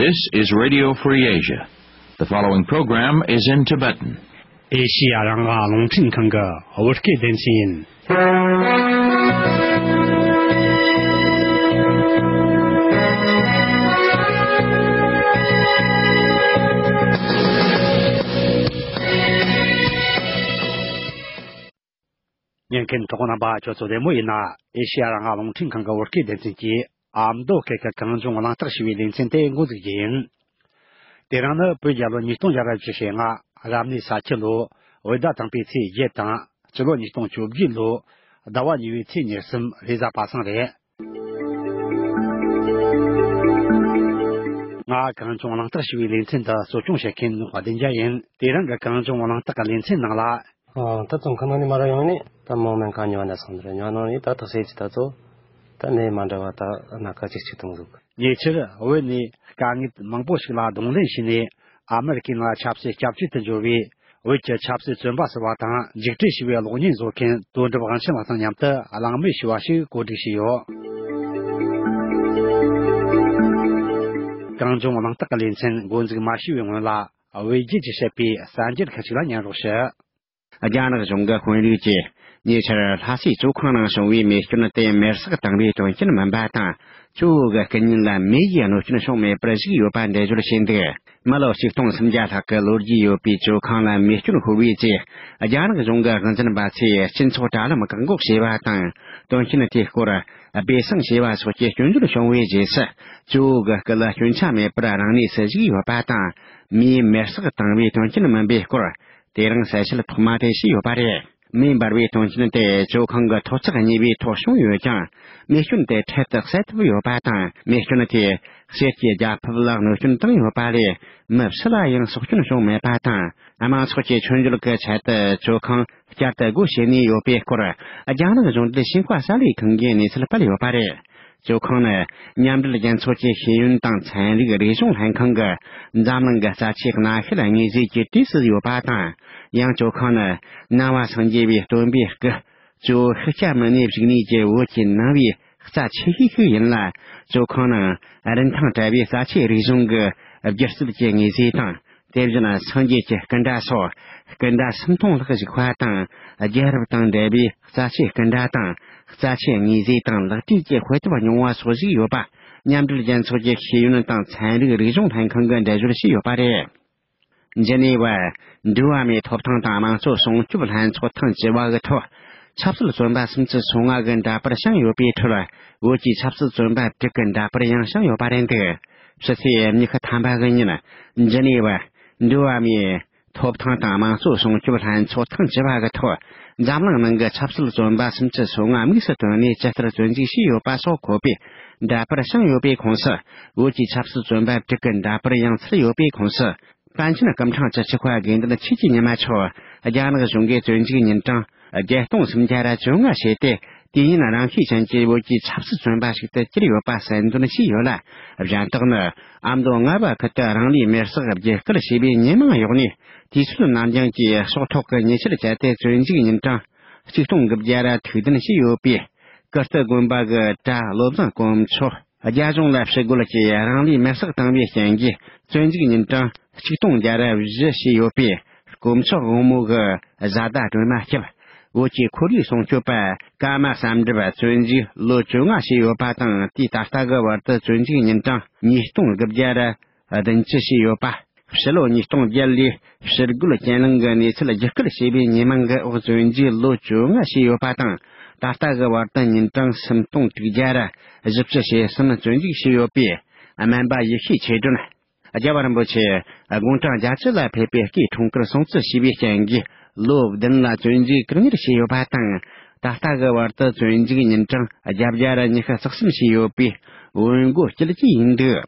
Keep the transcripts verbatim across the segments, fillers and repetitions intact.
This is Radio Free Asia. The following program is in Tibetan. ཨེ་ཤི་ཡ་རང་དབང་རླུང་འཕྲིན་ཁང་གི་བོད་སྐད་སྡེ་ཚན་ཡིན། ཉན་མཁན་གྲོགས་རྣམ་པ་ཁྱོད་ཚོ་བདེ་མོ་ཡིན་ན། ཨེ་ཤི་ཡ་རང་དབང་རླུང་འཕྲིན་ཁང་གི་བོད་སྐད་སྡེ་ཚན་གྱིས་ཨ་མདོ་སྐད་ཀྱི་གངས་ལྗོངས་གླེང་སྟེགས་ཞེས་པའི་ལེ་ཚན་དེ་འགོ་འཛུགས་རྒྱུ་ཡིན། དེ་རིང་ནི་བོད་རྒྱལ་ལོ་ཉིས་སྟོང་བརྒྱ་ར་བཅུ་ཞེ་ལྔ། རབ་གནས་ས་ཁྱི་ལོ། བོད་ཟླ་དང་པོའི་ཚེས་བརྒྱད་དང་། སྤྱི་ལོ་ཉིས་སྟོང་བཅོ་བརྒྱད་ལོ། ཟླ་བ་གཉིས་པའི་ཚེས་ཉེར་གསུམ་རེས་གཟའ་པ་སངས་རེད། ང་གངས་ལྗོངས་གླེང་སྟེགས་ཞེས་པའི་ལེ་ཚན་འདི་གཙོ་སྐྱོང་བྱེད་མཁན་བདེ་འཇགས་ཡིན། དེ་རིང་གི་གངས་ལྗོངས་གླེང་སྟེགས་ཀྱི་ལེ་ཚན་ནང་ལ། ཨ། ད་ཙོང་ཁ་ནང་ནས་མ་ར་ཡོང་ནི་ད་མོ་མེན་ཁ་ཉོ་ན་སོང་དུ་ར་ཉོ་ནང་ནས་ད་ཐག་སེ་ཅི་ད་ཚོ་ད་ནས་མ་འདྲ་བ་ད་སྣ་ཁ་ཅིག་ཅིག་གཏོང་འདུག་ཉེ་ཆར་བོད་ནས་དཀའ་ངལ་མང་པོ་ཞིག་ལ་གདོང་ལེན་བྱས་ནས་ཨ་མེ་རི་ཀའི་ནང་ཆབ་སྲིད་སྐྱབས་བཅོལ་དུ་འབྱོར་བའི་བོད་ཀྱི་ཆབ་སྲིད་བཙོན་པ་ཟེར་བ་དང་འཇིགས་བྲལ་ཞེས་པའི་གློག་བརྙན་བཟོ་མཁན་དོན་གྲུབ་དབང་ཆེན་ལགས་དང་མཉམ་དུ་གླེང་མོལ་ཞུ་བ་ཞིག་གོ་སྒྲིག་བྱས་ཡོད། གངས་ལྗོངས་གླེང་སྟེགས་ཀྱི་ལེ་ཚན་འགོ་འཛུགས་མ་བྱས་པའི་སྔོན་ལ། བོད་རྒྱལ་གྱིས་བཤད་པའི་གསར་འགྱུར་ཁག་ཅིག་ལ་ཉན་རོགས་ཞུ། རྒྱ་ནག་གཞུང་གི་དཔོན་རིགས་ཀྱིས་ཉེ་ཆར་ལྷ་སའི་ཇོ་ཁང་ནང་བྱུང་བའི་མེ་སྐྱོན་དེ་མེར་སྲེག་བཏང་བའི་དོན་རྐྱེན་མིན་པ་དང་། ཇོ་བོ་གི་སྐུ་ཉིད་ལ་མེ་ཡིས་གནོད་སྐྱོན་བྱུང་མེད་པར་གཟིགས་ཡོད་པ་འགྲེལ་བརྗོད་བྱས་འདུག་མི་ལོ་ཆིག་སྟོང་སུམ་བརྒྱ་ལྷག་གི་ལོ་རྒྱུས་ཡོད་པའི་ཇོ་ཁང་ལ་མེ་སྐྱོན་ཤོར་བའི་རྗེས། རྒྱ་ནག་གཞུང་གི་དབང་འཛིན་པ་ཚོས་སྤྱི་ཚོགས་དྲ་ལམ་བཀག་འགོག་བྱས་པ་དང་། དོན་རྐྱེན་དེའི་སྐོར་སྦས་གསང་བྱས་པ་སོགས་ཀྱི་སྐྱོན་བརྗོད་བྱུང་བའི་རྗེས་སུ། ཇོ་བོ་གི་སྐུ་ལ་སྐྱོན་ཆ་མེད་པར་རང་གནས་སུ་བཞུགས་ཡོད་པ་དང་། མེས་མེར་སྲེག་བཏང་བའི་དོན་རྐྱེན་མིན་པའི་སྐོར། དེ་རིང་གསལ་བཤད་ཐོག་མ་དེ་བྱས་ཡོད་པ་རེད། མེ་འབར་བའི་དོན་རྐྱེན་དེ་ཇོ་ཁང་གི་ཐོག་བརྩེགས་གཉིས་པའི་ཐོག་བྱུང་ཡོད་ཀྱང་། མེ་སྐྱོན་དེ་འཕྲལ་དུ་སེལ་ཐུབ་ཡོད་པ་དང་། མེ་སྐྱོན་དེས་ཕྱི་རྒྱལ་རྒྱལ་ཁབ་ལ་གནོད་སྐྱོན་བཏང་ཡོད་པ་ལས། མི་སུ་ལ་ཡང་སྲོག་སྐྱོན་བྱུང་མེད་པ་དང་། དམངས་ཚོགས་ཀྱི་མཆོད་འཇོལ་གྱི་ཆེད་དུ་ཇོ་ཁང་བསྐྱར་དུ་སྒོ་ཕྱེ་ནས་ཡོད་པའི་སྐོར། རྒྱ་ནག་གཞུང་འབྲེལ་ཤིན་ཧྭ་གསར་ལས་ཁང་གིས་གནས་ཚུལ་སྤེལ་ཡོད་པ་རེད། ཇོ་ཁང་ནི་མཉམ་འབྲེལ་རྒྱལ་ཚོགས་ཀྱི་ཤེས་ཡོན་དང་ཚན་རིག་རིག་གཞུང་ལྷན་ཁང་གི་འཛམ་གླིང་གི་རྩ་ཆེའི་གནའ་ཤུལ་དངོས་རྫས་ཀྱི་གྲས་སུ་ཡོད་པ་དང་། ཡང་ཇོ་ཁང་ནི་ནང་པ་སངས་རྒྱས་པའི་སྟོན་པའི་སྐུ་ཇོ་བོ་ཤཱཀྱ་མུ་ནེ་བཞུགས་གནས་ཀྱི་བོད་ཀྱི་ནང་པའི་རྩ་ཆེ་ཤོས་ཤིག་ཡིན་ལ། ཇོ་ཁང་ནང་རིན་ཐང་བྲལ་བའི་རྩ་ཆེའི་རིག་གཞུང་གི་སྒྱུ་རྩལ་གྱི་དངོས་རྫས་དང་། དེ་བཞིན་སངས་རྒྱས་ཀྱི་སྐུ་འདྲ་སོགས་སྐུ་འདྲ་སུམ་སྟོང་ལྷག་བཞུགས་པ་དང་། རྒྱལ་རབས་དང་འབྲེལ་བའི་རྩ་ཆེའི་སྐུ་འདྲ་དང་། རྩ་ཆེའི་དངོས་རྫས་དང་ལག་བྲིས་ཀྱི་དཔེ་དེབ་རྙིང་བ་སོགས་བཞུགས་ཡོད་པ། མཉམ་འབྲེལ་རྒྱལ་ཚོགས་ཀྱི་ཤེས་ཡོན་དང་ཚན་རིག་རིག་གཞུང་ལྷན་ཁང་གིས་འགྲེལ་བརྗོད་བྱས་ཡོད་པ་རེད། ཇི་ནི་ཝར་འགྲོ་བ་མིའི་ཐོབ་ཐང་དང་དམངས་གཙོ་སྲུང་སྐྱོབ་ལྷན་ཚོགས་ཐེངས་བཅུ་བ་གི་ཐོག་ཆབ་སྲིད་བཙོན་པ་སུམ་ཅུ་སོ་ལྔ་གི་འདྲ་པར་བཤམས་ཡོད་པའི་ཁྲོད། བོད་ཀྱི་ཆབ་སྲིད་བཙོན་པ་དྲུག་གི་འདྲ་པར་ཡང་བཤམས་ཡོད་པ་རེད་འདུག་ཕྱི་ཚེས་ཉི་ཤུ་ཐམ་པ་གི་ཉིན། ཇི་ནི་ཝར་འགྲོ་བ་མིའི་ཐོབ་ཐང་དང་དམངས་གཙོ་སྲུང་སྐྱོབ་ལྷན་ཚོགས་ཐེངས་བཅུ་བ་གི་ཐོག་འཛམ་གླིང་ནང་གི་ཆབ་སྲིད་བཙོན་པ་སུམ་ཅུ་སོ་ལྔ་དམིགས་སུ་བཏོན་ནས་ཇི་ལྟར་བཙོན་འཇུག་བྱས་ཡོད་པ་སོགས་འཁོད་པའི་འདྲ་པར་བཤམས་ཡོད་པའི་ཁོངས་སུ། བོད་ཀྱི་ཆབ་སྲིད་བཙོན་པ་དྲུག་གི་འདྲ་པར་ཡང་ཚུད་ཡོད་པའི་ཁོངས་སུ། པཎ་ཆེན་སྐུ་ཕྲེང་བཅུ་གཅིག་པ་དགེ་འདུན་ཆོས་ཀྱི་ཉི་མ་མཆོག་རྒྱ་ནག་གཞུང་གིས་བཙོན་འཇུག་ཉིན་གྲངས་བརྒྱད་སྟོང་སུམ་བརྒྱ་ར་བཅོ་ལྔ་བྱས་ཏེ། དུས་ཡུན་རིང་ཤོས་ཅན་གྱི་བོད་ཀྱི་ཆབ་སྲིད་བཙོན་པ་ཞིག་ཏུ་གྱུར་ཡོད་པ་གསལ་འདོན་བྱས་ཡོད་ལ། གཞན་དག་ནི་ཨ་མདོ་རྔ་བ་ཁུལ་དུ་རང་ལུས་མེར་སྲེག་བརྒྱུད་བསྐུལ་བྱས་པའི་ཉེས་མིང་འོག་ནས། དུས་ཚོད་ནར་འགྱངས་ཀྱིས་ཕྱོགས་གཏོགས་ཀྱི་ཉེས་ཆད་བཅད་དེ་བཙོན་འཇུག་ཉིན་གྲངས་གཅིག་སྟོང་དགུ་བརྒྱ་ར་ཐུགས་འདུན་བྱས་ཡོད་པའི། ཀིརྟི་དགོན་པ་གི་གྲྭ་བློ་བཟང་དཀོན་མཆོག་རྒྱ་གཞུང་ལ་ཕྱི་རྒོལ་གྱིས་རང་ལུས་མེར་སྲེག་བཏང་བའི་རྐྱེན་གྱིས་བཙོན་འཇུག་ཉིན་གྲངས་གཅིག་སྟོང་བརྒྱ་ར་བཞི་བྱས་ཡོད་པའི་དཀོན་མཆོག་དབང་མོ་གི་བཟའ་ཟླ་སྒྲོལ་མ་སྐྱབས། བོད་ཀྱི་ཁོར་ཡུག་སྲུང་སྐྱོབ་པ་ཀརྨ་བསམ་གྲུབ་བཙོན་འཇུག་ལོ་བཅོ་ལྔ་བྱས་ཡོད་པ་དང་། དུས་ད་ལྟ་གི་བར་དུ་བཙོན་འཇུག་ཉིན་གྲངས་ཉིས་སྟོང་དགུ་བརྒྱ་ར་བདུན་ཅུ་བྱས་ཡོད་པ། ཕྱི་ལོ་ཉིས་སྟོང་བརྒྱད་ལོའི་ཕྱི་རྒོལ་གྱེན་ལངས་ཀྱི་གནས་ཚུལ་བརྒྱུད་སྐུལ་བྱས་པའི་ཉེས་མིང་གི་འོག་བཙོན་འཇུག་ལོ་བཅོ་ལྔ་བྱས་ཡོད་པ་དང་། ད་ལྟ་གི་བར་དུ་ཉིན་གྲངས་སུམ་སྟོང་དྲུག་བརྒྱ་ར་བཞི་བཅུ་ཞེ་གསུམ་བཙོན་འཇུག་བྱས་ཡོད་པའི་སྨན་པ་ཡེ་ཤེས་ཆོས་སྒྲོན། རྒྱལ་བ་རིན་པོ་ཆེ་དགུང་གྲངས་བརྒྱད་ཅུ་ལ་ཕེབས་པའི་སྐུའི་འཁྲུངས་སྐར་སྲུང་བརྩི་བྱས་པའི་རྐྱེན་གྱིས་ལོ་བདུན་ལ་བཙོན་འཇུག་བཀག་ཉར་བྱས་ཡོད་པ་དང་། ད་ལྟ་གི་བར་དུ་བཙོན་འཇུག་ཉིན་གྲངས་བརྒྱད་བརྒྱ་ར་ཉི་ཤུ་རྩ་གསུམ་བྱས་ཡོད་པའི་བོན་སྒོ་སྐྱིད་ཀྱི་ཡིན་འདུག་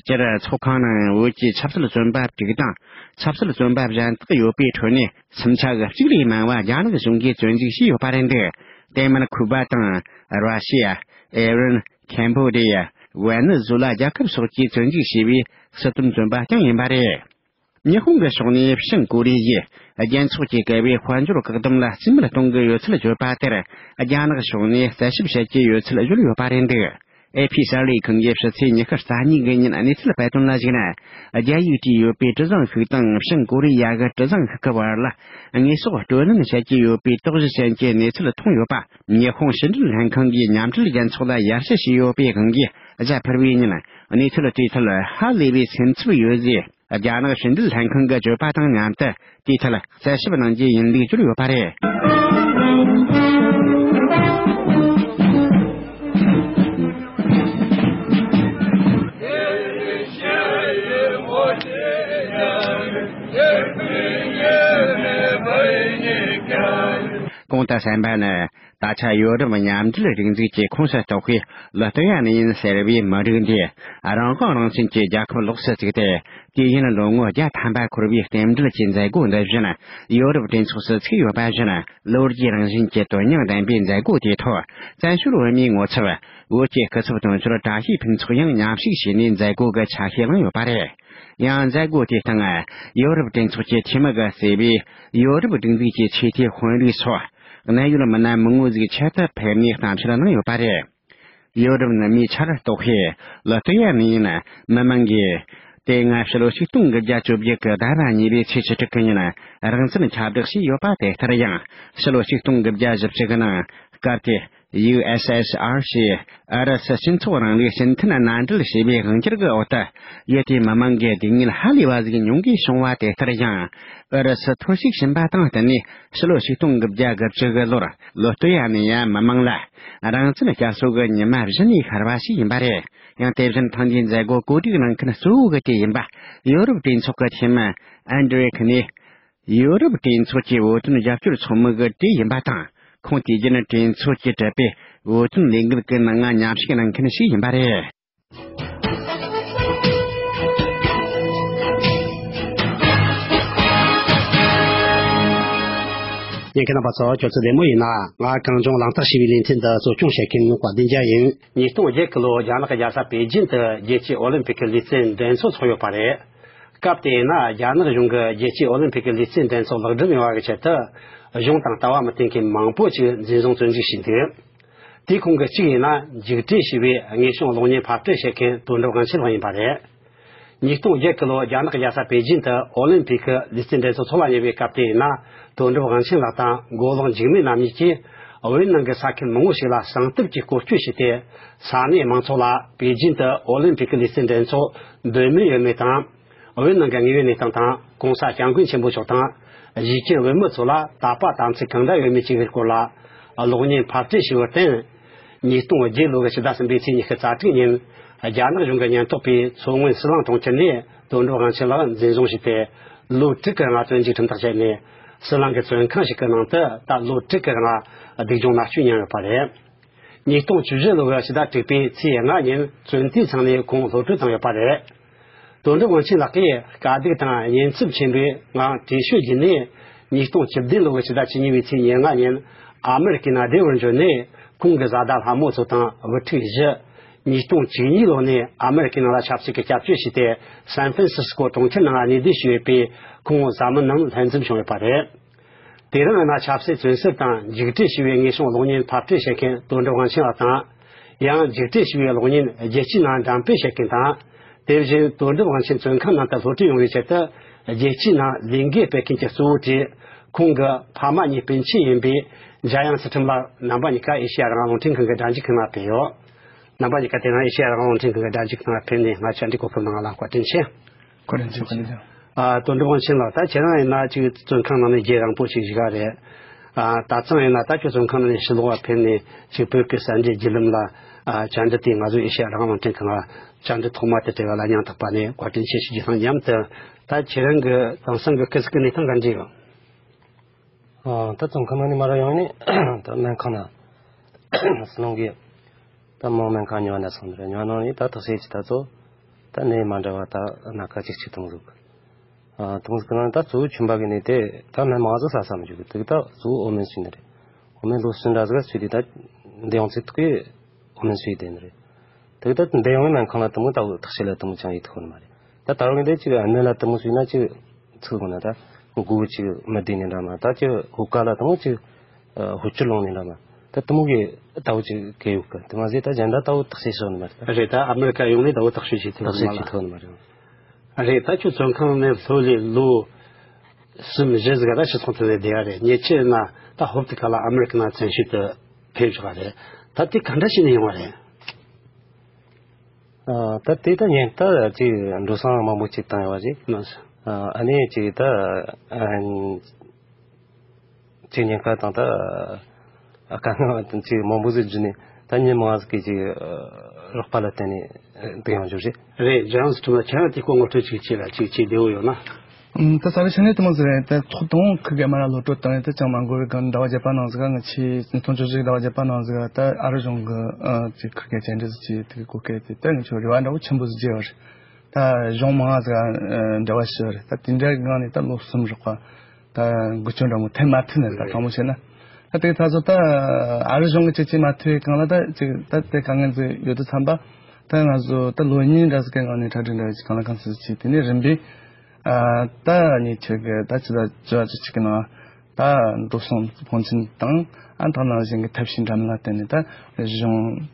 སྤྱིར་ཚོགས་ཁང་ནང་བོད་ཀྱི་ཆབ་སྲིད་བཙོན་པ་དྲུག་དང་ཆབ་སྲིད་བཙོན་པ་གཞན་དག་ཡོད་པའི་ཁྲོད་ནས་སུམ་ཆ་གི་གཅིག་ལས་མང་བ་རྒྱ་ནག་གཞུང་གིས་བཙོན་འཇུག་བྱས་ཡོད་པ་རེད་འདུག་དེ་མིན་ཁུ་པ་དང་ར་ཤི་ཡ། ཨེ་རན། ཁེམ་བྷོ་ཌི་ཡ། ཝེ་ནེ་ཛུ་ལ་རྒྱལ་ཁབ་སོགས་ཀྱིས་བཙོན་འཇུག་བྱས་པའི་སྲིད་དོན་བཙོན་པ་རྐྱང་ཡིན་པ་རེད། ཉི་ཧོང་གི་ཕྱོགས་ནས་བྱང་ཀོ་རི་ཡས་རྒྱལ་ཚོགས་ཀྱིས་བཀལ་བའི་དཔལ་འབྱོར་བཀག་སྡོམ་ལ་རྩིས་མེད་གཏོང་གི་ཡོད་ཚུལ་བརྗོད་པ་དེར། རྒྱ་ནག་ཕྱོགས་ནས་རྩད་ཞིབ་བྱེད་ཀྱི་ཡོད་ཚུལ་བརྗོད་ཡོད་པ་རེད་འདུག་ཨེ་ཕི་གསར་ལས་ཁང་གིས་ཕྱི་ཚེས་ཉི་ཤུ་རྩ་གཉིས་གི་ཉིན་གནས་ཚུལ་སྤེལ་དོན་ལ་གཞིགས་ན། རྒྱ་ཡིག་བྲིས་ཡོད་པའི་གྲུ་གཟིངས་ཤིག་དང་བྱང་ཀོ་རི་ཡ་གི་གྲུ་གཟིངས་ཤིག་གི་བར་ལ་དངོས་ཟོག་སྤྲོད་ལེན་བྱེད་ཀྱི་ཡོད་པའི་དོགས་གཞི་ཅན་གྱི་གནས་ཚུལ་མཐོང་ཡོད་པ། ཉི་ཧོང་ཕྱི་འབྲེལ་ལྷན་ཁང་གིས་མཉམ་འབྲེལ་རྒྱལ་ཚོགས་ལ་ཡར་ཞུ་བྱས་ཡོད་པའི་དབང་གིས། གཟའ་ཕུར་བུའི་ཉིན་གནས་ཚུལ་དེའི་ཐད་ཧ་ལས་པའི་སེམས་འཚབ་ཡོད་ཟེར། རྒྱ་ནག་ཕྱི་འབྲེལ་ལྷན་ཁང་གི་བརྗོད་པ་དང་མཉམ་དུ། དེའི་ཐད་གསལ་ཞིབ་གནང་རྒྱུ་ཡིན་ལུགས་བརྗོད་ཡོད་པ་རེད། གོང་དུ་གསན་པ་ནི། ད་ཆ་ཡོ་རོབ་མཉམ་འབྲེལ་རིག་འཛུགས་ཀྱི་ཁོངས་སུ་གཏོགས་པའི་ལི་ཐུ་ཡ་ནི་ཡིན་ཟེར་བའི་མི་རིགས་འདིས་རང་དབང་རང་བཙན་གྱི་རྒྱལ་ཁབ་ལོགས་སུ་བཙུགས་ཏེ། དུས་ཡུན་ལོ་ངོ་བརྒྱ་ཐམ་པ་འཁོར་བའི་རྟེན་འབྲེལ་གྱི་མཛད་སྒོ་འདི་བཞིན་ཡོ་རོབ་གྲོས་ཚོགས་སུ་ཚུགས་ཡོད་པ་བཞིན། ལོ་རྒྱུས་རང་བཞིན་གྱི་དོན་སྙིང་ལྡན་པའི་མཛད་སྒོ་དེའི་ཐོག་བཙན་བྱོལ་བོད་མིའི་ངོ་ཚབ་བོད་ཀྱི་སྐུ་ཚབ་དོན་གཅོད་བཀྲ་ཤིས་ཕུན་ཚོགས་ཡང་མཉམ་ཞུགས་བྱས་ནས་མཛད་སྒོ་གི་ཆ་ཤས་བླངས་ཡོད་པ་རེད། ཡང་མཛད་སྒོ་དེའི་སྟེང་ཡོ་རོབ་གྲོས་ཚོགས་ཀྱི་འཐུས་མི་གིས་གཙོས་པའི་ཡོ་རོབ་སྒྲིག་འཛུགས་ཀྱི་ཆེས་མཐོའི་དཔོན་རིགས་སོགས་གནད་ཡོད་མི་སྣ་མང་པོ་ཟིག་ཆེད་དུ་ཕེབས་ནས་གཏམ་བཤད་གནང་ཡོད་པ་རེད། ཡོ་རོབ་ནུབ་མིའི་ཆར་གཏོགས་པའི་ལི་ཐུ་ཡ་ནི་ཡིན་མི་མང་གིས། དེ་སྔ་ཕྱི་ལོ་ཆིག་སྟོང་དགུ་བརྒྱ་བཅོ་བརྒྱད་ཀྱི་ཟླ་བ་གཉིས་པའི་ཚེས་བཅུ་དྲུག་གི་ཉིན་རང་བཙན་ཁྱབ་བསྒྲགས་བྱས་ཡོད་པ་དེ་ལྟར་ཡང་། ཕྱི་ལོ་ཆིག་སྟོང་དགུ་བརྒྱ་བཞི་བཅུ་གི་ནང་སྐབས་དེ། ཡུ་ཨེས་ཨེས་ཨར་ཞེས་ཨུ་རུ་སུ་སྤྱི་ཚོགས་རིང་ལུགས་སྤྱི་མཐུན་མནའ་འབྲེལ་བྱས་པའི་དབང་སྒྱུར་གྱི་འོག་ཏུ། ཡུལ་དེའི་མི་མང་གི་སྡུག་བསྔལ་ཧ་ལས་པ་ཟིག་མྱོང་དགོས་བྱུང་བ་དེ་ལྟར་ཡང་། ཨུ་རུ་སུ་ཐོར་ཞིག་ཕྱིན་པ་དང་བསྟུན་ནས་ཕྱི་ལོ་ཆིག་སྟོང་དགུ་བརྒྱ་དགུ་བཅུ་གི་ལོར་ལི་ཐུ་ཡ་ནི་ཡ་མི་མང་ལ་རང་བཙན་བསྐྱར་གསོ་གི་ཉི་མ་གཞི་ནས་ཤར་བ་ཞིག་ཡིན་པ་རེད། ཡང་དེ་བཞིན་ཐེངས་འདིའི་མཛད་སྒོ་གོ་སྒྲིག་གནང་མཁན་གཙོ་བོ་གི་དེ་ཡིན་པ། ཡོ་རོབ་གྲོས་ཚོགས་ཀྱི་འཐུས་མི་ཨན་ཌྲེ་ཁི་ནི། ཡོ་རོབ་གྲོས་ཚོགས་ཀྱི་བོད་དོན་རྒྱབ་སྐྱོར་ཚོགས་མི་གི་གྲས་ཡིན་པ་དང་། ཁོང་དུས་རྒྱུན་གྲོས་ཚོགས་ཀྱིས་སྤྲད་པའི་བོད་དོན་ལས་འགུལ་གྱི་ནང་ང་མཉམ་ཞུགས་གནང་མཁན་ཞིག་ཡིན་པ་རེད། ཉན་མཁན་རྣམ་པ་ཚོ་ཁྱོད་ཚོ་བདེ་མོ་ཡིན་ན། ང་གངས་ལྗོངས་གླེང་སྟེགས་ཞེས་པའི་ལེ་ཚན་འདི་གཙོ་སྐྱོང་བྱེད་མཁན་བཀའ་བསྡུ་རྒྱ་ཡིན། ཉིས་སྟོང་བརྒྱད་ཀྱི་ལོ་རྒྱ་ནག་གི་རྒྱལ་ས་པེ་ཅིན་དུ་རྒྱལ་སྤྱིའི་ཨོ་ལིམ་པིག་གི་ལུས་རྩལ་འགྲན་ཚོགས་འཚོགས་ཡོད་པ་རེད། སྐབས་དེ་ཡིན་ན་རྒྱ་ནག་གཞུང་གིས་རྒྱལ་སྤྱིའི་ཨོ་ལིམ་པིག་གི་ལུས་རྩལ་འགྲན་ཚོགས་ལེགས་གྲུབ་ཡོང་བ་གི་ཆེད་དུ། གཞུང་དང་ལྟ་བ་མི་མཐུན་མཁན་མང་པོ་ཅིག་འཛིན་བཟུང་བཙོན་འཇུག་བྱས་འདུག་དེའི་ཁོངས་ཀྱི་གཅིག་ཡིན་ན་འཇིགས་བྲལ་ཞེས་པའི་དངོས་བྱུང་གློག་བརྙན་ཕབ་སྐྲུན་བྱེད་མཁན་དོན་གྲུབ་དབང་ཆེན་ལགས་ཡིན་པ་རེད། ཉིས་སྟོང་བརྒྱད་ཀྱི་ལོ་རྒྱ་ནག་གི་རྒྱལ་ས་པེ་ཅིན་དུ་ཨོ་ལིམ་པིག་གི་ལུས་རྩལ་འགྲན་ཚོགས་འཚོགས་ལ་ཉེ་བའི་སྐབས་དེ་ཡིན་ན། དོན་གྲུབ་དབང་ཆེན་ལགས་དང་མགོ་ལོག་འཇིགས་མེད་རྣམ་གཉིས་ཀྱིས་བོད་ནང་གི་ས་ཁུལ་མང་པོ་ཞིག་ལ་གསང་གཏམ་གྱི་སྐོར་སྐྱོད་བྱས་ཏེ། ས་གནས་མང་ཚོགས་ལ་པེ་ཅིན་དུ་ཨོ་ལིམ་པིག་གི་ལུས་རྩལ་འགྲན་ཚོགས་འདོད་མོས་ཡོད་མེད་དང་། བོད་ནང་གི་དངོས་ཡོད་གནས་སྟངས་དང་། ྋགོང་ས་ྋསྐྱབས་མགོན་ཆེན་པོ་མཆོག་དང་གཞིས་བྱེས་བོད་མི་ཚོ་ལ་དད་པ་དམ་ཚིག་གང་འདྲ་ཡོད་མེད་བཅས་ཀྱི་སྐོར་ལ་གློག་བརྙན་ཕབ་སྐྲུན་བྱས་པར་བརྟེན། ཉིས་སྟོང་བརྒྱད་ལོ་གི་ཕྱི་ཟླ་གསུམ་པའི་ཚེས་ཉི་ཤུ་རྩ་དྲུག་ཉིན། རྒྱ་ནག་གཞུང་གི་ཉེན་རྟོག་པས་མཚོ་སྔོན་ཟི་ལིང་གྲོང་ཁྱེར་ནས་དོན་གྲུབ་དབང་ཆེན་ལགས་འཛིན་བཟུང་བྱས་ཏེ། ལོ་དྲུག་གི་རིང་ལ་བཙོན་འཇུག་ཁྲིམས་ཐག་བཅད་ནས། ཟི་ལིང་གི་བཙོན་ཁང་ཞིག་གི་ནང་དུ་ད་ལོ་དྲུག་གི་རིང་ལ་སྡུག་སྦྱོང་མནར་གཅོད་མྱངས་ཡོད་པ་རེད། ཉིས་སྟོང་བཅུ་བཞི་ལོ་གི་ཕྱི་ཟླ་དྲུག་པའི་ཚེས་ལྔ་ཉིན་བཙོན་དུས་ཚང་ནས་ཁོང་གློད་བཀྲོལ་བཏང་ཡོད་པ་རེད། དོན་གྲུབ་དབང་ཆེན་ལགས་ཀྱིས་དཀའ་སྡུག་དང་ཉེན་ཚབས་ཆེན་པོའི་ངང་བྲོས་བྱོལ་བརྒྱུད་ནས། ཉིས་སྟོང་བཅུ་བདུན་ལོ་གི་ཕྱི་ཟླ་བཅུ་གཉིས་པའི་ཚེས་ཉེར་ལྔ་ཉིན་ཨ་མེ་རི་ཀའི་ནང་བདེ་བར་འབྱོར་ནས། ཁོང་གི་བཟའ་ཟླ་ལྷ་མོ་ཚོ་དང་བུ་ཕྲུག་བཞི། ཉིས་སྟོང་བཅུ་གཉིས་ལོ་ནས་ཨ་མེ་རི་ཀའི་ནང་ལ་ཆབ་སྲིད་ཀྱི་སྐྱབས་བཅོལ་བྱས་ཏེ། སན་ཧྥན་སིས་ཀོ་གྲོང་ཁྱེར་ནང་གནས་སྡོད་བྱས་ཡོད་པའི་ཁོང་བཟའ་མི་རྣམས་ལྷན་འཛོམས་བྱུང་ཡོད་པ་རེད། དེ་རིང་ཡིན་ན་ཆབ་སྲིད་བཙོན་ཟུར་དང་། འཇིགས་བྲལ་ཞེས་པའི་དངོས་བྱུང་གློག་བརྙན་ཕབ་སྐྲུན་བྱེད་མཁན་དོན་གྲུབ་དབང་ཆེན་ལགས་དང་། ཡང་འཇིགས་བྲལ་ཞེས་པའི་གློག་བརྙན་རྒྱལ་སྤྱིའི་ནང་འགྲེམས་སྤེལ་བྱེད་མཁན་དང་། དེ་བཞིན་དོན་གྲུབ་དབང་ཆེན་བཙོན་ཁང་ནང་དུ་གློད་བཀྲོལ་ཡོང་བའི་ཆེད་དུ། རྒྱལ་སྤྱིའི་ནང་ལས་འགུལ་སྤེལ་མཁན་གྱི་གཙོ་བོ་དེ། ཁོང་གི་ཕ་མ་གཉིས་སྤུན་མཆེད་ཡིན་པའི་འཇམ་དབྱངས་ཚུལ་ཁྲིམས་ལགས་རྣམ་པ་གཉིས་ཀ་ཨེ་ཤེ་ཡ་རང་དབང་རླུང་འཕྲིན་ཁང་གི་སྒྲ་འཇུག་ཁང་ལ་ཕེབས་ཡོད། རྣམ་པ་གཉིས་ཀ་དེ་རིང་ཨེ་ཤེ་ཡ་རང་དབང་རླུང་འཕྲིན་ཁང་གི་སྒྲ་འཇུག་ཁང་ལ་ཕེབས་ནས་ང་བཅར་འདྲི་གོ་སྐབས་གནང་བ་ལ་བཀའ་དྲིན་ཆེ། བཀའ་དྲིན་ཆེ། བཀའ་དྲིན་ཆེ། ཨ། དོན་གྲུབ་དབང་ཆེན་ལགས། ད་ཁྱེད་རང་ཡིན་ན་ཅིག་བཙོན་ཁང་ནང་ནས་རྒྱུན་རིང་པོ་ཅིག་བཞུགས་པ་རེད། ཨ། ད་ཐེངས་ཡིན་ན་ད་ཁྱོད་བཙོན་ཁང་ནང་ནས་ཕྱི་ལོགས་ལ་ཕེབས་ནས་ཅིག་བོད་ཀྱི་གསར་འགྱུར་བརྒྱུད་ལམ་ལ། ཨ། བཅར་འདྲི་དེ་ང་ཚོ་ཨེ་ཤེ་ཡ་རང་དབང་རླུང་འཕྲིན་ཁང་ལ་བཅར་འདྲི་ཐོག་མ་དེ་སྤྲད་པ་ལ་སྙིང་ཐག་པ་ནས་བཀའ་དྲིན་ཆེ་ཞུ་རྒྱུ་དང་མཉམ་དུ། ད་ཁྱེད་རང་གི་དེང་སང་གི་སྐུ་གཟུགས་ཀྱི་གནས་སྟངས་ག་འདྲ་ཡོད། ཨ། ད་བཙོན་ཁང་ནང་ནས་མར་ཡོང་ནས་ད་སྨན་ཁང་ན་སུ་ལོང་གི་ད་མོ་སྨན་ཁང་ཉོ་ན་སོང་ནི་རེད། ཉོ་ནང་ནས་ད་ཐག་ཤེས་ཀྱི་ད་ཚོ་ད་ནད་མ་འདྲ་བ་ད་སྣ་ཁ་ཅིག་ཅིག་གཏོང་ཟུག་ཨ། གཏོང་ཟུག་ན་ད་གཙོ་བོ་ཆུན་པ་གི་ནད་དེ་ད་སྨན་མང་ཟིག་ཟ་ས་མི་འཇུག་གི་དུག་ད་གཙོ་བོ་ཨོ་སྨན་ཟོས་ནི་རེད། ཨོ་སྨན་ལོ་གསུམ་འདྲ་ཟིག་ཟོས་དུས་ད་འདི་ཡོང་ཚེ་ཐུག་གི་ཨོ་སྨན་ཟོས་བསྡད་ནི་རེད། དེ་ད་འདི་ཡོང་ནི་སྨན་ཁང་ལ་དུ་མོ་ད་ཐག་ཤེས་ལ་དུ་མོ་ཅང་ཡིད་ཐུག་ནི་མ་རེད། ད་ད་རུང་འདི་ཅིག་སྣོད་ལ་དུ་མོ་ཟོས་ན་ཅིག་ཚིག་དགོས་ན་ད་མགོ་ཅིག་མི་བདེ་ནི་འདྲ་མ། ད་ཅིག་ཧུ་ཀ་ལ་དུ་མོ་ཅིག་ཧུ་ཅུ་ལོང་ནི་འདྲ་མ། ད་དེ་མོ་གི་ལྟ་བུ་ཅིག་གི་ཡོད་གི། དེ་མ་ཟད་ད་གཞན་དག་ལྟ་བུ་ཐག་ཆོད་ཤོར་ནི་མ་རེད། རེད། ད་ཨ་མེ་རི་ཀ་ཡོང་ནས་ལྟ་བུ་ཐག་ཆོད་བྱེད་ཐུབ་ཐག་ཆོད་བྱེད་ཐུབ་ནི་མ་རེད། རེད། ད་ཁྱོད་བཙོན་ཁང་ནས་ལྷོད་ལས་ལོ་གསུམ་བཞི་ཟིག་ག་ད་སྤྱི་ཚོགས་ཐོག་ནས་བསྡད་ཡ་རེད། ཉེ་ཆར་ན་ད་ཧོབ་ཏེ་ཁ་ལ་ཨ་མེ་རི་ཀ་ནང་བཙན་བྱོལ་དུ་ཕེབས་བཞག་པ་རེད། ད་དེ་ག་འདྲ་བྱས་ནས་ཡོང་བ་རེད། ཨ། ད་དེ་ད་ཉེན་ཁ་ཅིག་འགྲོ་སོང་མང་པོ་ཅིག་བཏང་ཡོད་པ་རེད། ཨ་ནི་ཅིག་ད་ཨ་ཅིག་ཉེན་ཁ་དང་ད་དཀའ་ངལ་ཅིག་མང་པོ་ཟིག་བརྒྱུད་ནས་ད་མྱི་མང་ཟིག་གིས་ཅིག་རོགས་པ་ལ་བརྟེན་ནས་འདུག་ཡོང་རྒྱུ་རེད། རེད། ཇོན་སི་ཁྲིན་ལགས། ཁྱེད་རང་དེ་སྐོར་ངོ་སྤྲོད་ཅིག་བྱས་ལ་ཅིག་བྱེད་བདེ་བོ་ཡོད་ན། ཨུམ། ད་ས་རུ་ཕྱི་ནས་དེ་མོ་ཟེར་རེད། ད་ཐོག་དང་ཁུ་གེ་མ་ར་ལོ་སྤྲོད་བཏང་རེད། ད་ཅང་མ་འགོར་བའི་སྒང་ཟླ་བ་བརྒྱད་པ་ནང་ཟིག་ག་ང་ཆེ་ཉིས་སྟོང་བཅུ་བཞི་ཟླ་བ་བརྒྱད་པ་ནང་ཟིག་ག་ད་ཨ་རི་གཞུང་གི་ཨ་ཅིག་ཁུ་གེ་བཅར་འདྲི་ཟིག་བྱས། དེ་གི་གོ་སྐབས་དེ་ད་ང་ཆོ་རེ་བ་འདྲ་བོ་ཆེན་པོ་ཟིག་བརྗེ་བ་རེད། ད་གཞུང་མང་ཟིག་ག་འབྲེལ་བ་ཞུས་པ་རེད། ད་དེ་འདྲ་གི་སྒང་ནས་ད་ལོ་གསུམ་རག་པ་ད་འགུལ་སྐྱོད་འདྲ་མོ་ཐེབས་མ་ཐུབ་ནས། ད་དྲང་མོ་བཤད་ན་ད་དེ་ད་གཟོད་ད་ཨ་རི་གཞུང་གི་ཅིག་བྱེད་མ་ཐུབ་པའི་སྒང་ལ་ད་ཅིག་ད་དེ་དཀའ་ངལ་ཟིག་ཡོད་དུས་ཙམ་པ། ད་ང་ཚོ་ད་ལོ་གཉིས་འདྲ་ཟིག་གི་སྔོན་ནས་གྲ་སྒྲིག་འདྲ་ཞིག་གང་ལ་གང་འཚམ་ཞིག་བྱས། དེ་ནས་རིམ་པས་ཨ་ད་ཉེ་ཆར་གི་ད་ཕྱི་ཟླ་བཅུ་པ་བཅུ་གཅིག་གི་ནང་ད་འགྲོ་སོང་ཕོན་ཆེན་དང་། ཨ་ད་ནང་བཞིན་གི་ཐབས་ཤེས་འདྲ་མིན་ལ་བརྟེན་ནས་ད་གཞུང་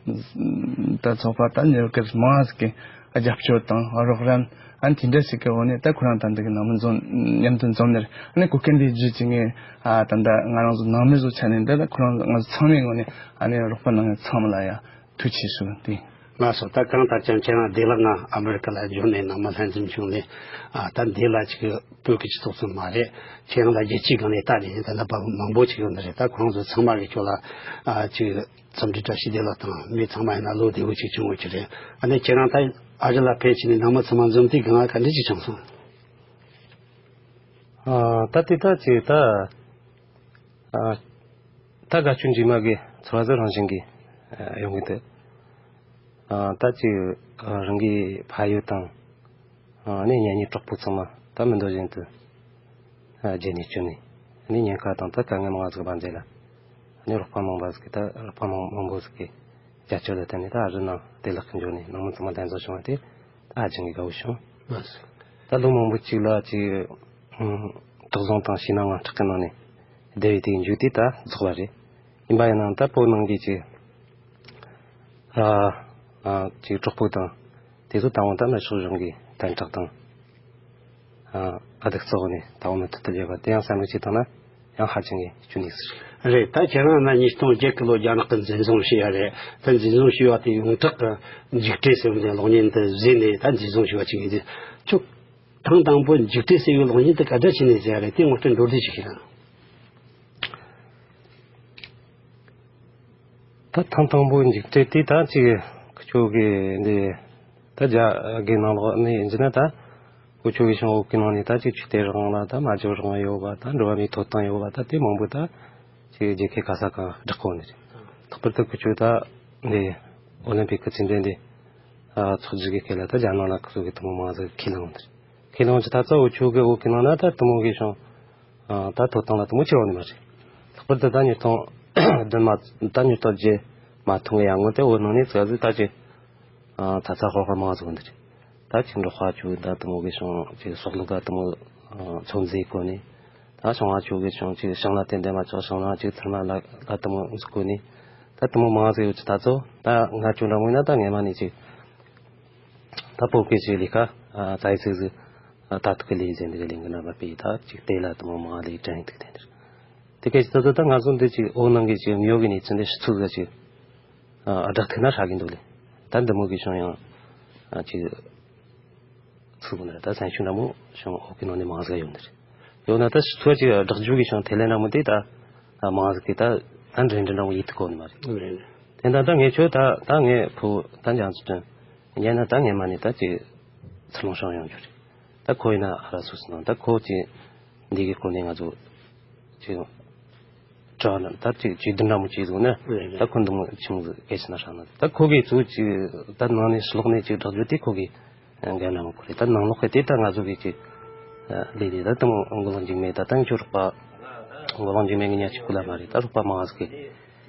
ད་ཚོགས་པ་ད་ཉེ་གར་མང་ཟིག་གི་རྒྱབ་སྐྱོར་དང་རོགས་རམ། ཨ་དེ་འདྲ་ཞིག་གི་འོག་ནས་ད་ཁོ་རང་ད་འདི་གི་ནང་མི་འཛོམས་མཉམ་དུ་འཛོམས་ནས། ཨ་ནི་གོ་སྐབས་འདི་བརྒྱུད་ཅིག་ངས་ཨ་ད་ད་ང་རང་ཚོ་ནང་མི་ཚོ་ཆ་ནས་ད་ད་ཁོ་རང་ང་ཚོ་ཚང་མའི་ངོས་ནས་ཨ་ནི་རོགས་པ་གནང་མཁན་ཚང་མ་ལ་ཡ། ཐུགས་རྗེ་ཆེ་ཞུ། དེ། ལགས་སོ། ད་གང་ལྟར་ཀྱང་ཁྱེད་རང་བདེ་བླག་ངང་ཨ་མེ་རི་ཀ་ལ་འབྱོར་ནས་ནང་མི་ལྷན་འཛོམས་བྱུང་ནས། ཨ་ད་འདི་ལ་ཅིག་བོད་ཀྱི་སྤྱི་ཚོགས་ཙམ་མ་རེད། ཁྱེད་རང་ལ་རྒྱལ་སྤྱིའི་སྒང་ནས་ལྟ་ནས་ད་ལྟ་བར་མང་པོ་ཅིག་ཡོད་ནི་རེད། ད་ཁོང་ཚོ་ཚང་མ་གིས་ཁྱོད་ལ་ཨ་ཅིག་འཚམས་འདྲི་བཀྲ་ཤིས་བདེ་ལེགས་དང་། མི་ཚང་མ་ཡིན་ན་ལོ་བདེ་པོ་ཅིག་བྱུང་ཡོད་ཀྱི་རེད། ཨ་ནི་ཁྱེད་རང་ད་ཨ་རི་ལ་ཕེབས་བྱས་ནས་ནང་མི་ཚང་མ་འཛོམས་དུས་སྒང་ལ་ག་འདྲ་ཅིག་བྱུང་སོང་། ཨ་ད་དེ་ད་ཅིག་ད། ཨ། ད་དགའ་སྐྱོ་འཇིགས་མ་གི་ཚོར་བ་ཟིག་རང་བཞིན་གྱིས་ཨ་ཡོང་གི་འདུག་ཨ་ད་ཅིག་ཨ་རང་གི་ཕ་ཡུལ་དང་། ཨ་ནི་གཉེན་ཉེ་གྲོགས་པོ་ཚང་མ་ད་མི་འདོད་བཞིན་དུ་ཨ་རྗེས་ནས་བསྐྱོན་ནས། ཨ་ནི་ཉེན་ཁ་དང་ད་དཀའ་ངལ་མང་ང་ཟིག་བར་མཛད་ལ། ཨ་ནི་རོགས་པ་མང་པོ་ཟིག་གིས་ད་རོགས་པ་མང་མང་པོ་ཟིག་གིས་རྒྱབ་སྐྱོར་ལ་བརྟེན་ནས་ད་ཨ་རི་ནང་བདེ་བླག་གི་འབྱོར་ནས་ནང་མི་ཚང་མ་ལྷན་འཛོམས་བྱུང་བ་དེ་ད་ཧ་ཅང་གི་དགའ་བོ་བྱུང་། ལགས་སོ། ད་ལོ་མང་པོ་ཅིག་ལ་ཅིག་ཨ་དོགས་ཟོན་དང་ཞེད་སྣང་དངངས་སྐྲག་གི་ནང་ནས་བསྡད་པའི་དེའི་མཇུག་དེ་ད་རྫོགས་པ་རེད། ཡིན་པ་ཡིན་ནའང་ད་བོད་ནང་གི་ཅིག་ཨ་ཨ་ཅིག་གྲོགས་པོ་དང་དེ་ཚོ་ད་འོང་ད་ནི་ཕྱོགས་གཞུང་གི་དམ་དྲག་དང་ཨ་ཨ་སྡུག་བཙོག་ནས་ད་འོང་མི་ཐུབ་ཐུབ་ཡོད་པ་དེ་ཡང་བསམ་བློ་བྱས་བཏང་ན་ཡང་ཧ་ཅང་གི་སྐྱོ་གནས་ཟིག་རེད། ད་ཁྱེད་རང་ན་ཉིས་སྟོང་བརྒྱད་གི་ལོ་རྒྱ་ནག་གི་འཛིན་བཟུང་བྱས་ཡ་རེད། ད་འཛིན་བཟུང་བྱས་པ་དེ་ཡོངས་གྲགས་གི་འཇིགས་བྲལ་ཟེར་བ་དེ་གློག་བརྙན་དེ་གཟིགས་ནས་ད་འཛིན་བཟུང་བྱས་པ་ཅིག་ཡིན་དུས། ཁྱོད་ཐེངས་དང་པོ་འཇིགས་བྲལ་ཟེར་བའི་གློག་བརྙན་དེ་ག་འདྲ་བྱས་ནས་གཟིགས་ཡ་རེད། དེ་ངོ་སྤྲོད་མདོར་བསྡུས་ཅིག་བྱེད་རོགས། ད་ཐེངས་དང་པོ་འཇིགས་བྲལ་དེ་ད་ཅིག་ཁྱོད་ཀྱི་འདི་ད་རྒྱ་དགེ་ནང་ལོགས་ནས་ཡིན་གྱི་ན། ད་ཁོ་ཁྱོད་ཀྱི་ཤང་འོག་གི་ནང་ནས་ད་ཅིག་ཆོས་དད་རང་ལ་ད་མ་འཇོག་རང་ཡོད་པ། ད་འགྲོ་བ་མིའི་ཐོབ་ཐང་ཡོད་པ། ད་དེ་མང་པོ་ད་ཅིག་རྒྱལ་ཁའི་ག་ས་གང་བསྒྲགས་གོ་ནི་རེད། ལྷག་པར་དུ་ཁོ་ཁྱོད་ད་འདི་ཨོ་ལིམ་པིག་གི་རྩེད་འགྲན་འདི་ཚོགས་རྒྱུ་གི་སྐད་ལ་ད་རྒྱ་ནང་ལ་ཁོ་ཚོ་གི་དེ་མོ་མང་ཟིག་ཁས་བླངས་ནི་རེད། ཁས་བླངས་ཀྱི་ད་ཚོ་འུ་ཆོ་གི་འོག་གི་ནང་ན་ད་དེ་མོ་གི་ཤང་ཨ་ད་ཐོབ་ཐང་ལ་དེ་མོ་ཆེ་བ་ནི་མ་རེད། ལྷག་པར་དུ་ད་ཉིས་སྟོང་བདུན་མ་ད་ཉིས་སྟོང་བརྒྱད་མ་ཐོན་གི་ཡང་སྔོན་དེ་འོ་ནང་ནས་ཙག་ཙིག་ད་ཅི་ཨ་ད་ཚ་ཧོར་ཧོར་མང་ཟིག་འདི་རེད། ད་ཅི་འབྲོག་པ་ཆོ་ད་དེ་མོ་གི་ཤང་ཅི་སྲོག་བླུ་ད་དེ་མོ་ཚོད་འཛིན་གོ་ནི། ད་ཤང་བ་ཆོ་གི་ཤང་ཅི་ཤང་ལ་ཏན་ཏན་མ་ཆོག་ཤང་ལ་ཅི་ཚར་མ་ལ་ལ་དེ་མོ་འཛུགས་གོ་ནི། ད་དེ་མོ་མང་ཟིག་ཡོད་ཅི། ད་ཚོ་ད་ང་ཆོ་འདྲ་མོ་ཡིན་ན་ད་ངེས་མ་ནི་ཅི། ད་བོད་སྐད་ཀྱི་ལས་ཀ་ཨ་ད་ཡི་ཚིག་ཟིག་ཨ་ད་ཐུག་གི་ལས་ཟེར་འདི་གི་ལས་འགུལ་རྣམ་པ་སྤེལ། ད་ཅིག་དེ་ལ་དུ་མོ་མ་ལས་དྲན་ཐུག་དེ་འདིར་དེ་སྐད་ཀྱི་ད་ད་ད་ང་ཚོ་འདི་ཅིག་འོ་ནང་གི་ཅིག་མྱོ་གི་ནི་ཚུན་འདི་ཚུགས་ཟིག་ཅིག་ཨ་བསྒྲགས་ཐུག་ན་ཧྲ་གི་འདུག་ལས། ད་འདི་མོ་གི་བྱུང་ཡང་ཨ་ཅིག་ཚུགས་ན་ད་སེམས་ཤུགས་འདྲ་མོ་བྱུང་འོ་གི་ནང་ནས་མང་ཟིག་ཡོང་འདིར། ཡོད་ན་ད་ཚོ་ཅིག་བསྒྲགས་རྒྱུ་གི་བྱུང་དེ་ལས་འདྲ་མོ་དེ་ད་མང་ཟིག་གི་ད་ད་འདྲེན་འདྲེན་འདྲ་མོ་ཡིད་དུ་གོ་ནི་མ་རེད། དེ་འདྲ་ད་ངས་ཁྱོད་ད་ད་ངས་ཕུ་ད་འཇང་ཚུལ་སྟོན་ཉན་ན་ད་ངས་མ་ནི་ད་ཅིག་ཚུར་ལོངས་བྱུང་ཡོང་རྒྱུ་རེད། ད་ཁོ་ཡིན་ན་ཧ་ར་སུ་སུ་ནང་ད་ཁོ་ཅིག་འདི་གི་སྐོར་ནས་ང་ཚོ་ཅིག་དྲི་བ་ད་ཅིག་ཅིག་འདི་འདྲ་མོ་ཅིག་བཟུང་ན་ད་ཁོ་འདི་མོ་ཆུང་ཟིག་སྐད་ཆ་ན་ཧྲ་ན་ད་ཁོ་གིས་ཚུར་ཅིག་ད་ནང་ནས་ཕྱི་ལོགས་ནས་ཅིག་བསྒྲགས་རྒྱུ་དེ་ཁོ་གིས་འགན་འདྲ་མོ་ཁུར་རེད། ད་ནང་ལོགས་གི་དེ་ད་ང་ཚོ་གི་ཅིག་ལས་དེ་ད་དེ་མོ་མགོ་ལོག་འཇིགས་མེད་ད་ད་ངས་ཁྱོད་རོགས་པ་མགོ་ལོག་འཇིགས་མེད་གི་ཉག་གཅིག་པུ་ལ་མ་རེད། ད་རོགས་པ་མང་ཟིག་གི་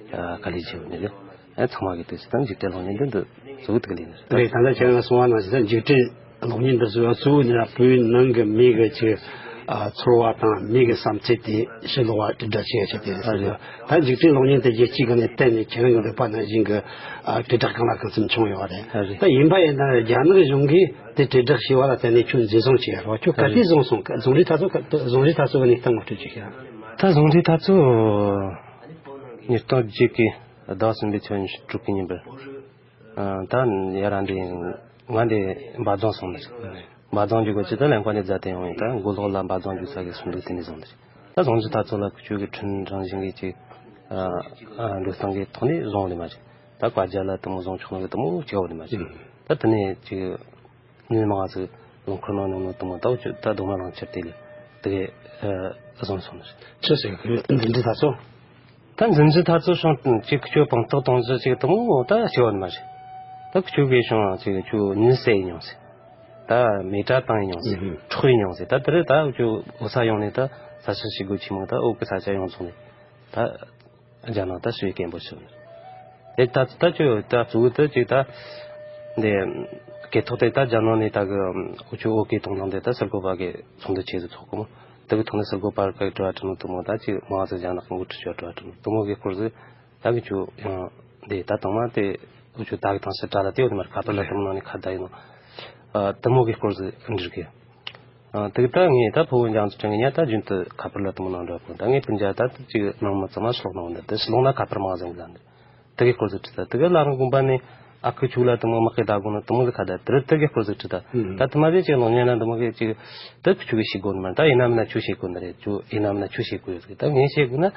དཀའ་ལས་ཆེ་བ་ནི་རེད། ཨ་ཚང་མ་གི་དུས་སུ་ད་འཇིགས་བྲལ་གློག་བརྙན་འདི་འདི་གཙོ་བོ་དེ་ག་ལས་ནི་རེད། རེད། ད་ལྟ་ཁྱེད་རང་གསུང་བ་ནང་བཞིན་ད་འཇིགས་བྲལ་གློག་བརྙན་འདི་ཚོ་ཡང་གཙོ་བོ་ནི་བོད་ནང་གི་མི་གི་ཅིག་ ཨ། ཚོར་བ་དང་མིག་གི་བསམ་ཚུལ་དེ་ཕྱི་ལོགས་ལ་དྲིལ་བསྒྲགས་བྱེད་ཡ་ཆེད་དུ་རེད་ཟེར། ཨ་རེད། ད་འཇིག་རྟེན་གློག་བརྙན་དེ་རྒྱལ་སྤྱིའི་སྒང་ནས་བལྟས་ནས་ཁྱེད་རང་གི་འདོད་པ་ནང་བཞིན་གྱི། ཨ། དྲིལ་བསྒྲགས་གང་ལ་གང་འཚམ་བྱུང་ཡོད་རེད། ཨ་རེད། ད་ཡིན་པ་ཡིན་ན་རྒྱ་ནག་གཞུང་གིས་དེ་དྲིལ་བསྒྲགས་བྱས་པ་ལ་བརྟེན་ནས་ཁྱོད་འཛིན་བཟུང་བྱས་ཡོད་རེད་བ། ཁྱོད་ག་དུས། ཨ་རེད། བཟུང་སོང་། བཟུང་རིང་ཐག་ཚོད་ག། བཟུང་རིང་ཐག་ཚོད་གི་གནས་སྟངས་ངོ་སྤྲོད་ཅིག་བྱས། ད་བཟུང་རིང་ཐག་ཚོད་ཉིས་སྟོང་བརྒྱད་ཀྱི་ཟླ་བ་གསུམ་པའི་ཚེས་ཉི་ཤུ་དྲུག་གི་ཉིན་པར། ཨ། ད་ཡར་འདི་ང་འདི་འབའ་རྫོང་སོང་ནས། འབའ་རྫོང་འཇུག་གི་ཆེད་དུ་ལེན་ཁ་ནས་རྫ་དེ་ཡོང་ཡིན། ད་མགོ་ལོག་ལ་འབའ་རྫོང་འཇུག་ས་གི་སུམ་འདུག་དེ་ནས་བཟུང་ནས། ད་བཟུང་རིང་ཐག་ཚོད་ལ་ཁྱོད་ཀྱི་ཁྲིམས་རང་བཞིན་གྱི་ཅིག་ཨ། ཨ། འགྲོ་སྟངས་ཀྱི་ཐོག་ནས་བཟུང་བ་ནི་མ་རེད། ད་བཀའ་རྒྱ་ལ་དེ་མོ་བཟུང་ཆོག་ནོ་གི་དེ་མོ་བྱས་པ་ནི་མ་རེད། ད་དེ་ནས་ཅིག་མི་མང་ཟིག་རླངས་འཁོར་ནང་ཉོ་ནོ་དེ་མོ། ད་འུ་ཅོ་ད་རྡོག་མ་རླངས་ཕྱིར་དེ་ལས་དེ་གས་ཨ་བཟུང་སོང་ནི་རེད། ཆི་ཟེར་གི་འཛིན་གྲྭ་ཚོ། ད་འཛིན་གྲྭ་ཚོ་བྱུང་ཅིག་ཁྱོད་དཔང་རྟགས་གཏོང་རྒྱུ་ཅིག་དེ་མོ་ད་བྱས་པ་ནི་མ་རེད། ད་ཁྱོད་གིས་བྱུང་ཅིག་ཁྱོད་མི་བསད་མྱོང་ཟེར། ད་མེ་དྲ་བཏང་མྱོང་ཟེར། ཨུ་ཧུ། འཕྲོག་མྱོང་ཟེར། ད་དེ་རེད། ད་འུ་ཅོ་འོ་ས་ཡོང་ནས་ད་ས་ཆ་ཞིག་དགོས་ཆི་མོ། ད་འོ་གི་ས་ཆ་ཡོང་སོང་ནས་ད། རྒྱ་ནག་ད་ཞི་བའི་སྐད་འབོད་ཞུ། དེ་ད་ད་ཁྱོད་ད་གཙོ་བོ་དེ་ཅིག་ད་འདི་སྐད་ཐོག་དེ་ད་རྒྱ་ནག་ནས་ད་གི་འུ་ཆོ་བོད་སྐད་གཏོང་སྟངས་དེ་ད་སུལ་འགོག་པ་གི་ཚོགས་འདུ་ཆེ་ཟིག་ཚོགས་གོ་མོ། དེ་གི་ཐོག་ནས་སུལ་འགོག་པ་གི་དྲི་བ་དྲིས་ནོ་དེ་མོ། ད་ཅིག་མང་ཟིག་རྒྱ་ནག་གི་འགོ་ཁྲིད་ཆོ་དྲི་བ་དྲིས་ནོ་དེ་མོ་གི་སྐོར་ཟིག་ད་གི་ཁྱོད་ཡང་འདི་ད་དང་མ་དེ་འུ་ཆོ་ད་གི་དང་ཕྱི་དྲ་ལ་དེ་ཡོད་མ་རེད། ཁ་པར་ལ་དེ་མོ་ནང་ནས་ཁ་བརྡ་ཡིན་ནོ། ཨ། དེ་མོ་གི་སྐོར་ཟིག་འདྲི་གི། ཨ། དེ་གི་ད་ངས་ད་ཕོ་བོ་འཇང་ཚོ་ཁྲེན་གི་ཉ་ད་རྒྱུན་དུ་ཁ་པར་ལ་དེ་མོ་ནང་འདྲ་གོ། ད་ངས་སྤུན་ཀྱག་ད་ཅིག་ནང་མི་ཚང་མ་ཕྱི་ལོགས་ནང་འདི་དེ་ཕྱི་ལོགས་ན་ཁ་པར་མང་ཟིག་ལ་འདི་དེ་གི་སྐོར་ཟིག་དྲིས། ད་དེ་གི་བླ་རུང་དགོན་པ་ནས་ཨ་ཁུ་ཁྱུག་ལ་དེ་མོ་དམག་གི་ད་གོ་ནོ་དེ་མོ་ཟིག་ཁ་བརྡ་དེ་རེད། དེ་གི་སྐོར་ཟིག་དྲིས། ད་ད་དེ་མ་ཟིག་ཅིག་ནང་ཉན་ན་དེ་མོ་གི་ཅིག་ད་ཁྱོད་གི་ཤེས་དགོས་ནི་མ་རེད། ད་ཡིན་ན་མིན་ན་ཁྱོད་ཤེས་དགོས་ནི་རེད། ཁྱོད་ཡིན་ན་མིན་ན་ཁྱོད་ཤེས་དགོས་ཡོད་ཟིག་ད་ངས་ཤེས་དགོས་ན།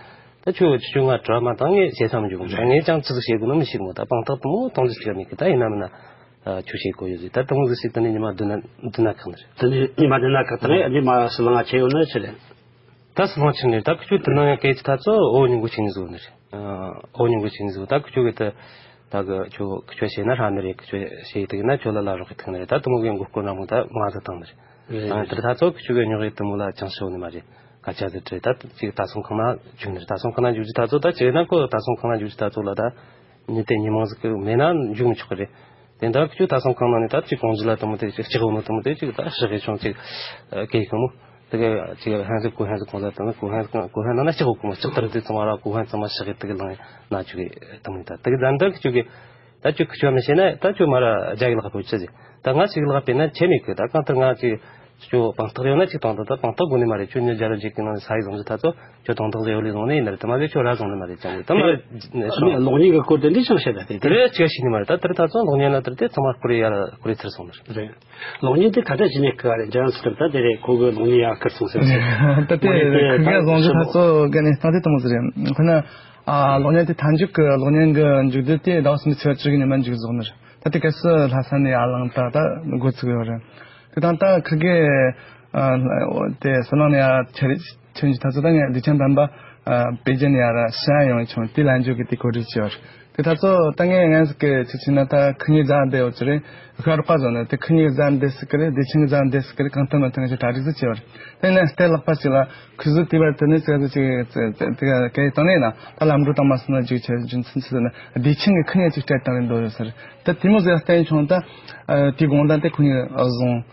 ད་ཁྱོད་ཁྱོད་ང་དྲི་བ་མ་བཏང་། ངས་བཤད་ས་མི་འཇུག་གི། ད་ངས་ཅང་ཅི་ཟིག་བཤད་དགོས་ན་མི་ཤེས་གི་མོ། ད་དཔང་རྟགས་དེ་མོ་གཏོང་རྒྱུ་ཅིག་མེད་གི། ད་ཡིན་ན་མིན་ན་ཨ་ཁྱོད་བཤད་དགོས་ཡོད་ཟིག་ད་དེ་མོ་ཟིག་ཟིག་དེ་ནས་ཉི་མ་བདུན་ན་བདུན་ན་ཁག་ནི་རེད། དེ་ནས་ཉི་མ་བདུན་ན་ཁག་ད་ངས་ཉི་མ་ཕྱི་ལང་ང་ཆད་ཡོད་ན་ཆི་རེད། ད་ཕྱི་ལང་ཆད་ནི་རེད། ད་ཁྱོད་དེ་ནང་ཡང་སྐད་ཆ་ད་ཚོ་འོ་ཉིན་གུ་ཆིན་ཟིག་ནི་རེད། ཨ། འོ་ཉིན་གུ་ཆིན་ཟིག་ད་ཁྱོད་གི་ད་ད་གི་ཁྱོད་ཁྱོད་བཤད་ན་ཧྲ་ནི་རེད། ཁྱོད་བཤད་དེ་ན་ཁྱོད་ལ་ལ་རོགས་གི་ཐུག་ནི་རེད། ད་དེ་མོ་གི་མགོ་སྐོར་ན་མོ་ད་ང་ཚོ་བཏང་ནི་རེད། རེད། ཨ། དེ་ད་ཚོ་ཁྱོད་གི་ཉོ་གི་དེ་མོ་ལ་ཅང་ཤོ་ནི་མ་རེད། སྐད་ཆ་དེ་དྲིས། ད་ཅིག་ད་སོང་ཁང་ན་བཅུག་ནི་རེད། ད་སོང་ཁང་ན་བཅུག་རྒྱུ་ད་ཚོ་ད་ཅིག་ན་ཁོ་ད་སོང་ཁང་ན་བཅུག་རྒྱུ་ད་ཚོ་ལ་ད་ཉི་དེ་ཉི་མང་ཟིག་གི་མེད་ན་འཇུག་མི་ཆོག་གི་རེད། དེ་འདྲ་ཁྱོད་ད་སོང་ཁང་ན་ནི་ད་ཅིག་གོང་ཇི་ལ་དེ་མོ་དེ་ཅིག་ལྕགས་འོ་ནོ་དེ་མོ་དེ་ཅིག་ད་ཧྲི་གི་ཆུང་ཅིག་གེ་གི་མོ། དེ་གི་ཅིག་ཧན་ཟིག་གོ་ཧན་ཟིག་གོང་ལ་དེ་ནི་གོ་ཧན་གོ་ཧན་ནང་ན་ལྕགས་འོ་གོ་མོ་ལྕགས་དར་དེ་ཚང་མ་ར་གོ་ཧན་ཚང་མ་ཧྲི་གི་དེ་གི་ལང་ན་ཆུ་གི་དེ་མོ། ད་དེ་གི་ད་འདྲ་ཁྱོད་གི་ད་ཁྱོད་ཁྱོད་མི་ཤེས་ན་ད་ཁྱོད་མ་ར་རྒྱ་གི་ལག་པོ་ཆི་ཟིག་ད་ང་ཅིག་ལག་པས་ན་ཆེ་མེད་གི། ད་གང་ལྟར་ང་ཅིག་ཁྱོད་དཔང་རྟགས་ཡོད་ན་ཅིག་གཏོང་དང་། ད་དཔང་རྟགས་དགོས་ནི་མ་རེད། ཁྱོད་ཉི་བརྒྱ་ར་བརྒྱད་ཀྱི་ནང་ནས་ས་ཡིག་བཟུང་རྒྱུ་ད་ཚོ་ཁྱོད་དོན་དག་ཟེར་ཡོད་ལས་བཟུང་ནི་ཡིན་ན་རེད། དེ་མ་ཟེར་ཁྱོད་ར་བཟུང་ནི་མ་རེད། ཅང་གི་དེ་མ་རེད། གློག་བརྙན་གྱི་སྐོར་དེ་འདྲ་ཅང་བཤད་ད་དེ་དེ་རེད་ཅིག་ཤེས་ནི་མ་རེད། ད་དེ་རེད། ད་ཚོ་གློག་བརྙན་ལ་དེ་རེད། དེ་ཚང་མ་སྐོར་ཡ་སྐོར་ཚར་སོང་ནི་རེད། གློག་བརྙན་དེ་ག་འདྲ་བྱས་ནས་བསྐུར་བ་རེད། འཇང་སི་ཏུར་ད་དེ་རེད། ཁོ་གི་གློག་བརྙན་ཡ་བསྐུར་སོང་ཟེར་ཟེར། ད་དེ་གློག་བརྙན་དེ་ཁུར་གེ་ད་བཟུང་རྒྱུ་ད་ཚོ་གི་གནས་སྟངས་དེ་དེ་མོ་ཟིག་རེད། ཁོ་ན་ཨ་གློག་བརྙན་དེ་མཐའ་མཇུག་གི་གློག་བརྙན་གི་མཇུག་སྡུད་དེ་ཟླ་བ་གསུམ་པའི་ཚེས་བཅུ་གི་ཉི་མ་མཇུག་རྫོགས་ནི་རེད། ད་དེ་གལ་སྲིད་ལྷ་ས་ནས་ཡར་ལངས་ད་ད་འགོ་ཚུགས་ཡོད་རེད། དེ་དང་ད་ཁུར་གེ་ཨ་དེ་ཟི་ལིང་ནས་ཡར་ཁྱེར་ཁྱེར་རྒྱུ་ད་ཚོ་ད་ངས་བདེ་ཆེན་དམ་པ་ཨ་པེ་ཅིན་ནས་ཡར་ཞི་ཨན་ཡོང་བྱུང་། དེ་ལ་འཇུག་གི་དེ་གོ་སྒྲིག་བྱས་ཡོད་རེད། དེ་ད་ཚོ་ད་ངས་ངན་ཟིག་གི་ཚིག་བྱས་ན་ད་ཁུ་ཉི་རྫ་འདི་ཡོད་ཚོད་རེད། ཤར་པ་བཟོ་ནས་དེ་ཁུ་ཉི་རྫ་འདི་སྲིད་གི་རེད། བདེ་ཆེན་གྱི་རྫ་འདི་སྲིད་གི་རེད། གང་ལྟར་མ་ཐོན་ཞིག་གྲ་སྒྲིག་ཟིག་བྱས་པ་རེད། དེ་ནས་རྟའི་ལག་པ་ཞིག་ལ་ཁུ་ཟུར་དེ་བར་དེ་ནས་ཙེ་ཙེ་ཅིག་ཙེ་ཙེ་དེ་ག་གའི་བཏང་ནས་ན་ད་ལམ་འགྲོ་དང་མ་སོང་ན་རྒྱུག་ཆེ་རྒྱུ་མཚན་ཚོད་ན་བདེ་ཆེན་གྱི་ཁུ་ཉི་ཅིག་སྤྲད་བཏང་རེད་འདོད་ཡོད་ས་རེད། ད་དེ་མོ་ཟིག་བསྟན་བྱུང་། ད་དེའི་དགོང་དག་དེ་ཁུ་ཉི་བཟུང་།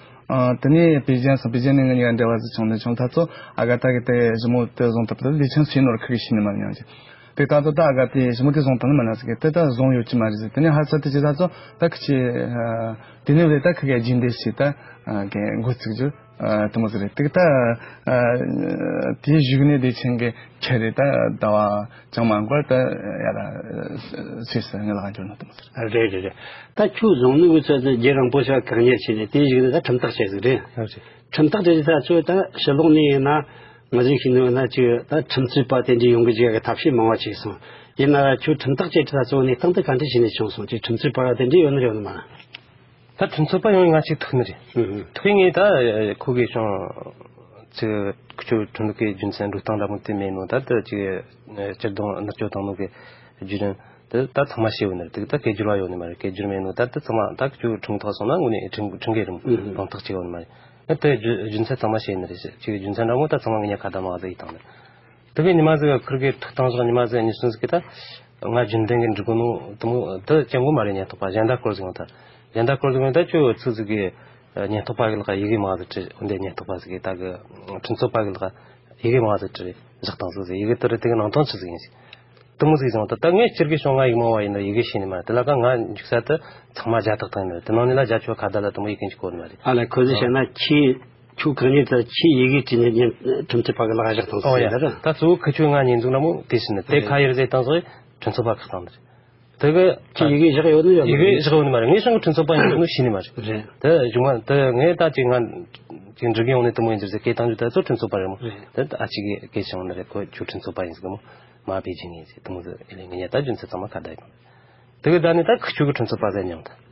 དེ་ནས་པེ་ཅིན་སོང་། པེ་ཅིན་ནས་ང་གཉིས་ཀ་འབྲེལ་བ་ཟིག་བྱུང་ནས་བྱུང་། ད་ཚོ་ཨ་ག་ད་གི་དེ་ཞི་མོ་དེ་བཟུང་ཐུབ་ད་བདེ་ཆེན་ཞིག་ནོར་ཁུ་གི་ཤི་ནི་མ་ཉན་ཅིག་དེ་ད་ལྟ་ད་ཨ་ག་དེ་ཞི་མོ་དེ་བཟུང་བཏང་ནི་མ་ན་ཟེར་གི། དེ་ད་བཟུང་ཡོད་ཀྱི་མ་རེད་ཟེར། དེ་ནས་ཧ་ས་དེ་ཅི་ད་ཚོ་ད་ཁི་ཆི་དེ་ནས་རེད། ད་ཁི་གའི་རྗེས་འདེད་ཞིག་ད་གའི་འགོ་ཚུགས་རྒྱུ་དེ་མོ་ཟིག་རེད། དེ་ད་དེའི་གཞུག་ནས་བདེ་ཆེན་གི་ཁྱེད་རེད། ད་ཟླ་བ་ཅང་མ་འགོར་ད་ཡར་སུད་སི་ངའི་ལག་འབྱོར་ནོ་དེ་མོ་ཟིག་རེད། རེད་རེད་རེད། ད་ཁྱོད་བཟུང་ནི་གི་ཚོད་དུ་རྒྱུན་རིང་པོ་ཞིག་བཀག་ཉར་བྱས་ནས་དེའི་གཞུག་ནས་ད་ཁྲིམས་ཐག་བཅད་ཟིག་རེད། ཁྲིམས་ཐག་བཅད་ད་ཚོད་ད་ཕྱི་ལོགས་ནས་ཡིན་ན། ང་ཚོས་ཤེས་ནོ་ན་ཅིག་ད་ཁྲིམས་རྩོད་པ་དེ་འདྲའི་ཡོང་གི་ཅིག་གི་ཐབས་ཤེས་མང་བ་ཅིག་སོང་། ཡིན་ན་ཁྱོད་ཁྲིམས་ཐག་བཅད་ད་གཙོ་བོ་གནས་སྟངས་དེ་ག་འདྲ་བྱས་ནས་བྱུང་སོང་། ཅིག་ཁྲིམས་རྩོད་པ་དེ་འདྲའི་ཡོད་ནི་རེད་ཡོད་ནི་མ། ད་ཁྲིམས་རྩོད་པ་ཡོང་ང་ཅིག་ཐུག་ནི་རེད། ཨུ་ཨུ། ཐུག་ངས་ད་ཁོ་གིས་ཅུང་ཅིག་ཁྱོད་ཁྲིམས་ལུགས་ཀྱི་རྒྱུ་མཚན་འགྲོ་སྟངས་འདྲ་མོ་དེ་མེད་ནོ། ད་ད་ཅིག་སྤྱིར་བཏང་མནར་གཅོད་བཏང་ནོ་གི་བརྒྱུད་རིམ་དེ་ད་ཚང་མ་ཤེས་ཡོད་ནི་རེད། དེ་ད་སྐད་སྒྱུར་བ་ཡོད་ནི་མ་རེད། སྐད་སྒྱུར་མེད་ནོ། ད་དེ་ཚང་མ་ད་ཁྱོད་ཁྲིམས་ཐོག་སོང་ན་དངོས་གནས་ཁྲིམས་ཁྲིམས་འགལ་རིམ་ཨུ་ཨུ། དང་ཐག་ཅིག་ཡོད་ནི་མ་རེད། ཨ། དེ་རྒྱུ་རྒྱུ་མཚན་ཚང་མ་ཤེས་ནི་རེད། ཅིག་རྒྱུ་མཚན་འདྲ་མོ་ད་ཚང་མ་ངེད་གཉིས་ཀ་ད་མ་ཟིག་ཡིན་དང་ནི། དེ་གི་ཉི་མ་ཟིག་ཁུར་གི་ཐུག་བཏང་སོང་། ཉི་མ་ཟིག་ཉི་སུན་ཟིག་གི་ད་ང་རྒྱུན་ལྡན་གི་འགྲིག་གོ་ནོ་དེ་མོ་དེ་ཅང་གོ་མ་རེད། ཉན་ཐོག་པ་གཞན་དག་སྐོར་ཟིག་ཡོང་ད། གཞན་དག་སྐོར་ཟིག་ཡོང་ད་ཁྱོད་ཚིག་ཟིག་གི་ ཉེན་རྟོག་པ་གི་ལག་ཡི་གེ་མང་ཟིག་བྲིས། འོན་ཏེ་ཉེན་རྟོག་པ་ཟིག་གིས་ད་གི་ཁྲིམས་རྩོད་པ་གི་ལག་ཡི་གེ་མང་ཟིག་བྲིས་བཞག་བཏང་ཟིག་ཟེར། ཡི་གེ་དེ་རུ་དེ་གི་ནང་དོན་ཆི་ཟིག་ཡིན་ཟིག་དེ་མོ་ཟིག་བྱུང་། ད་ད་ངས་སྤྱིར་གི་བྱུང་ང་ཡིག་མང་བ་ཡིན་ན་ཡི་གེ་ཤེས་ནི་མ་རེད། དེ་ལ་ཀ་ང་འཇུག་ས་དེ་ཚང་མ་རྒྱ་ཐག་ཐག་ཡིན་ནི་རེད། དེ་ནང་ནས་ལ་རྒྱ་ཆེ་བ་ཁ་བརྡ་ལ་དེ་མོ་ཡི་གེ་འཇུག་གོ་ནི་མ་རེད། ཨ་ལ་ཁོ་ཚོས་བཤད་ན་ཁྱེད་ཁྱོད་གང་ཉིད་དུ་ཁྱེད་ཡི་གེ་བྲིས་ནས་ཉན་ཁྲིམས་རྩོད་པ་གི་ལག་བཞག་བཏང་ཟིག་ཟེར་ད་ར། ད་གཙོ་བོ་ཁི་ཆོས་ང་ཉེས་འཛུགས་ན་མོ་དེ་ཕྱིན་ནི་དེ་ཁ་ཡར་ཟེར་བཏང་ཟིག་ཁྲིམས་རྩོད་པ་ཁག་བཏང་ནི་རེད། དེ་གི་ཁྱེད་ཡི་གེ་བཞག་ཡོད་ནི་ཡོད་ཡི་གེ་བཞག་ཡོད་ནི་མ་རེད། ངས་བྱུང་གི་ཁྲིམས་རྩོད་པ་ཡིན་ནོ་ཤེས་ནི་མ་རེད། རེད། དེ་གཞུག་མ་དེ་ངས་ད་ཅིག་ང་ཅིག་འགྲིག་གི་ཡོང་ནས་དེ་མོ་ཡིན་ཟེར་ཟེར་སྐད་བཏང་རྒྱུ་ད་གཙོ་ཁྲིམས་རྩོད་པ་རེད་མོ། རེད། དེ་ཨ་ཅིག་གིས་སྐད་བྱུང་ནི་རེད། ཁོ་ཁྱོད་ཁྲིམས་རྩོད་པ་ཡིན་ཟེར་གི་མོ་མ་བེད་ཀྱི་ངེས་ཟེར་དེ་མོ་ཟེར་ཨེ་ལས་ངས་ཉལ་ད་རྒྱུ་མཚན་ཚང་མ་ཁ་བརྡ་ཡིན། དེ་གི་ད་ནི་ད་ཁི་ཆོས་གི་ཁྲིམས་རྩོད་པ་ཟེར་མྱོང་ད།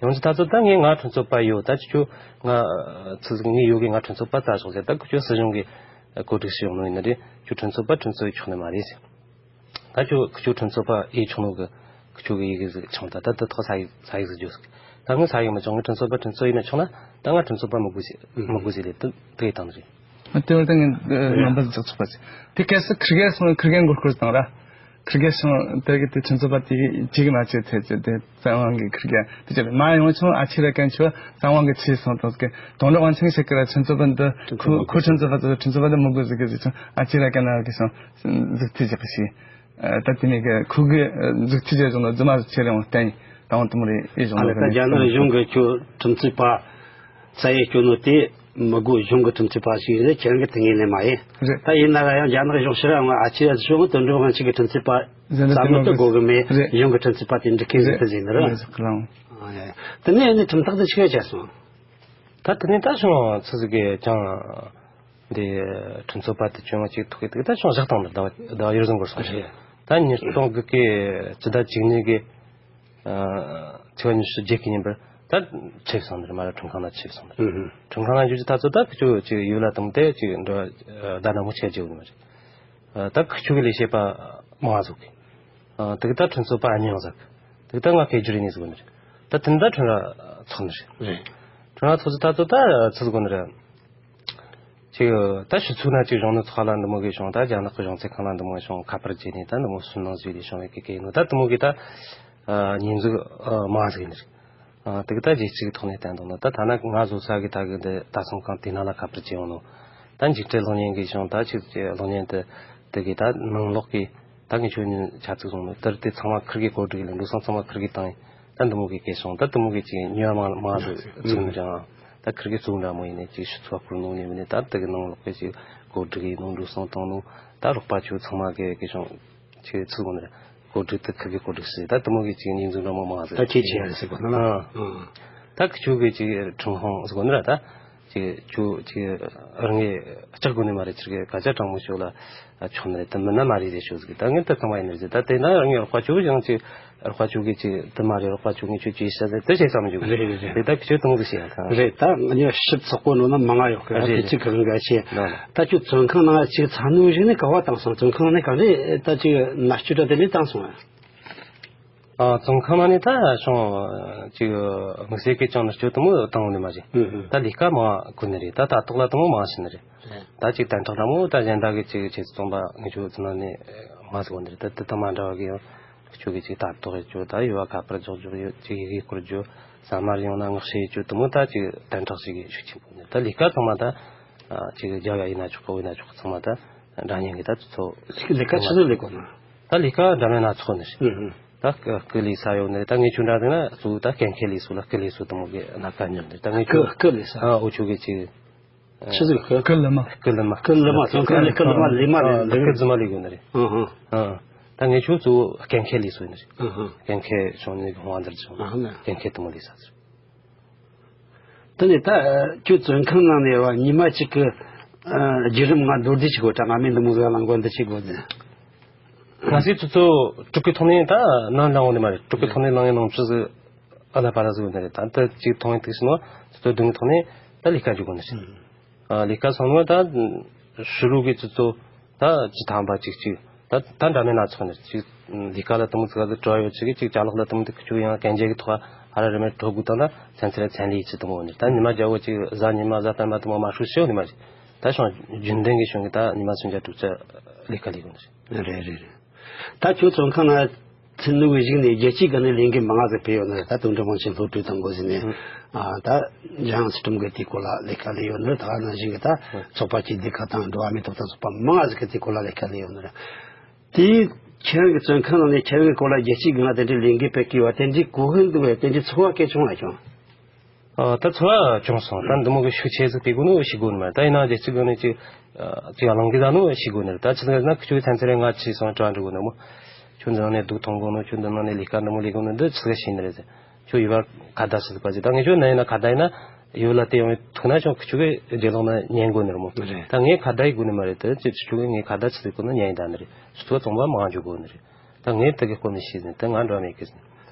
ཡོང་ཅི་ད་ཚོད་ད་ངས་ང་ཁྲིམས་རྩོད་པ་ཡོད། ད་ཁྱོད་ང་ཚོད་ཟིག་ངས་ཡོད་གི་ང་ཁྲིམས་རྩོད་པ་ད་ཞོག་ཟེར། ད་ཁྱོད་སྲིད་གཞུང་གི་གོ་སྒྲིག་ཞིག་ཡོང་ནོ་ཡིན་ན་རེད། ཁྱོད་ཁྲིམས་རྩོད་པ་ཁྲིམས་རྩོད་ཡི་ཆོག་ནི་མ་རེད་ཟེར། ད་ཁྱོད་ཁྱོད་ཁྲིམས་རྩོད་པ་ཡི་ཆོག་ནོ་གི་ཁྱོད་གི་ཡི་གེ་ཟིག་ཆང་ད་ད་ད་ཐོག་ས་ཡིག་ས་ཡིག་ཟིག་བརྗོད་ཟིག་ད་ངས་ས་ཡིག་མི་ཆང་ངས་ཁྲིམས་རྩོད་པ་ཁྲིམས་རྩོད་ཡིན་ན་ཆོག་ན་ད་ང་ཁྲིམས་རྩོད་པ་མི་དགོས་ཟེར་མི་དགོས་ཟེར་ལས་དེ་དེ་བཏང་ནི་རེད། དེ་བར་དུ་ངས་རྣམ་པ་ཟིག་ཆགས་ཆོག་པ་ཟིག་དེ་གལ་སྲིད་ཁིར་གེ་སོང་ཁིར་གེ་མགོ་སྐོར་བཏང་ར། ཁིར་གེ་སོང་དེ་གི་དེ་ཁྲིམས་རྩོད་པ་དེ་གི་ཅིག་མ་བྱེད་ཚེ་ཚེ་དེ་བཙན་དབང་གི་ཁིར་གེ་དེ་ཅི་མ་ཡོང་ཆུང་ཨ་ཆི་ར་གན་ཆོ་བཙན་དབང་གི་ཆེ་སོང་དང་ཟིག་དོན་གྲུབ་དབང་ཆེན་ཞིག་གི་ར་ཁྲིམས་རྩོད་པ་འདི་ཁོ་ཁོ་ཁྲིམས་རྩོད་པ་དེ་ཁྲིམས་རྩོད་པ་དེ་མི་དགོས་ཟིག་གི་ཟིག་ཆུང་ཨ་ཆི་ར་གན་ན་གི་སོང་ཟིག་ཐི་ཅིག་གི་ཤི། ད་དེ་ནས་གི་ཁུ་གི་ཟིག་ཐི་ཅེ་བྱུང་ན་རྫུན་མ་ཟིག་ཆེ་རིང་བ་བསྟན་ཡིན་དང་དུ་མ་རེད་ཨེ་བྱུང་ཨ་ལ་ད་རྒྱ་ནག་གཞུང་གི་ཁྱོད་ཁྲིམས་རྩོད་པ་ས་ཡེ་སྐྱོ་ནོ་དེ་མི་དགོས། གཞུང་གི་ཁྲིམས་རྩོད་པ་ཞིག་རེད། ཁྱེད་རང་གི་ཐུགས་ངེས་ལེན་མ་ཡིན། རེད། ད་ཡིན་ན་ར་ཡང་རྒྱ་ནག་གཞུང་ཕྱིར་ཡང་ཨ་ཆི་ཡ་གཞུང་དོན་འགྲུབ་དབང་ཆེན་གྱི་ཁྲིམས་རྩོད་པ་བཙན་བཙན་མི་དུ་དགོས་གི་མེད། རེད། གཞུང་གི་ཁྲིམས་རྩོད་པ་དེ་འགྲིག་གི་རེད་ཟེར་ཟིན་ནི་རེད། རེད་ཟེར་གི་རང་། ཨ་ཡ་ཡ། དེ་ནས་ནི་ཁྲིམས་ཐག་དེ་ཆི་ག་བཅད་སོང་། ད་དེ་ནས་ད་གཞུང་ཚུ་ཟིག་གི་ཀྱང་འདི་ཁྲིམས་རྩོད་པ་དེ་བཅོ་ལྔ་གཅིག་ཐུག་གི་དེ་ད་གཞུང་བཞག་བཏང་ནི་ཟླ་བ་ཟླ་བ་ཡོལ་ཟིན་དགོས་སོང་ཞེས། ད་ཉིས་སྟོང་དགུ་གི་ཕྱི་ཟླ་བཅུ་གཉིས་གི་ཨ་ཚེས་པ་ཉི་ཤུ་རྩ་བརྒྱད་ཀྱི་ཉིན་པར་ད་ཁྲིད་སོང་ནི་རེད། མ་ར་ཁྲིམས་ཁང་ལ་ཁྲིད་སོང་ནི་རེད། ཨུ་ཧུ། ཁྲིམས་ཁང་ལ་འཇུག་རྒྱུ་ད་ཚོད་ད་ཁི་ཆོ་ཅིག་ཡུལ་ལ་བཏང་སྟེ་ཅིག་འགྲོ་ད་ན་མོ་ཆེ་རྒྱུ་ནི་མ་རེད། ཨ་ད་ཁི་ཆོ་གི་ལས་བྱེད་པ་མང་ཟིག་གི་ཨ་དེ་གི་ད་ཁྲིམས་རྩོད་པ་ཨ་ཉང་ཟིག་དེ་གི་ད་ང་སྐད་སྒྱུར་ཡིན་ནི་ཟིག་གོ་ནི་རེད། ད་དེ་ད་ཁྲིམས་ར་ཚོགས་ནི་རེད། རེད། ཁྲིམས་ར་ཚོགས་ཟིག་ད་ཚོད་ད་ཚོད་ཟིག་གོ་ནི་རེད། ཅིག་ད་ཕྱི་ཚུལ་ན་ཅིག་གཞུང་ནུ་ཚོགས་ལ་འདི་མོ་གི་བྱུང་། ད་རྒྱ་ནག་གི་གཞུང་ཚབ་ཁང་ལ་འདི་མོ་བྱུང་། ཁ་པར་བརྒྱུད་ནས་ད་འདི་མོ་སུན་སྣང་བཟོས་ཏེ་བྱུང་བའི་གི་གི་ནོ་ད་འདི་མོ་གི་ད་ཉེས་འཛུགས་མང་ཟིག་ནི་རེད། དེ་གི་ད་རྗེས་གཅིག་ཐོག་ནས་བསྟན་འདུག་ནོ་ད་ཐ་ན་ང་བཟོ་ས་གི་ད་གི་འདི་ད་སོང་གང་དེ་ན་ལ་ཁ་པར་བརྒྱུད་ཡོང་ནོ། ད་འཇིགས་བྲལ་གློག་བརྙན་གི་བྱུང་། ད་ཅིག་གློག་བརྙན་དེ་དེ་གི་ད་ནང་ལོགས་གི་ད་ངས་ཁྱོད་གཉིས་ཆ་ཚིག་བཟུང་ནོ་དེར་དེ་ཚང་མ་ཁིར་གི་གོ་སྒྲིག་ལས་འགྲོ་སོང་ཚང་མ་ཁིར་གི་བཏང་ཡིན། ད་འདི་མོ་གི་སྐད་སོང་། ད་འདི་མོ་གི་ཅིག་ཉོ་མ་མ་ཟིག་ཚུགས་ནི་རེད། ད་ཁིར་གི་གཙོ་བོ་འདྲ་མོ་ཡིན་ནས་ཅིག་ཕྱི་ཚུལ་བ་བསྐུར་ནོ་ནས་མིན་ནས་ད་འདི་གི་ནང་ལོགས་གི་ཅིག་གོ་སྒྲིག་ཡིན་ནོ་འགྲོ་སོང་བཏང་ནོ་ད་རོགས་པ་ཆོ་ཚང་མ་གི་གི་ཅུང་ཅིག་ཚུགས་གོ་ནི་རེད། གོ་སྒྲིག་ད་ཁིར་གི་གོ་སྒྲིག་ཟེར་ད་འདི་མོ་གི་ཅིག་ཉེས་འཛུགས་འདྲ་མོ་མ་ཟིག་ད་ཁྱེད་ཆེ་ཡ་ཟེར་གོ་ན་ཨ། ད་ཁི་ཆོ་གི་ཅིག་ཁྲིམས་ཁང་ཟེར་གོ་ནི་ར་ད། ཅིག་ཁྱོད་ཅིག་རང་ངས་ལྕགས་དགོས་ནི་མ་རེད། ཁྱེད་ཀྱི་སྐད་ཆ་དྲང་མོ་ཤོད་ལ་ཆོག་ནི་རེད། དེ་མིན་ན་མ་རེད་ཟེར་ཤོད་ཟིག་ད་ངས་ད་ཚང་མ་ཡིན་ནི་རེད་ཟེར། ད་དེ་ན་རང་ངས་རོགས་པ་ཆོ་ཡང་ཅིག་རོགས་པ་ཆོ་གིས་ཅིག་དེ་མ་རེད། རོགས་པ་ཆོ་ངས་ཁྱོད་ཅིག་བཤད་ཟེར་དེ་བཤད་བསམ་འཇུག་རེད་རེད་རེད། རེད་ད་ཁྱོད་དུང་ཟིག་བཤད་ཡང་ཐང་རེད། ད་ངས་ཞིབ་ཚགས་པོ་ནོ་ན་མང་ང་ཡོད་གི་རེད་དེ་ཅིག་གི་རང་ག་ཆེ་ད་ད་ཁྱོད་བཙོན་ཁང་ནང་ཅིག་ཚ་ནུ་ཞིག་ནས་ག་བ་བཏང་སོང་། བཙོན་ཁང་ནས་ག་རེ་ད་ཅིག་མནར་གཅོད་ད་དེ་ནས་བཏང་སོང་ཨ། ཨ་བཙོན་ཁང་ནང་ནས་ད་ཤོང་ཅིག་དམིགས་བསལ་གྱི་ཅང་ནི་སྤྱོད་དུ་མོ་བཏང་བ་ནི་མ་རེད། ཨུ་ཧུ། ད་ལས་ཀ་མང་དགོས་ནི་རེད། ད་ད་ལྟོགས་ལ་དུ་མོ་མང་ཞིག་ནི་རེད། རེད། ད་ཅིག་དན་ཁྲག་ལ་མོ་ད་གཞན་དག་གི་ཅིག་ཆེད་རྩོམ་པ་ངེད་ཆོ་ཚོ་ནང་ནས་མ་ཟིག་བ་ནི་རེད། ད་དེ་དང་མ་འདྲ་བ་གི་ཡང་ཁྱོད་ཀྱི་ཅིག་ད་ལྟོགས་ཡོད་ཅོ་ད་ཡུ་བ་ཁ་པར་འཇོག་རྒྱུ་ཡོད་ཅིག་ཡི་གེ་སྐོར་རྒྱུ་ས་མར་ཡོང་ན་ངག་བཤད་ཡོད་ཅོ་དུ་མོ་ད་ཅིག་དན་ཁྲག་ཞིག་གི་ཤུགས་ཆེན་པོ་ནི་ད་ལས་ཀ་ཚང་མ་ད་ཅིག་རྒྱ་བ་ཡིན་ན་ཆོག་གི་བོད་ཡིན་ན་ཆོག་གི་ཚང་མ་ད་འདྲ་མཉམ་གི་ད་ཚོ་ལས་ཀ་ཆི་ཟིག་ལས་དགོས་ན། ད་ལས་ཀ་འདྲ་མིན་སྣ་ཚོགས་ནི་རེད། ཨུ་ཧུ། ད་སྐུ་སྐུ་ལས་ས་ཡོད་ནི་རེད། ད་ངེད་ཆོ་འདྲ་དེ་ན་གཙོ་བོ་ད་གན་མཁན་ལས་སུ་ལ་སྐུ་ལས་སུ་དུ་མོ་གི་སྣ་ཁ་ཉོ་ནི་རེད། ད་ངེད་ཆོ་སྐུ་སྐུ་ལས་ས། ཨ་འུ་ཆོ་གི་ཅིག་ཆི་ཟིག་སྐུ། སྐུ་ལི་མ། སྐུ་ལི་མ། སྐུ་ལི་མ་སོང་ཁ་ལས་སྐུ་ལི་མ་ལི་མ་ལི་ལི་སྐུ་ལི་མ་ལི་ཡོད་ནི་རེད། ཨུ་ཧུ། ཨ་ད་ངེད་ཆོ་གཙོ་བོ་གན་མཁན་ལས་སུ་ཡིན་ནི་རེད། ཨུ་ཧུ། གན་མཁན་བྱུང་ནི་གི་ཧོང་ཨ་འདིར་བྱུང་ཨ་ཧུ་ན། གན་མཁན་དུ་མོ་ལས་ས་ཟེར། དེ་ནས་ད་ཁྱོད་བཙོན་ཁང་ནང་ནས་བ་ཉི་མ་གཅིག་གི་ཨ་བརྒྱུད་རིམ་ང་མདོར་བསྡུས་ཅིག་གོ་དྲ་ང་མིན་འདི་མོ་ཟིག་ལ་མགོ་འདི་ཅིག་གོ་ཟེར། ང་སི་ཚོ་ཚོ་དྲུག་གི་ཐོག་ནས་ད་ནང་ལངས་འོང་ནི་མ་རེད། དྲུག་གི་ཐོག་ནས་ལངས་ཡིན་ནང་ཆུ་ཟིག་ཨ་ལ་པ་ར་ཟིག་ཡོད་ནི་རེད། ད་ད་ཅིག་ཐོག་ནས་ཐུག་སོང་ནོ་ཚོ་ཚོ་བདུན་གི་ཐོག་ནས་ད་ལས་ཀ་འཇུག་གོ་ནི་རེད། ཨ་ལས་ཀ་སོང་ནོ་ད་ཕྱི་རུ་གི་ཚོ་ཚོ་ད་ཅི་ཐང་པ་ཅིག་ཅིག་ད་ད་འདྲ་མེད་སྣ་ཚོགས་ནི་ཅིག་ལས་ཀ་ལ་དུ་མོ་ཚིག་ག་ཚོད་བྲོ་བ་ཡོད་ཅིག་གི་ཅིག་ཅ་ལག་ལ་དུ་མོ་དེ་ཁུ་ཆུ་ཡང་གན་རྒྱ་གི་ཐོག་ཧ་ར་རི་མེད་བྲོ་དགོས་དང་ད་ཚན་ཚེ་ལ་ཚན་ལས་ཅི་དུ་མོ་ནི་ད་ཉི་མ་རྒྱ་བོ་ཅིག་གཟའ་ཉི་མ་གཟའ་སྤེན་པ་དུ་མོ་མ་ཧྲུ་ཤེའུ་ནི་མ་ཅིག་ད་ཤོང་རྒྱུན་ལྡན་གི་ཤོང་གི་ད་ཉི་མ་སུམ་བརྒྱ་དྲུག་ཅུ་ལས་ཀ་ལས་དགོས་ནི་རེད། རེད་རེད་རེད། ད་ཁྱོད་བཙོན་ཁང་ན་ ཚུད་ནུས་པའི་གཞུག་ནས་རྒྱལ་སྤྱིའི་སྒང་ནས་ལས་འགུལ་མང་ང་ཟིག་སྤེལ་ཡོད་ནི་རེད། ད་དོན་གྲུབ་དབང་ཆེན་སློབ་ཕྲུག་དང་འགོ་ཟིན་ནས་ཨ་ད་འཇམ་དབྱངས་ཚུལ་ཁྲིམས་གི་དེའི་སྐོར་ལ་ལས་ཀ་ལས་ཡོད་ནི་རེད། ད་ག་ནང་བཞིན་གི་ད་ཚོགས་པ་སྐྱིད་སྡུག་ཁག་དང་འགྲོ་བ་མིའི་ཐོབ་ཐང་ཚོགས་པ་མང་ང་ཟིག་གི་དེའི་སྐོར་ལ་ལས་ཀ་ལས་ཡོད་ནི་རེད། དེས་ཁྱེད་རང་གི་བཙོན་ཁང་ནང་ནས་ཁྱེད་རང་གི་སྐོར་ལ་རྒྱལ་སྤྱིའི་སྒང་ལ་དེ་འདྲའི་ལས་འགུལ་སྤེལ་དགོས་པ་དེ་འདྲའི་གོ་སྐབས་འདུག་བས། དེ་འདྲའི་ཚོར་བ་གལ་ཆུང་ལ་བྱུང་། ཨ། ད་ཚོར་བ་བྱུང་སོང་། ད་འདི་མོ་གི་ཤུགས་ཆེ་ཟིག་སྤེལ་དགོས་ནོ་ཤེས་དགོས་ནི་མ་རེད། ད་ཡིན་ནའང་རྒྱལ་སྤྱིའི་སྒང་ནས་ཅིག་ཨ་ཅིག་གླེང་གི་ཟ་ནོ་ཤེས་དགོས་ནི་རེད། ད་ཆི་ཟིག་ན་ཁི་ཆོའི་ཚན་ཚན་རེ་ང་ཆི་སོང་དྲ་འགྲོ་གོ་ནི་མོ། ཁྱོད་འདི་ནང་ནས་སྡུག་མཐོང་གོ་ནོ། ཁྱོད་འདི་ནང་ནས་ལས་ཀ་འདི་མོ་ལས་གོ་ནི་འདི་ཆི་ཟིག་ཤེས་ནི་རེད་ཟེར། ཁྱོད་ཡུལ་བ་ཁ་བརྡ་ཟིག་པ་ཟིག། ད་ངས་ཁྱོད་ན་ཡིན་ན་ཁ་བརྡ་ཡིན་ན་ཡུལ་ལ་དེ་ཡོང་བའི་ཐུག་ན་ཁྱོད་ཁི་ཆོ་གི་རྒྱུ་ལོག་ན་ཉན་དགོས་ནི་རེད་མོ། རེད། ད་ངས་ཁ་བརྡ་ཡི་དགོས་ནི་མ་རེད། ད་ཁྱོད་ཁྱོད་ངས་ཁ་བརྡ་ཆི་ཟིག་གོ་ན་ཉན་ཡིན་ད་ནི་རེད། ཁྱོད་ཚོ་ཚོང་པ་མང་འཇོག་དགོས་ནི་རེད། ད་ངས་དེ་གི་སྐོར་ནས་ཤེས་ཟིན། དེ་ང་འགྲོ་མེད་གི་ཟིན།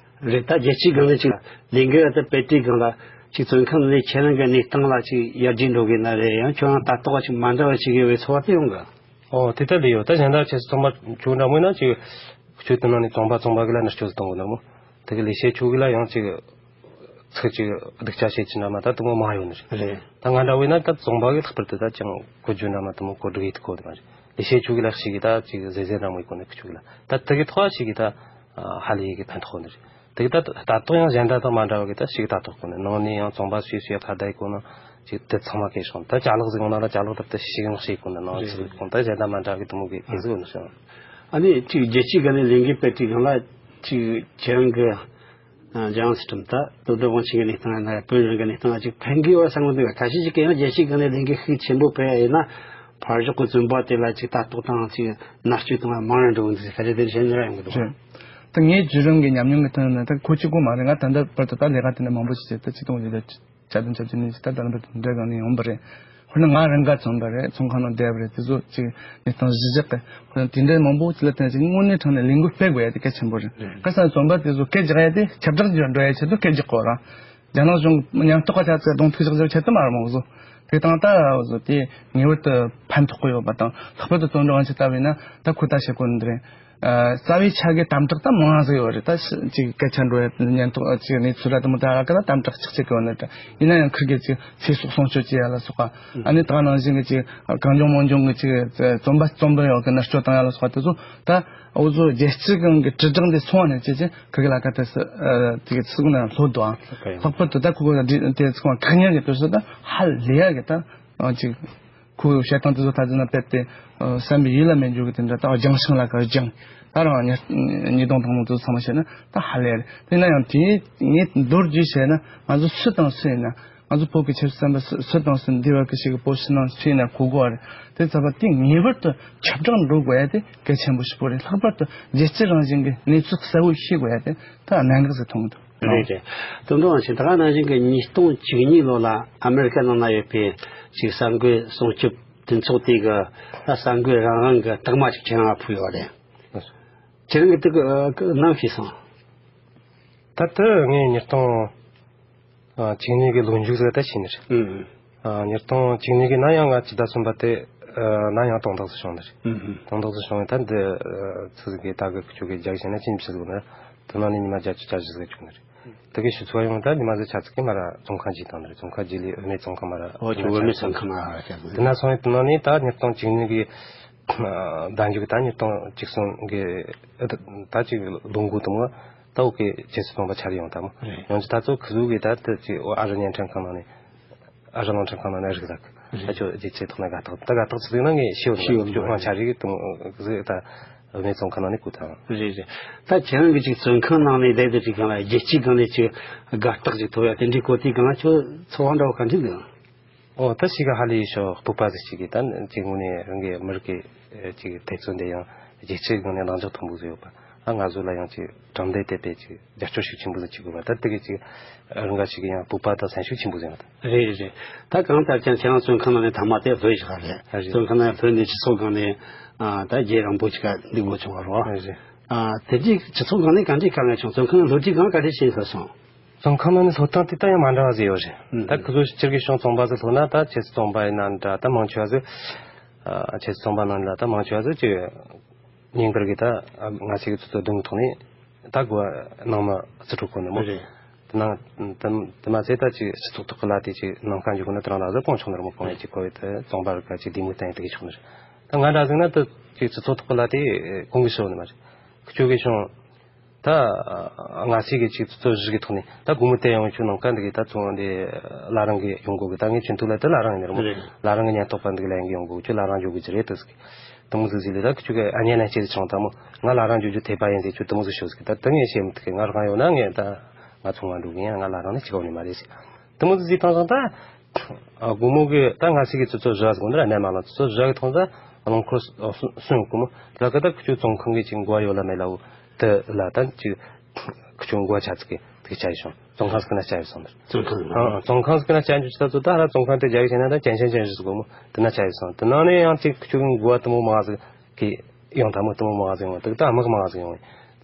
རེད། ད་རྒྱལ་སྤྱིའི་སྒང་ནས་ཅིག་ལས་འགུལ་དེ་སྤེལ་དུས་སྒང་ལ་ཅིག་བཙོན་ཁང་ནས་ཁྱེད་རང་གི་གནས་སྟངས་ལ་ཅིག་ཡར་རྒྱས་འགྲོ་གི་ན་རེད། ཡང་ཁྱོད་རང་ལྟ་རྟོག་ཅིག་མ་འདྲ་བ་ཅིག་ཡོད་པའི་ཚོར་བ་དེ་ཡོང་གི། ཨོ་དེ་ལྟར་ལས་ཡོད། ད་གཞན་དག་ཁྱེད་ཚོ་ཚོང་པ་ཁྱོད་འདྲ་མོ་ཡིན་ན་ཅིག་ཁྱོད་དེ་ནང་ནས་ཙོང་པ་ཙོང་པ་གི་ལ་ནུ་སྐྱོ་གཏོང་གི་ནོ་མོ། དེ་གི་ལས་བྱེད་ཁྱོད་གི་ལ་ཡང་ཅིག་ཚིག་ཅིག་སྡུག་ཅག་བྱེད་ཀྱི་འདྲ་མ་ད་དུ་མོ་མ་ཡོང་ནི་རེད། རེད། ད་ང་འདྲ་བོ་ཡིན་ན་ད་ཙོང་པ་གི་ལྷག་པར་དུ་ད་ཅང་གོ་རྒྱུ་འདྲ་མ་དུ་མོ་གོ་སྒྲིག་ཡེད་ཐུབ་གོ་ནི་མ་རེད། ལས་བྱེད་ཁྱོད་གི་ལ་ཞིག་གི་ད་ཅིག་ཟེ་ཟེ་འདྲ་མོ་ཡེད་གོ་ནི་ཁྱོད་གི་ལ་ད་དེ་གི་ཐོག་ཞིག་གི་ད་ཧ་ལས་ཡི་གི་ཕན་ཐོགས་ནི་རེད། དེ་གི་ད་ད་ལྟ་ཡང་གཞན་དག་དང་མ་འདྲ་བ་གི་ད་ཞིག་ད་ཐོག་གོ་ནི་ནང་ནས་ཡང་ཙོང་པ་སུས་སུས་ཡ་ཁ་བརྡ་ཡེད་གོ་ནི་ཅིག་དེ་ཚང་མ་སྐད་ཤོང་ད་ཅ་ལག་ཟིག་ཡོང་ན་ལ་ཅ་ལག་ད་དེ་ཞིག་ཡང་ཞིག་གོ་ནི་ནང་ཚིག་གོ་ད་གཞན་དག་མ་འདྲ་བ་གི་དུ་མོ་གི་ཁྱེད་ཟིག་ཡོད་ནི་ཤོང་། ཨ་ནི་ཅིག་རྒྱལ་སྤྱིའི་སྒང་ནས་ལས་འགུལ་སྤེལ་དུས་སྒང་ལ་ཅིག་ཁྱེད་རང་གི་འཇམ་དབྱངས་ཚུལ་ཁྲིམས་ད་དོན་གྲུབ་དབང་ཆེན་གྱི་གནས་སྟངས་ཡིན་ན་བོད་རང་གི་གནས་སྟངས་ལ་ཅིག་ཕན་གི་ཡོད་བསམ་གི་འདུག་ཁ་ཤས་ཅིག་གིས་ཡང་རྒྱལ་སྤྱིའི་སྒང་ནས་ལས་འགུལ་ཤུགས་ཆེན་པོ་སྤེལ་ཡ་ཡིན་ན་ཕར་ཕྱོགས་གི་བཙོན་པ་དེ་ལ་ཅིག་ལྟ་རྟོག་དང་ཅིག་མནར་གཅོད་དང་མང་རུ་འགྲོ་གི་འདུག་ཁ་ཤས་དེ་བཤད་ནི་ར་ཡོང་གི་འདུག་རེད། ད་ངའི་བརྒྱུད་རིམ་གྱི་ཉམས་མྱོང་གི་ཐོག་ནས་ད་ཁོ་གཅིག་པོ་མ་རེད། ང་ད་ལྟ་བར་དུ་ད་ལས་ཀ་དེ་འདྲ་མང་པོ་ཞིག་བྱས་ཏེ་ཆིག་སྟོང་བརྒྱད་བརྒྱ་བརྒྱད་ཅུ་གྱ་བདུན་གྱ་བརྒྱད་ནས་ད་ལྟ་བར་དུ་འདྲ་གང་ནས་ཡོང་པ་རེད། དཔེར་ན་ང་རང་ག་ཚོང་པ་རེད། ཚོང་ཁང་ནང་བསྡད་པ་རེད། དེ་ཚོ་ཅིག་གནས་སྟངས་གཞི་བཞག་གི་དཔེར་ན་དེ་འདྲའི་མང་པོ་ཅིག་ལ་བརྟེན་ཅིག་དངོས་གནས་དྲང་ནས་ལས་འགུལ་སྤེལ་དགོས་ཡ་དེ་གལ་ཆེན་པོ་རེད། རེད། ཁ་སང་ཚོང་པ་དེ་ཚོ་སྐད་རྒྱག་ཡ་དེ་ཁྱབ་བསྒྲགས་ཀྱི་འགྲོ་ཡ་ཆེད་དུ་སྐད་རྒྱག་དགོས་ར། རྒྱ་ནག་གཞུང་ཉམས་རྟོགས་པ་ཆ་ཚང་གདོང་ཐུག་བཞག་བཞག་ཆེད་དུ་མ་རེད་མང་བཟོ། དེ་དང་ད་བཟོ་དེ་ངེས་པར་དུ་ཕན་ཐོགས་ཀྱི་ཡོད་པ་དང་ལྷག་པར་དུ་བཙོན་གྲོལ་དབང་ཆེན་ལྟ་བས་ན་ད་ཁོ་ད་བཤད་དགོས་ནི་རེད། རྩ་བའི་ཆ་གི་དམ་དྲག་ད་མང་ང་ཟིག་ཡོད་རེད། ད་ཅིག་སྐད་ཆ་འགྲོ་ཡ་ཉན་ཐོག་ཅིག་གནས་ཚུལ་ར་དེ་མོ་ད་ར་ཀ་ད་དམ་དྲག་ཆག་ཆག་གི་ཡོད་ནི་རེད། ཡིན་ན་ཡང་ཁིར་གི་ཅིག་ཚེ་སྲོག་སྲུང་སྐྱོབ་བྱེད་ཡ་ལ་སོགས་པ་ཨ་ནི་ད་ནང་བཞིན་གི་ཅིག་གང་བྱུང་མང་བྱུང་གི་ཅིག་བཙོན་པ་བཙོན་པ་ཡོད་གི་མནར་གཅོད་བཏང་ཡ་ལ་སོགས་པ་དེ་ཚོ་ད་འུ་ཚོ་རྒྱལ་སྤྱི་གང་གི་དྲིལ་བསྒྲགས་འདི་སོང་བ་ནས་ཅི་ཅི་ཁིར་གི་ལ་ཀ་དེ་སི་ཅིག་ཚིག་ན་ལྷོད་དོ་ཨ། ལྷག་པར་དུ་ད་ཁོ་གི་དེ་ཚིག་ཁ་ཉན་གི་དུས་སུ་ད་ཧ་ལས་ཡ་གི་ད་ཅིག་ཁོའི་བཤད་སྟངས་དེ་ཚོ་ད་ཚོ་ན་དཔེ་དེ་བསམ་པའི་ཡུལ་ལ་མེད་འཇུག་གི་དེ་འདྲ་ད་སྦྱང་ཤིང་ལ་ཁར་སྦྱང་ད་རང་ཉེས་ཉེས་རྡུང་དང་མོ་དེ་ཚོ་ཚང་མ་བཤད་ན་ད་ཧ་ལས་རེད། དེ་ན་ཡང་དེ་ངས་མདོར་བསྡུས་བཤད་ན་ང་ཚོ་སུ་དང་སུ་ཡིན་ན་ང་ཚོ་བོད་ཀྱི་ཆབ་སྲིད་བསམ་པ་སུ་སུ་དང་སུ་འདི་བར་གྱི་ཞིག་གི་བོད་ཕྱི་ནང་སུ་ཡིན་ན་གོ་དགོས་པ་རེད། དེ་ཚ་བ་དེ་ངེས་པར་དུ་ཁྱབ་བསྒྲགས་འགྲོ་དགོས་ཡ་དེ་གལ་ཆེན་པོ་ཞིག་པོ་རེད། ལྷག་པར་དུ་རྒྱལ་སྤྱི་རང་བཞིན་གྱི་གནས་ཚུལ་གསལ་བོ་ཤེས་དགོས་ཡ་དེ་ད་གནད་འགག་ཟིག་མཐོང་གི་འདུག་རེད་རེད། དོན་དུ་ང་ཚོས་ད་ག་ནང་བཞིན་གྱི་ཉིས་སྟོང་བཅུ་གཉིས་ལོ་ལ་ཨ་མེ་རི་ཀ་ནང་ན་ཡོད་པའི་ཅིག་གསར་འགོད་སྲུང་སྐྱོབ་མཐུན་ཚོགས་དེ་གི་ད་གསར་འགོད་རང་དབང་གི་རྟགས་མ་ཅིག་ཁྱེད་རང་ལ་ཕུལ་ཡོད་རེད། ཁྱེད་རང་གི་དེ་གི་ནམ་ཤེས་སོང་། ད་ལྟ་ངས་ཉིས་སྟོང་བཅུ་གཉིས་གི་ལོ་མཇུག་ཟིག་ད་ཕྱིན་ནི་རེད། ཨུམ། ཨ། ཉིས་སྟོང་བཅུ་གཉིས་གི་ན་ཡང་ང་ཅི་ད་གསུམ་པ་དེ་ཨ་ན་ཡང་དོན་དག་ཟིག་བྱུང་ནི་རེད། ཨུམ། དོན་དག་ཟིག་བྱུང་བས་ད་འདི་ཨ་ཚིག་ཟིག་གི་ད་གི་ཁྱོད་ཀྱི་རྒྱག་བྱས་ན་ཅི་མི་ཤེས་ཟིག་ན་དེ་ནང་ནས་ཉི་མ་བརྒྱད་ཅུ་གྱ་བཞི་ཟིག་བྱུང་ནི་རེད། དེ་གི་ཞུ་ཚོགས་ཡོང་ད་ཉི་མ་ཟིག་ཆ་ཚིག་གི་མ་ར་བཙོན་ཁང་བརྗེས་བཏང་ནི་རེད། བཙོན་ཁང་བརྗེས་ལས་བུད་མེད་བཙོན་ཁང་མ་ར་ཨོ་ཁྱོད་བུད་མེད་བཙོན་ཁང་མ་ར་བྱས་ཟིག་དེ་ན་སོང་བས་དེ་ནང་ནས་ད་ཉིས་སྟོང་བཅུ་གཉིས་གི་ཨ་ཟླ་མཇུག་ད་ཉིས་སྟོང་བཅུ་གསུམ་གི་ཨ་ད་ད་ཅིག་ལོ་འགོ་དུ་མོ་ད་འོ་གི་ཁྱེད་ཚོ་སྟོན་པ་ཆ་རེ་ཡོང་ད་མོ། རེད། ཡོང་ཅི་ད་ཚོ་ཁུ་ཟུག་གི་ད་ད་ཅིག་ཨ་རི་བརྙན་འཕྲིན་ཁང་ནང་ནས་ཨ་རི་རླུང་འཕྲིན་ཁང་ནང་ནས་རིག་ད་རེད། ད་ཁྱོད་རྗེས་ཚེ་ཐོག་ནས་དགའ་ཐག་ད་དགའ་ཐག་ཚིག་ན་ངས་ཤེས་ཡོད་ཤེས་ཡོད་ཁྱོད་ཁང་ཆ་རེ་གི་དུ་མོ་ཟིག་ད་བུད་མེད་བཙོན་ཁང་ནང་ནས་བཀོད་ད། རེད་རེད། ད་ཁྱེད་རང་གི་ཅིག་བཙོན་ཁང་ནང་ནས་བསྡད་དུ་ཅིག་གང་ལ་རྒྱལ་སྤྱིའི་སྒང་ནས་ཅིག་དགའ་རྟགས་ཅིག་ཐོབ་ཡ་དེ་འདྲའི་གོ་དུས་གང་ལ་ཁྱོད་ཚོར་བ་འདྲ་བོ་ག་འདྲ་འདུག་ཨོ་ད་ཞིག་ག་ཧ་ལས་ཤོག་སྤོབས་པ་ཟིག་ཅིག་གིས་ད་ཅིག་དངོས་གནས་རང་གི་མི་རིགས་ཀྱི་ཅིག་འཐབ་རྩོད་འདི་ཡང་རྒྱལ་སྤྱིའི་སྒང་ནས་ལངས་ཕྱོགས་མཐོན་པོ་ཟིག་ཡོད་པ། ཨ་ང་ཚོ་ལ་ཡང་ཅིག་དྲང་བདེན་དེ་དཔེ་ཅིག་རྒྱབ་སྐྱོར་ཤུགས་ཆེན་པོ་ཟིག་བྱེད་དགོས་པ། ད་དེ་གི་ཅིག་རང་ག་ཞིག་གི་ཡང་སྤོབས་པ་དང་སེམས་ཤུགས་ཆེན་པོ་ཟིག་ཡོད་ད། རེད་རེད། ད་གང་ལྟར་ཀྱང་ཁྱེད་རང་བཙོན་ཁང་ནང་ནས་ཐ་མ་དེ་ལྷོད་བཞག་རེད། རེད། བཙོན་ཁང་ནང་ལྷོད་ནས་སྤྱི་ཚོགས་སྒང་ནས་ཨ་ད་རྒྱལ་རིང་པོ་ཅིག་ག་འདུག་དགོས་བྱུང་བ་རེད། རེད་རེད། ཨ་དེ་དུས་སྤྱི་ཚོགས་སྒང་ནས་ག་འདྲའི་དཀའ་ངལ་བྱུང་། བཙོན་ཁང་ལྷོད་དུས་སྒང་ག་འདྲའི་བྱས་ཟེར་སོང་། བཙོན་ཁང་ནང་ནས་ལྷོད་སྟངས་དེ་ད་ཡང་མ་འདྲ་བ་ཟིག་ཡོད་རེད། ཨུ། ད་ཁོ་ཚོ་སྤྱིར་གི་བྱུང་བཙོན་པ་ཟིག་ལྷོད་ན་ད་ཁྱེད་ཚོ་བཙོན་པ་ཡིན་ན་འདྲ་ད་མང་ཆེ་བ་ཟིག་ཨ་ཁྱེད་ཚོ་བཙོན་པ་ནང་ལ་ད་མང་ཆེ་བ་ཟིག་ཅིག་ཉེན་ཁར་གི་ད་ང་ཚོ་གི་ཚོ་ཚོ་སྡུག་ཐོག་ནས་ད་གོ་ནང་མ་རྩིས་སྤྲོད་གོ་ནི་མོ། རེད། དེ་ན་དེ་དེ་མ་ཚད་ད་ཅིག་སྤྱི་ཚོགས་ཐོག་གི་ལ་དེ་ཅིག་ནང་ཁ་འཇུག་གོ་ན་དེ་རང་ལ་ཟིག་གོང་ཆུང་ནི་རེད་མོ། གོང་ཡ་ཅིག་གོ་བའི་དེ་བཙོན་པ་རིག་ག་ཅིག་བདེ་མོ་བསྟན་ཡ་དེ་གི་ཆོག་ནི་རེད། ད་ང་འདྲ་ཟིག་ན་ད་ཅིག་སྤྱི་ཚོགས་ཐོག་གི་ལ་དེ་གོང་གི་ཤོར་ནི་མ་རེད། ཁྱོད་གི་བྱུང་། ད་ང་ཚོས་གི་ཅིག་ཚོ་བཞི་གི་ཐོག་ནས་ད་སྒོར་མོ་དེ་ཡོང་ཆུ་ནང་ཀ་འདི་གི་ད་ཚོང་འདི་བླ་རང་གི་ཡོང་སྒོ་གི། ད་ངས་ཆུན་ཐུག་ལ་དེ་བླ་རང་ཡིན་རེད་མོ། རེད། བླ་རང་གི་ཉེན་རྟོག་པ་འདི་གི་ལན་གི་ཡོང་སྒོ་ཁྱོད་བླ་རང་འཇོག་གི་ཅི་རེད་དུ་ཟིག་གི། དུ་མོ་ཟིག་ཟིག་ལས་ད་ཁྱོད་གི་ཨ་ཉན་ན་ཅི་ཟིག་ཆུང་ད་མོ། ང་བླ་རང་འཇོག་རྒྱུ་དེ་པ་ཡིན་ཟིག་ཁྱོད་དུ་མོ་ཟིག་ཤོད་ཟིག་གི། ད་དུ་ངས་བཤད་མི་ཐུབ་གི། ང་རང་ཡོང་ན་ངས་ད་ང་ཚོང་ང་འགྲོ་གི་ཡིན། ང་བླ་རང་ནི་ཅི་ག་ནི་མ་རེད་ཟིག། དུ་མོ་ཟིག་ཟིག་བཏང་སོང་ད། ཨ་སྒོར་མོ་གི་ད་ང་ཚོས་གི་ཚོ་ཚོ་བཞི་ཟིག་གོ་ནི་ར་ནས་མ་ལ་ཚོ་ཚོ་བཞི་གི་ཐོང་ད་རླངས་འཁོར་གསུམ་གོ་མོ། ལ་ཀ་ད་ཁྱོད་ཚོང་ཁང་གི་ཅིག་འགོ་ཡོད་ལ་མེད་ལ་འུ་དུ་ལ་ད་ཅིག་ཁྱོད་འགོ་ཆ་ཚིག་གི་དེ་ཆ་ཡི་སོང་། བཙོན་ཁང་ཟིག་ན་ཆ་ཡི་སོང་། བཙོན་ཁང་ཟིག་ན། ཨ་བཙོན་ཁང་ཟིག་ན་ཆ་ཡི་ཆ་ཚོ་ད་ཧ་ར་བཙོན་ཁང་དེ་རྒྱ་གི་ཆ་ན་ད་ཅན་ཅན་ཅན་ཞིག་གོ་མོ། དེ་ན་ཆ་ཡི་སོང་། དེ་ནང་ནས་ཡང་ཅིག་ཁྱོད་འགོ་དུ་མོ་མ་ཟིག་གི་ཡོང་ཐལ་མོ། དུ་མོ་མ་ཟིག་ཡོང་། དེ་ད་དམག་མ་ཟིག་ཡོང་།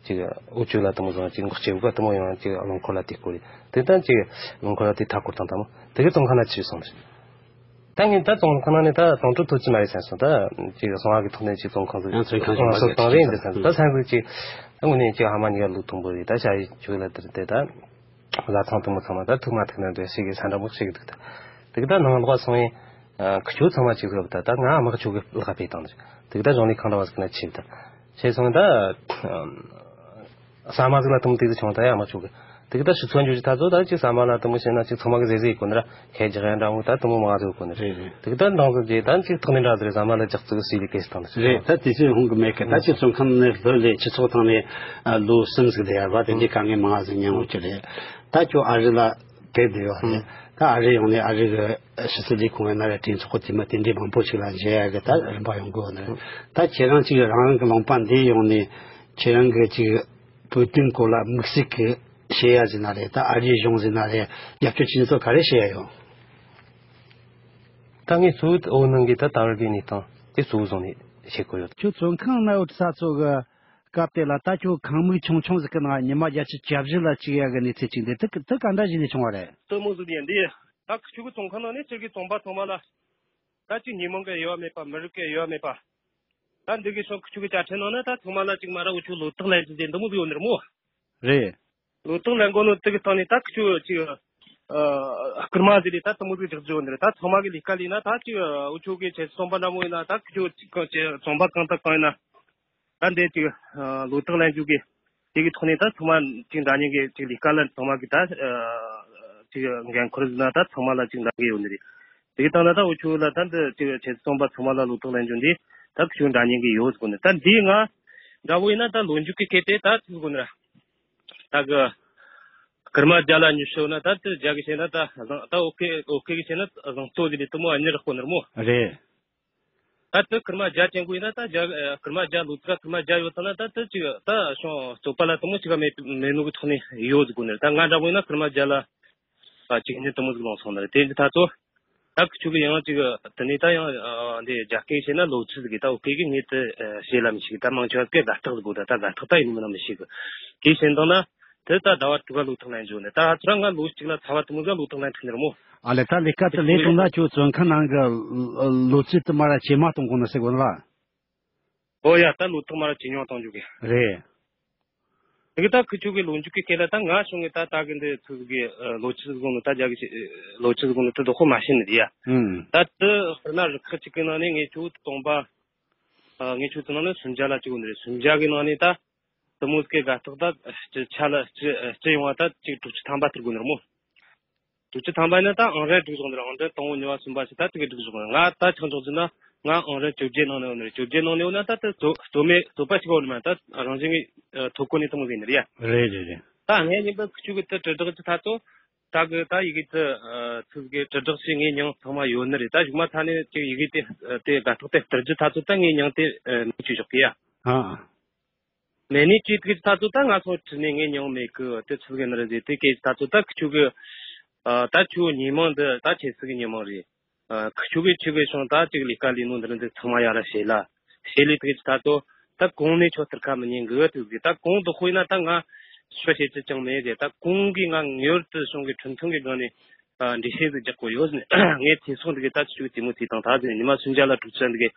ཅིག་འུ་ཆོ་ལ་དུ་མོ་ཟིག་ཅིག་འགོག་ཆེ་བུ་ག་དུ་མོ་ཡོང་། ཅིག་རླངས་འཁོར་ལ་དེ་སྐོར་རེད། དེ་ད་ཅིག་རླངས་འཁོར་ལ་དེ་མཐའ་སྐོར་དང་ཐལ་མོ། དེ་གི་བཙོན་ཁང་ན་ཆ་ཡི་སོང་། ད་ངས་ད་བཙོན་ཁང་ནང་ནས་ད་བཙོན་གྲོལ་ཐོབ་ཀྱི་མ་རེད་བསམ་སོང་། ད་ཅིག་གསང་བ་གི་ཐོག་ནས་ཅིག་བཙོན་ཁང་ཟིག་ཡང་བཙོན་ཁང་ཞིག་མ་སོང་རེད་བཏང་རེད་འདི་བསམ། ད་སང་ཟིག་ཅིག་ད་དངོས་གནས་ཅིག་ཧ་མ་ཉི་ག་ལུགས་མཐོན་པོ་རེད། ད་ཞ་ཡི་ཆོས་ལ་དེར་དེ་ད་བཟའ་ཚང་དུ་མོ་ཚང་མ་ད་ཐུག་མ་ཐུག་ན་འདོད་ཞིག་གི་ས་འདྲ་མོ་ཞིག་འདུག། ད་དེ་གི་ད་ནང་ལོགས་སོང་ཡིན། ཁུ་ཆོ་ཚང་མ་ཅིག་ལབ། ད་ད་ང་དམག་ཆོ་གི་ལག་པས་བཏང་། དེ་གི་ད་གཞུང་ལས་ཁང་ར་བ་ཟིག་ན་ཆིབས་ད་ཆེ་སོང་ད། ས་མ་ཟིག་ལ་དུམ་ཏིག་ཏུ་བྱུང་། ད་ཡ་མ་བྱུང་གི། དེ་གི་ད་ཕྱི་ཚོ་འཇུ་ཅི་ད་ཚོ་ད་ཅིག་ས་མ་ལ་དུམ་བྱས་ན་ཅིག་ཚང་མ་གི་ཟེ་ཟེ་གོ་ནི་ར་ཁའི་རྒྱག་ཡ་འདྲ་མོ་ད་དུམ་མོ་མ་ཟིག་གོ་ནི་རེད། རེད་རེད། དེ་གི་ད་འདང་ཟིག་རྗེས་ད་ཅིག་ཐོག་ནི་འདྲ་ཟིག་རེད། ས་མ་ལ་ཇག་ཙིག་སི་ལི་ཀེ་སི་དང་ནི་རེད། ད་དེ་ཚོའི་ཧོང་གི་མེད་གི། ད་ཅིག་བཙོན་ཁང་ནས་ལོ་ལས་སྤྱི་ཚོགས་ཐང་ནས་ལོ་གསུམ་ཟིག་བསྡད་ཡ་བ་དེ་འདྲའི་དཀའ་ངལ་མང་ཟིག་མྱངས་ཡོད་ཀྱི་རེད། ད་ཁྱོད་ཨ་རི་ལ་བསྡད་བསྡད་ཡོད་རེད། ད་ཨ་རི་ཡོང་ནས་ཨ་རི་གི་ཕྱི་སྲིད་ལས་ཁུངས་ཡིན་ན་རེད། གྲོས་ཚོགས་དེ་མ་དེ་འདྲའི་མང་པོ་ཞིག་ལ་མཇལ་ཡ་གི་ད་རིམ་པ་ཡོང་གི་ཡོད་ནི་རེད། ད་ཁྱེད་རང་ཅིག་རང་རང་གི་ལུང་པ་འདི་ཡོང་ནས་ཁྱེད་རང་གི་ཅིག་བོད་དོན་སྐོར་ལ་དམིགས་བསལ་གྱི་བཤད་ཡ་ཟེར་ན་རེད། ད་ཨ་རིའི་གཞུང་ཟེར་ན་རེད། རྒྱབ་སྐྱོར་བྱེད་མཁན་ཚོ་ག་རེ་བཤད་ཡ་ཡོད། ད་ངས་གཙོ་བོ་འོ་ནང་གི་ད་ད་བར་གྱི་གནས་སྟངས་དེ་གཙོ་བོ་བཟུང་ནས་བཤད་དགོས་ཡོད། ཁྱོད་བཙོན་ཁང་ན་ཡོད་ས་ཚོ་གི་སྐབས་དེ་ལ་ད་ཁྱོད་ཁང་མིག་ཆུང་ཆུང་ཟིག་གི་ནང་ཉི་མ་བརྒྱད་ཅུ་གྱ་བཞི་ལ་བཅུག་ཡ་གི་གནས་ཚུལ་ཅིག་འདི་དེ་དེ་ག་འདྲ་ཞིག་ནས་བྱུང་བ་རེད། དེ་མོ་ཟིག་ཡིན་འདི། ད་ཁྱོད་ཀྱི་བཙོན་ཁང་ནང་ནས་ཁྱོད་ཀྱི་བཙོན་པ་ཚང་མ་ལ། ད་ཅིག་ཉོན་མོངས་གི་དབྱེ་བ་མེད་པ། མི་རིགས་གི་དབྱེ་བ་མེད་པ། ད་འདི་གི་ཤོག་ཁུ་ཆུ་གི་བཅའ་ཁྲིམས་ནང་ན་ད་ཚང་མ་ལ་ཅིག་མ་ར་འུ་ཆུ་ལོ་ཏོག་ལེན་རྒྱུ་དེ་འདི་མོ་ཟིག་ཡོད་ནི་རེད་མོ། རེད། ལོ་ཏོག་ལེན་དགོས་ནོ་དེ་གི་སྟེང་ནས་ད་ཁུ་ཆུ་ཅིག་ཨ་སྐུར་མ་ཟིག་ལས་ད་དེ་མོ་ཟིག་རྒྱག་རྒྱུ་ཡོད་ནི་རེད། ད་ཚང་མ་གི་ལས་ཀ་ལས་ན་ད་ཅིག་འུ་ཆུ་གི་ཆེད་བཙོན་པ་འདྲ་མོ་ཡིན་ན་ད་ཁུ་ཆུ་ཅིག་གང་ཅིག་བཙོན་པ་གང་དང་གང་ཡིན་ན། ད་འདི་ཅིག་ལོ་ཏོག་ལེན་རྒྱུ་གི་དེ་གི་ཐོག་ནས་ད་ཚང་མ་ཅིག་འདྲ་མཉམ་གི་ཅིག་ལས་ཀ་ལ་ཚང་མ་གི་ད་ཅིག་འགན་ཁུར་ཟིན་ན་ད་ཚང་མ་ལ་ཅིག་འདྲ་གི་ཡོད་ནི་རེད། དེ་གི་སྟེང་ན་ད་འུ་ཆུ་ལ་ད་འདི་ཅིག་ཆེད་བཙོན་པ་ཚང་མ་ལ་ལོ་ཏོག་ལེན་རྒྱུ་འདི་ད་ཁུ་ཆུ་འདྲ་མཉམ་གི་ཡོད་དགོས་ནི། ད་འདི་ང་འདྲ་བོ་ཡིན་ན་ད་ལོ་མཇུག་གི་སྐད་དེ་ད་ཚིག་དགོས་ནི་ར། ད་གི་སྐུར་མ་རྒྱ་ལ་ཉི་ཤོ་ན་ད་དེ་རྒྱ་གི་བྱས་ན་ད་བཟང་ད་ཨོ་ཁེ་ཨོ་ཁེ་གི་བྱས་ན་བཟང་ཏོ་ཟིག་ལས་དེ་མོ་ཨ་ཉི་རག་གོ་ནི་ར་མོ། རེད། ད་དེ་སྐུར་མ་རྒྱ་ཅན་གོ་ཡིན་ན་ད་རྒྱ་ཨ་སྐུར་མ་རྒྱ་ལོ་ཙི་ག་སྐུར་མ་རྒྱ་ཡོད་ཙང་ན་ད་དེ་ཅིག་ད་ཤོང་རྩོད་པ་ལ་དེ་མོ་ཅིག་ག་མེད་མེད་ནོ་གི་ཐོག་ནས་ཡོད་ཟིག་གོ་ནི་རེད། ད་ང་འདྲ་བོ་ཡིན་ན་སྐུར་མ་རྒྱ་ལ་ཨ་ཅིག་ཉིན་དེ་མོ་ཟིག་ལོངས་སོང་ནི་རེད། དེ་འདི་ད་ཚོ་ད་ཁུ་ཆུ་གི་ཡང་ཅིག་དེ་ནས་ད་ཡང་ཨ་འདི་རྒྱ་སྐད་བཤད་ན་ལོ་ཚིགས་ཟིག་གི། ད་འུ་སྐད་གི་ངས་དེ་ཨ་བཤད་ལ་མི་ཤེས་གི། ད་མང་ཆེ་བ་སྐད་དགའ་རྟགས་ཟིག་གོ། ད་ད་དགའ་རྟགས་ད་ཡིན་མིན་ན་མི་ཤེས་གི། དེ་བྱས་འདང་ན། དེ་ད་ཟླ་བ་དྲུག་ག་ལོ་ཐོག་ལེན་འཇོག་ནས་ད་ཚོ་ར་ང་ལོ་གཅིག་ལ་ཚ་བ་དུ་མོ་ཟ་ལོ་ཐོག་ལེན་ཐུག་ནི་རེད་མོ། ཨ་ལེ་ད་ལས་ཀ་དེ་ལས་བཏང་ན་ཁྱོད་བཙོན་ཁང་ནང་གི་ལོ་ཚིགས་དུ་མ་ར་ཇེ་མང་གཏོང་དགོས་ནི་ཟེར་གོ་ནི་ལ། ཨོ་ཡ་ད་ལོ་ཐོག་མ་ར་ཇེ་ཉུང་གཏོང་འཇུག་གི། རེད། དེ་གི་ད་ཁུ་ཆུ་གི་ལོ་མཇུག་གི་སྐད་ལ་ད་ང་བྱུང་གི་ད་ད་གི་འདི་ཚུ་གི་ལོ་ཆི་ཟིག་གོ་ནི་ད་རྒྱ་གི་ལོ་ཆི་ཟིག་གོ་ནི་ད་དོ་ཁོ་མ་ཤེས་ནི་རེད་ཡ། ཨུམ། ད་དེ་དཔེར་ན་རི་ཁག་གཅིག་གི་ནང་ནས་ངས་ཁྱོད་བཙོན་པ་ངས་ཁྱོད་ཚོ་ནང་ནས་སུམ་བརྒྱ་ལ་གཅིག་གོ་ནི་རེད། སུམ་བརྒྱ་གི་ནང་ནས་ད། དེ་མོ་སྐད་དགའ་རྟགས་ད་སྤྱི་ཆ་ལ་སྤྱི་སྤྱི་ཡོང་བ་ད་ཅིག་དྲུག་ཅུ་ཐམ་པ་ཐུར་དགོས་ནི་རེད་མོ། དྲུག་ཅུ་ཐམ་པ་ཡིན་ན་ད་ཨང་རན་སྒྲིག་བཞག་ནི་རེད། ཨང་རན་དང་པོ་གཉིས་པ་གསུམ་པ་ཞིག་ད་དེ་གི་སྒྲིག་བཞག་ནི། ང་ད་ཆགས་འཇོག་རྒྱུ་ན་ང་ཨང་རན་བཅོ་བརྒྱད་ནང་ནས་ཡོད་ནི་རེད། བཅོ་བརྒྱད་ནང་ནས་ཡོད་ན་ད་དེ་རྩོད་རྩོད་མེད་རྩོད་པ་ཞིག་ཡོད་ནི་མ་ད་རང་བཞིན་གྱི་ཐོ་གོ་ནས་དེ་མོ་ཟིག་ཡིན་ནི་རེད་ཡ། རེད་རེད་རེད། ད་ངས་ཉིན་པ་ཁུ་ཆུ་གི་དེ་དྲིལ་བསྒྲགས་ཀྱི་ཐ་ཚོ་ད་གི་ད་ཡི་གེ་དེ་ཚུལ་གི་དྲིལ་བསྒྲགས་ཞིག་ངས་མྱིང་ཚང་མ་ཡོད་ནི་རེད། ད་གཞུག་མ་ཐ་ནས་ཅིག་ཡི་གེ་དེ་དེ་དགའ་རྟགས་དེ་སྟེར་རྒྱུ་ཐ་ཚོ་ད་ངས་མྱིང་དེ་མི་བཅོས་ཞོག་གི་ཡ། ཨ། མེ་ནི་ཅི་ཐིག་ད་ཚོ་ད་ང་ཚོ་ཁྲི་ནས་ངས་མྱོང་མེད་གི། དེ་ཚུལ་གི་ནི་རེད་ཟེར་དེ་སྐད་ད་ཚོ་ད་ཁྱོད་གི་ཨ་ད་ཁྱོད་ཉི་མ་འདི་ད་ཁྱེད་ཚུལ་གི་ཉི་མ་རེད། ཨ་ཁྱོད་གི་ཁྱོད་གི་བྱུང་ད་ཅིག་ལས་ཀ་ལས་ནོ་འདི་རེད། འདི་ཚང་མ་ཡ་ར་བྱེད་ལ་བྱེད་ལས་དེ་ད་ཚོ་ད་གོང་ནས་ཁྱོད་ཐུར་ཁ་མི་ཉན་གི་དུས་གི། ད་གོང་དུ་དཔེར་ན་ད་ང་ཤོ་བྱེད་ཅི་ཅང་མེད་ཟེར། ད་གོང་གི་ང་ངེས་པར་དུ་གཞུང་གི་ཁྲིམས་མཐུན་གི་སྒང་ནས་ཨ་འགྲེལ་བཤད་ཟིག་རྒྱག་དགོས་ཡོད་ཟེར་ནས་ངས་ཐེ་ཚོམ་འདི་གི་ད་ཁྱོད་དེ་མོ་ཚིག་དང་ད་ཟེར་ཉི་མ་སུམ་བརྒྱ་ལ་དྲུག་ཅུ་འདི་གི་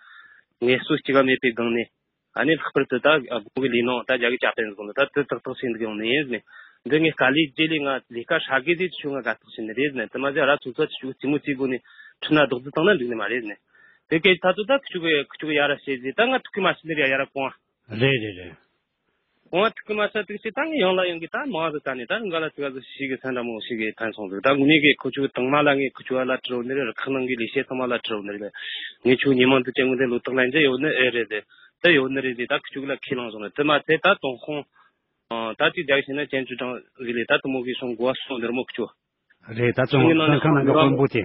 ངལ་གསོ་གཅིག་ག་མེད་པའི་སྒང་ནས། ཨ་ནི་ལྷག་པར་དུ་ད་དགོན་གི་ལས་ནང་ད་རྒྱ་གི་ཅ་པན་ཟིག་ནི་ད་དེ་ཏག་ཏག་བྱེད་འདི་གི་ཡོང་ནི་ཡིན་ཟེར་ནས། འདི་ངས་དཀའ་ལས་རྗེས་ལས་ང་ལས་ཀ་ཧྲ་གི་ཟིག་ཆུ་ང་དགའ་ཐག་བྱེད་ནི་རེད་ཟེར་ནས། དེ་མ་ཟད་ར་ཚོ་ཚོ་ཆུ་ཅི་མོ་ཅི་དགོས་ནི་ཁྲི་ན་རྡོག་རྫི་བཏང་ན་འགྲིག་ནི་མ་རེད་ཟེར་ནས། དེ་སྐད་ད་ཚོ་ད་ཁྱུ་གི་ཁྱུ་གི་ཡ་ར་བྱེད་ཟེར། ད་ང་ཐུག་གི་མ་བྱེད་ནི་རེད་ཡ་ར་གོང་། རེད་རེད་རེད། གོང་མ་ཐུག་གི་མ་ཚད་དུས་ཅི་ད་ངས་ཡང་ལ་ཡང་གི་ད་མང་ཟིག་ད་ནས་ད་འགའ་ལ་ཐུག་ག་ཟིག་ཞིག་གི་ཚན་འདྲ་མོ་ཞིག་གི་ཕན་སོང་ཟིག་ད་ངུ་ནས་གི་ཁོ་ཆུ་དང་མ་ལ་ངས་ཁོ་ཆུ་བ་ལ་དྲི་རོ་ནི་རེད། ཁག་ནང་གི་ལས་བྱེད་ཚང་མ་ལ་དྲི་རོ་ནི་རེད། ངས་ཆུ་ཉི་མ་འདི་ཅན་ངུ་འདི་ལོ་ཏོག་ལན་ཅི་ཡོད་ནི་ཨེ་རེད་དེ། ད་ཡོད་ནི་རེད་དེ་ད་ཁོ་ཆུ་གི་ལ་ཁས་བླངས་སོང་ནི་དེ་མ་ཚད་ད་ཙོང་ཁོང་ད་ཅི་རྒྱག་ཤེས་ན་ཅན་ཆུ་དྲང་ཟིག་ལས་ད་དུ་མོ་གི་སོང་གོ་བ་སོང་ནི་རེད་མོ་ཁོ་ཆུ། རེད། ད་ཙོང་ཁང་ནང་གི་དཔོན་པོ་དེ།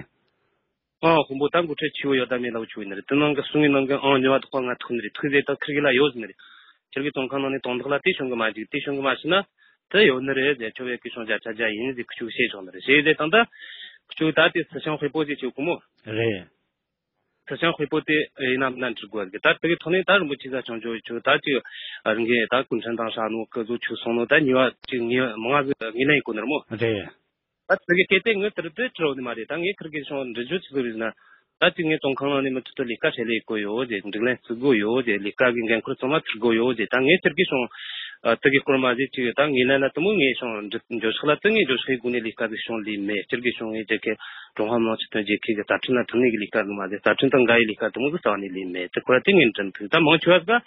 ཨང་། དཔོན་པོ་ད་འགོ་ཁྲིད་ཆེ་བོ་ཡོད་ད་མེད་ལ་བུ་ཆུ་ཡིན་ནི་རེད། དེ་ནང་གི་གསུང་གི་ནང་གི་ཨང་ཉི་བ་དོག་པ་ང་ཐུག་ནི་རེད། ཐུག་རེད་ད་ཁིར་གི་ལ་ཡོད་ཟིན་ནི་རེད། ཁྱེད་ཀྱི་ཙོང་ཁང་ནང་ནས་དོན་དག་ལ་དེ་བྱུང་གི་མ་འཇུག་དེ་བྱུང་གི་མ་ཤི་ན། དེ་ཡོད་ནི་རེད་ཟེར་ཁྱོད་བས་ཀི་བྱུང་བརྒྱ་ཆ་བརྒྱ་ཡིན་ཟེར་ཁི་ཆུ་བཤད་ཆོག་ནི་རེད། བྱས་ཟེར་དང་ད་ཁི་ཆུ་ད་དེ་སི་ཤང་དཔེ་པོ་ཟེར་ཆོག་གི་མོ། རེད། སི་ཤང་དཔེ་པོ་དེ་ཡིན་ནམ་ན་འགྲིག་དགོས་ཟེར་ད་དེ་གི་ཐོག་ནས་ད་རིན་པོ་ཆེ་ས་ཆུང་ཆུང་ཆུ་ད་ཅི་རིན་གི་ད་ཀུན་ཁྲན་དང་ཧྲ་ནོ་ཀི་ཟོ་ཆུ་སོང་ནོ་ད་ཉི་བ་ཅི་ངི་མང་ཟིག་ངི་ལན་ཡིན་གོ་ནི་རེད་མོ། རེད། ད་དེ་གི་སྐད་དེ་ངས་དེར་དེ་དྲི་བ་ནི་མ་རེད། ད་ངས་ཁིར་གི་སོང་འདྲི་རྒྱུ་ཆི་ཟིག་རེད་ན། ད་ཅི་ངས་ཙོང་ཁང་ནང་ནས་མི་ཐུབ་ཐུབ་ལས་ཀ་བྱེད་ལས་གོ་ཡོད་ཟེར། སྒྲིག་ལན་བརྩི་དགོ་ཡོད་ཟེར། ལས་ཀ་གི་འགན་ཁུར་ཚང་མ་ཁུར་དགོ་ཡོད་ཟེར། ད་ངས་ཁིར་གི་སོང་ཨ་དེ་གི་སྐོར་མ་ཟེར་ཅིག་ད་ངས་ལན་ལ་དུ་མོ་ངས་སོང་འགྲོ་འགྲོ་ཕྱོགས་ལ་དུ་ངས་འགྲོ་ཕྱོགས་སྒོ་ནས་ལས་ཀ་ཟིག་སོང་ལས་མེད། ཁིར་གི་སོང་ངས་རྒྱལ་ཁའི་ཀྲུང་ཧྭ་མི་དམངས་སྤྱི་མཐུན་རྒྱལ་ཁབ་ཀྱི་རྩ་ཁྲིམས་ལ་མཐུན་ནས་གི་ལས་ཀ་ཟིག་མ་ཟེར། རྩ་ཁྲིམས་དང་འགལ་བའི་ལས་ཀ་དུ་མོ་ཟིག་རྩ་བ་ནས་ལས་མེད། དེ་ཁོ་ར་དུ་ངས་འདྲི་མི་ཐུབ། ད་མང་ཆེ་བ་ཟིག་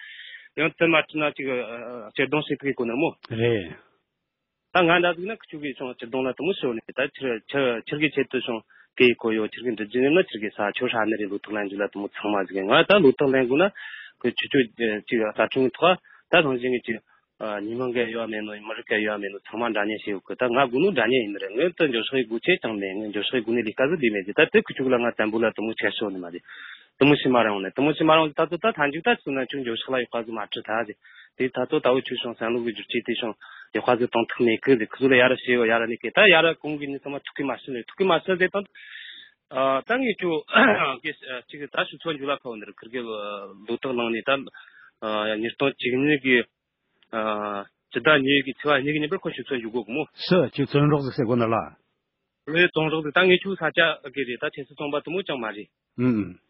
ཡང་དུ་མ་ཁྲིད་ན་ཅིག་ཨ་ཨ་སྤྱིར་བཏང་ཞིག་དེ་གི་གོ་ནི་རེད་མོ། རེད། ད་ང་འདྲ་ཟིག་ན་ཁི་ཆུ་གི་ཆུང་སྤྱིར་བཏང་ལ་དུ་མོ་ཤོར་ནས་ད་ཁྱེར་ཁྱེར་གི་ཆེད་དུ་ཆུང་གི་གོ་ཡོད། ཁྱེར་གི་འདྲི་རྒྱུ་ཡིན་ན་ཁྱེར་གི་ས་ཆོ་ཧྲ་ནི་རེད། ལོ་ཏོག་ལན་རྒྱུ་ལ་དུ་མོ་ཚང་མ་ཟིག་ང་ད་ལོ་ཏོག་ལན་དགོས་ན་ཁོ་ཆུ་ཆུ་ཅིག་ས་ཆུང་གི་ཐོག་ད་རང་བཞིན་གི་ཅིག་ཉི་མ་འགའ་ཡོད་མེད་ནོ་མི་རིགས་འགའ་ཡོད་མེད་ནོ་ཚང་མ་འདྲ་མཉམ་བྱེད་ཡོད་གི། ད་ང་དགོས་ནོ་འདྲ་མཉམ་ཡིན་ནི་རེད། ངས་ད་འགྱོ་ཤག་གི་སྒོ་ཆེ་ཅང་མེད། ངས་འགྱོ་ཤག་གི་སྒོ་ནས་ལས་ཀ་ཟིག་ལས་མེད་ཟིག་ད་དེ་ཁི་ཆུ་གི་ལ་ང་བཙན་པོ་ལ་དུ་མོ་ཆེ་ཤོ་ནི་མ་རེད། དུ་མོ་ཤི་མ་རང་ནི་དུ་མོ་ཤི་མ་རང་ད་ཚོ་ད་ཐང་ཅིག་ད་ཚུ་ན་ཆུ་འགྱོ་ཤག་ལ་ཡོད་ཀ་ཟིག་མ་ཁྲི་ད་ཟིག་དེ་ད་ཚོ་ད་འུ་ཆུ་སོང་བསམ་བློ་གི་བསྒྱུར་བཅོས་དེ་སོང་ཡག་པ་ཟིག་གཏོང་ཐུབ་མེད་གི་ཟིག་ཁི་ཚོ་ལ་ཡ་ར་ཞེས་ཡོད་ཡ་ར་ནི་གི་ད་ཡ་ར་གོང་གི་ནི་ཚང་མ་ཐུག་གི་མ་སྲིད་ནི་ཐུག་གི་མ་སྲིད་ཟེར་དང་། ད་ངས་ཁྱོད་གི་ཅིག་ད་ཞུ་ཚོད་འཇུ་ལ་ཁ་བ་འདིར་ཁིར་གི་ལོ་ཏོག་ལངས་ནས་ད་ཉིས་སྟོང་བཅུ་གཉིས་གི་སྤྱི་ཟླ་གཉིས་གི་ཚེས་པ་གཉིས་གི་ཉིན་པར་ཁོ་ཞུ་ཚོད་འཇུ་དགོས་གི་མོ། སུ་ཁྱོད་བཙོན་རོགས་ཟིག་ཟེར་གོ་ནི་ལ། ལོས་བཙོན་རོགས་ཟིག་ད་ངས་ཁྱོད་ས་ཆ་གི་རེད། ད་ཁྱེད་ཚོ་ཚོང་པ་དུ་མོ་ཅང་མ་རེད། ཨུམ།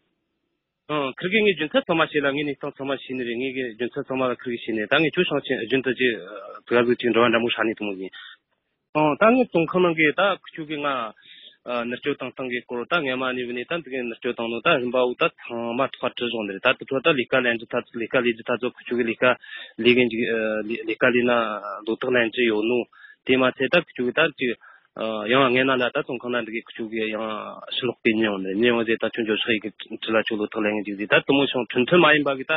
ཨང་། ཁིར་གི་ངའི་རྒྱུ་མཚན་ཚང་མ་ཤེས་ལ། ངའི་གནས་སྟངས་ཚང་མ་ཤེས་ནི་རེད། ངའི་གི་རྒྱུ་མཚན་ཚང་མ་ལ་ཁིར་གི་ཤེས་ནི། ད་ངས་ཁྱོད་ཤང་ཆེན་རྒྱུན་དུ་ཅི་དུ་ག་ཟིག་ཅིག་འགྲོ་བ་འདྲ་མོ་ཧྲ་ནི་དུ་མོ་ཡིན། ཨང་། ད་ངས་ཙོང་ཁང་ནང་གི་ད་ཁུ་ཆུ་གི་ང་ནུར་སྐྱོད་བཏང་སྟངས་གི་སྐོར་ད་ངས་མ་ནི་བུ་ནི་ད་འདི་གི་ནུར་སྐྱོད་བཏང་ནོ་ད་རིམ་པ་བོ་ད་ཚང་མ་ཐོག་བྲི་བཞག་ནི་རེད། ད་དུ་ཐོག་ད་ལས་ཀ་ལས་འཇི་ཐ་ཚོ་ལས་ཀ་ལས་འཇི་ཐ་ཚོ་ཁུ་ཆུ་གི་ལས་ཀ་ལས་གི་འཇི་ལས་ཀ་ལས་ན་ལོ་ཏོག་ལན་ཅི་ཡོད་ནོ། དེ་མ་ཚད་ད་ཁུ་ཆུ་གི་ད་ཅི་ཡང་ངས་ན་ལ་ད་ཙོང་ཁང་ན་འདི་གི་ཁུ་ཆུ་གི་ཡང་ཕྱི་ལོག་གི་ཉེ་འོང་ནི་ཉེ་འོང་ཟེར། ད་ཁྱོད་འགྱོ་ཤག་ཡི་གི་ཁྲི་ལ་ཁྱོད་ལོ་ཏོག་ལན་གི་འཇི་ཟེར། ད་དུ་མོ་ཤོང་ཁྲིན་ཁྲིན་མ་ཡིན་པ་གི་ད་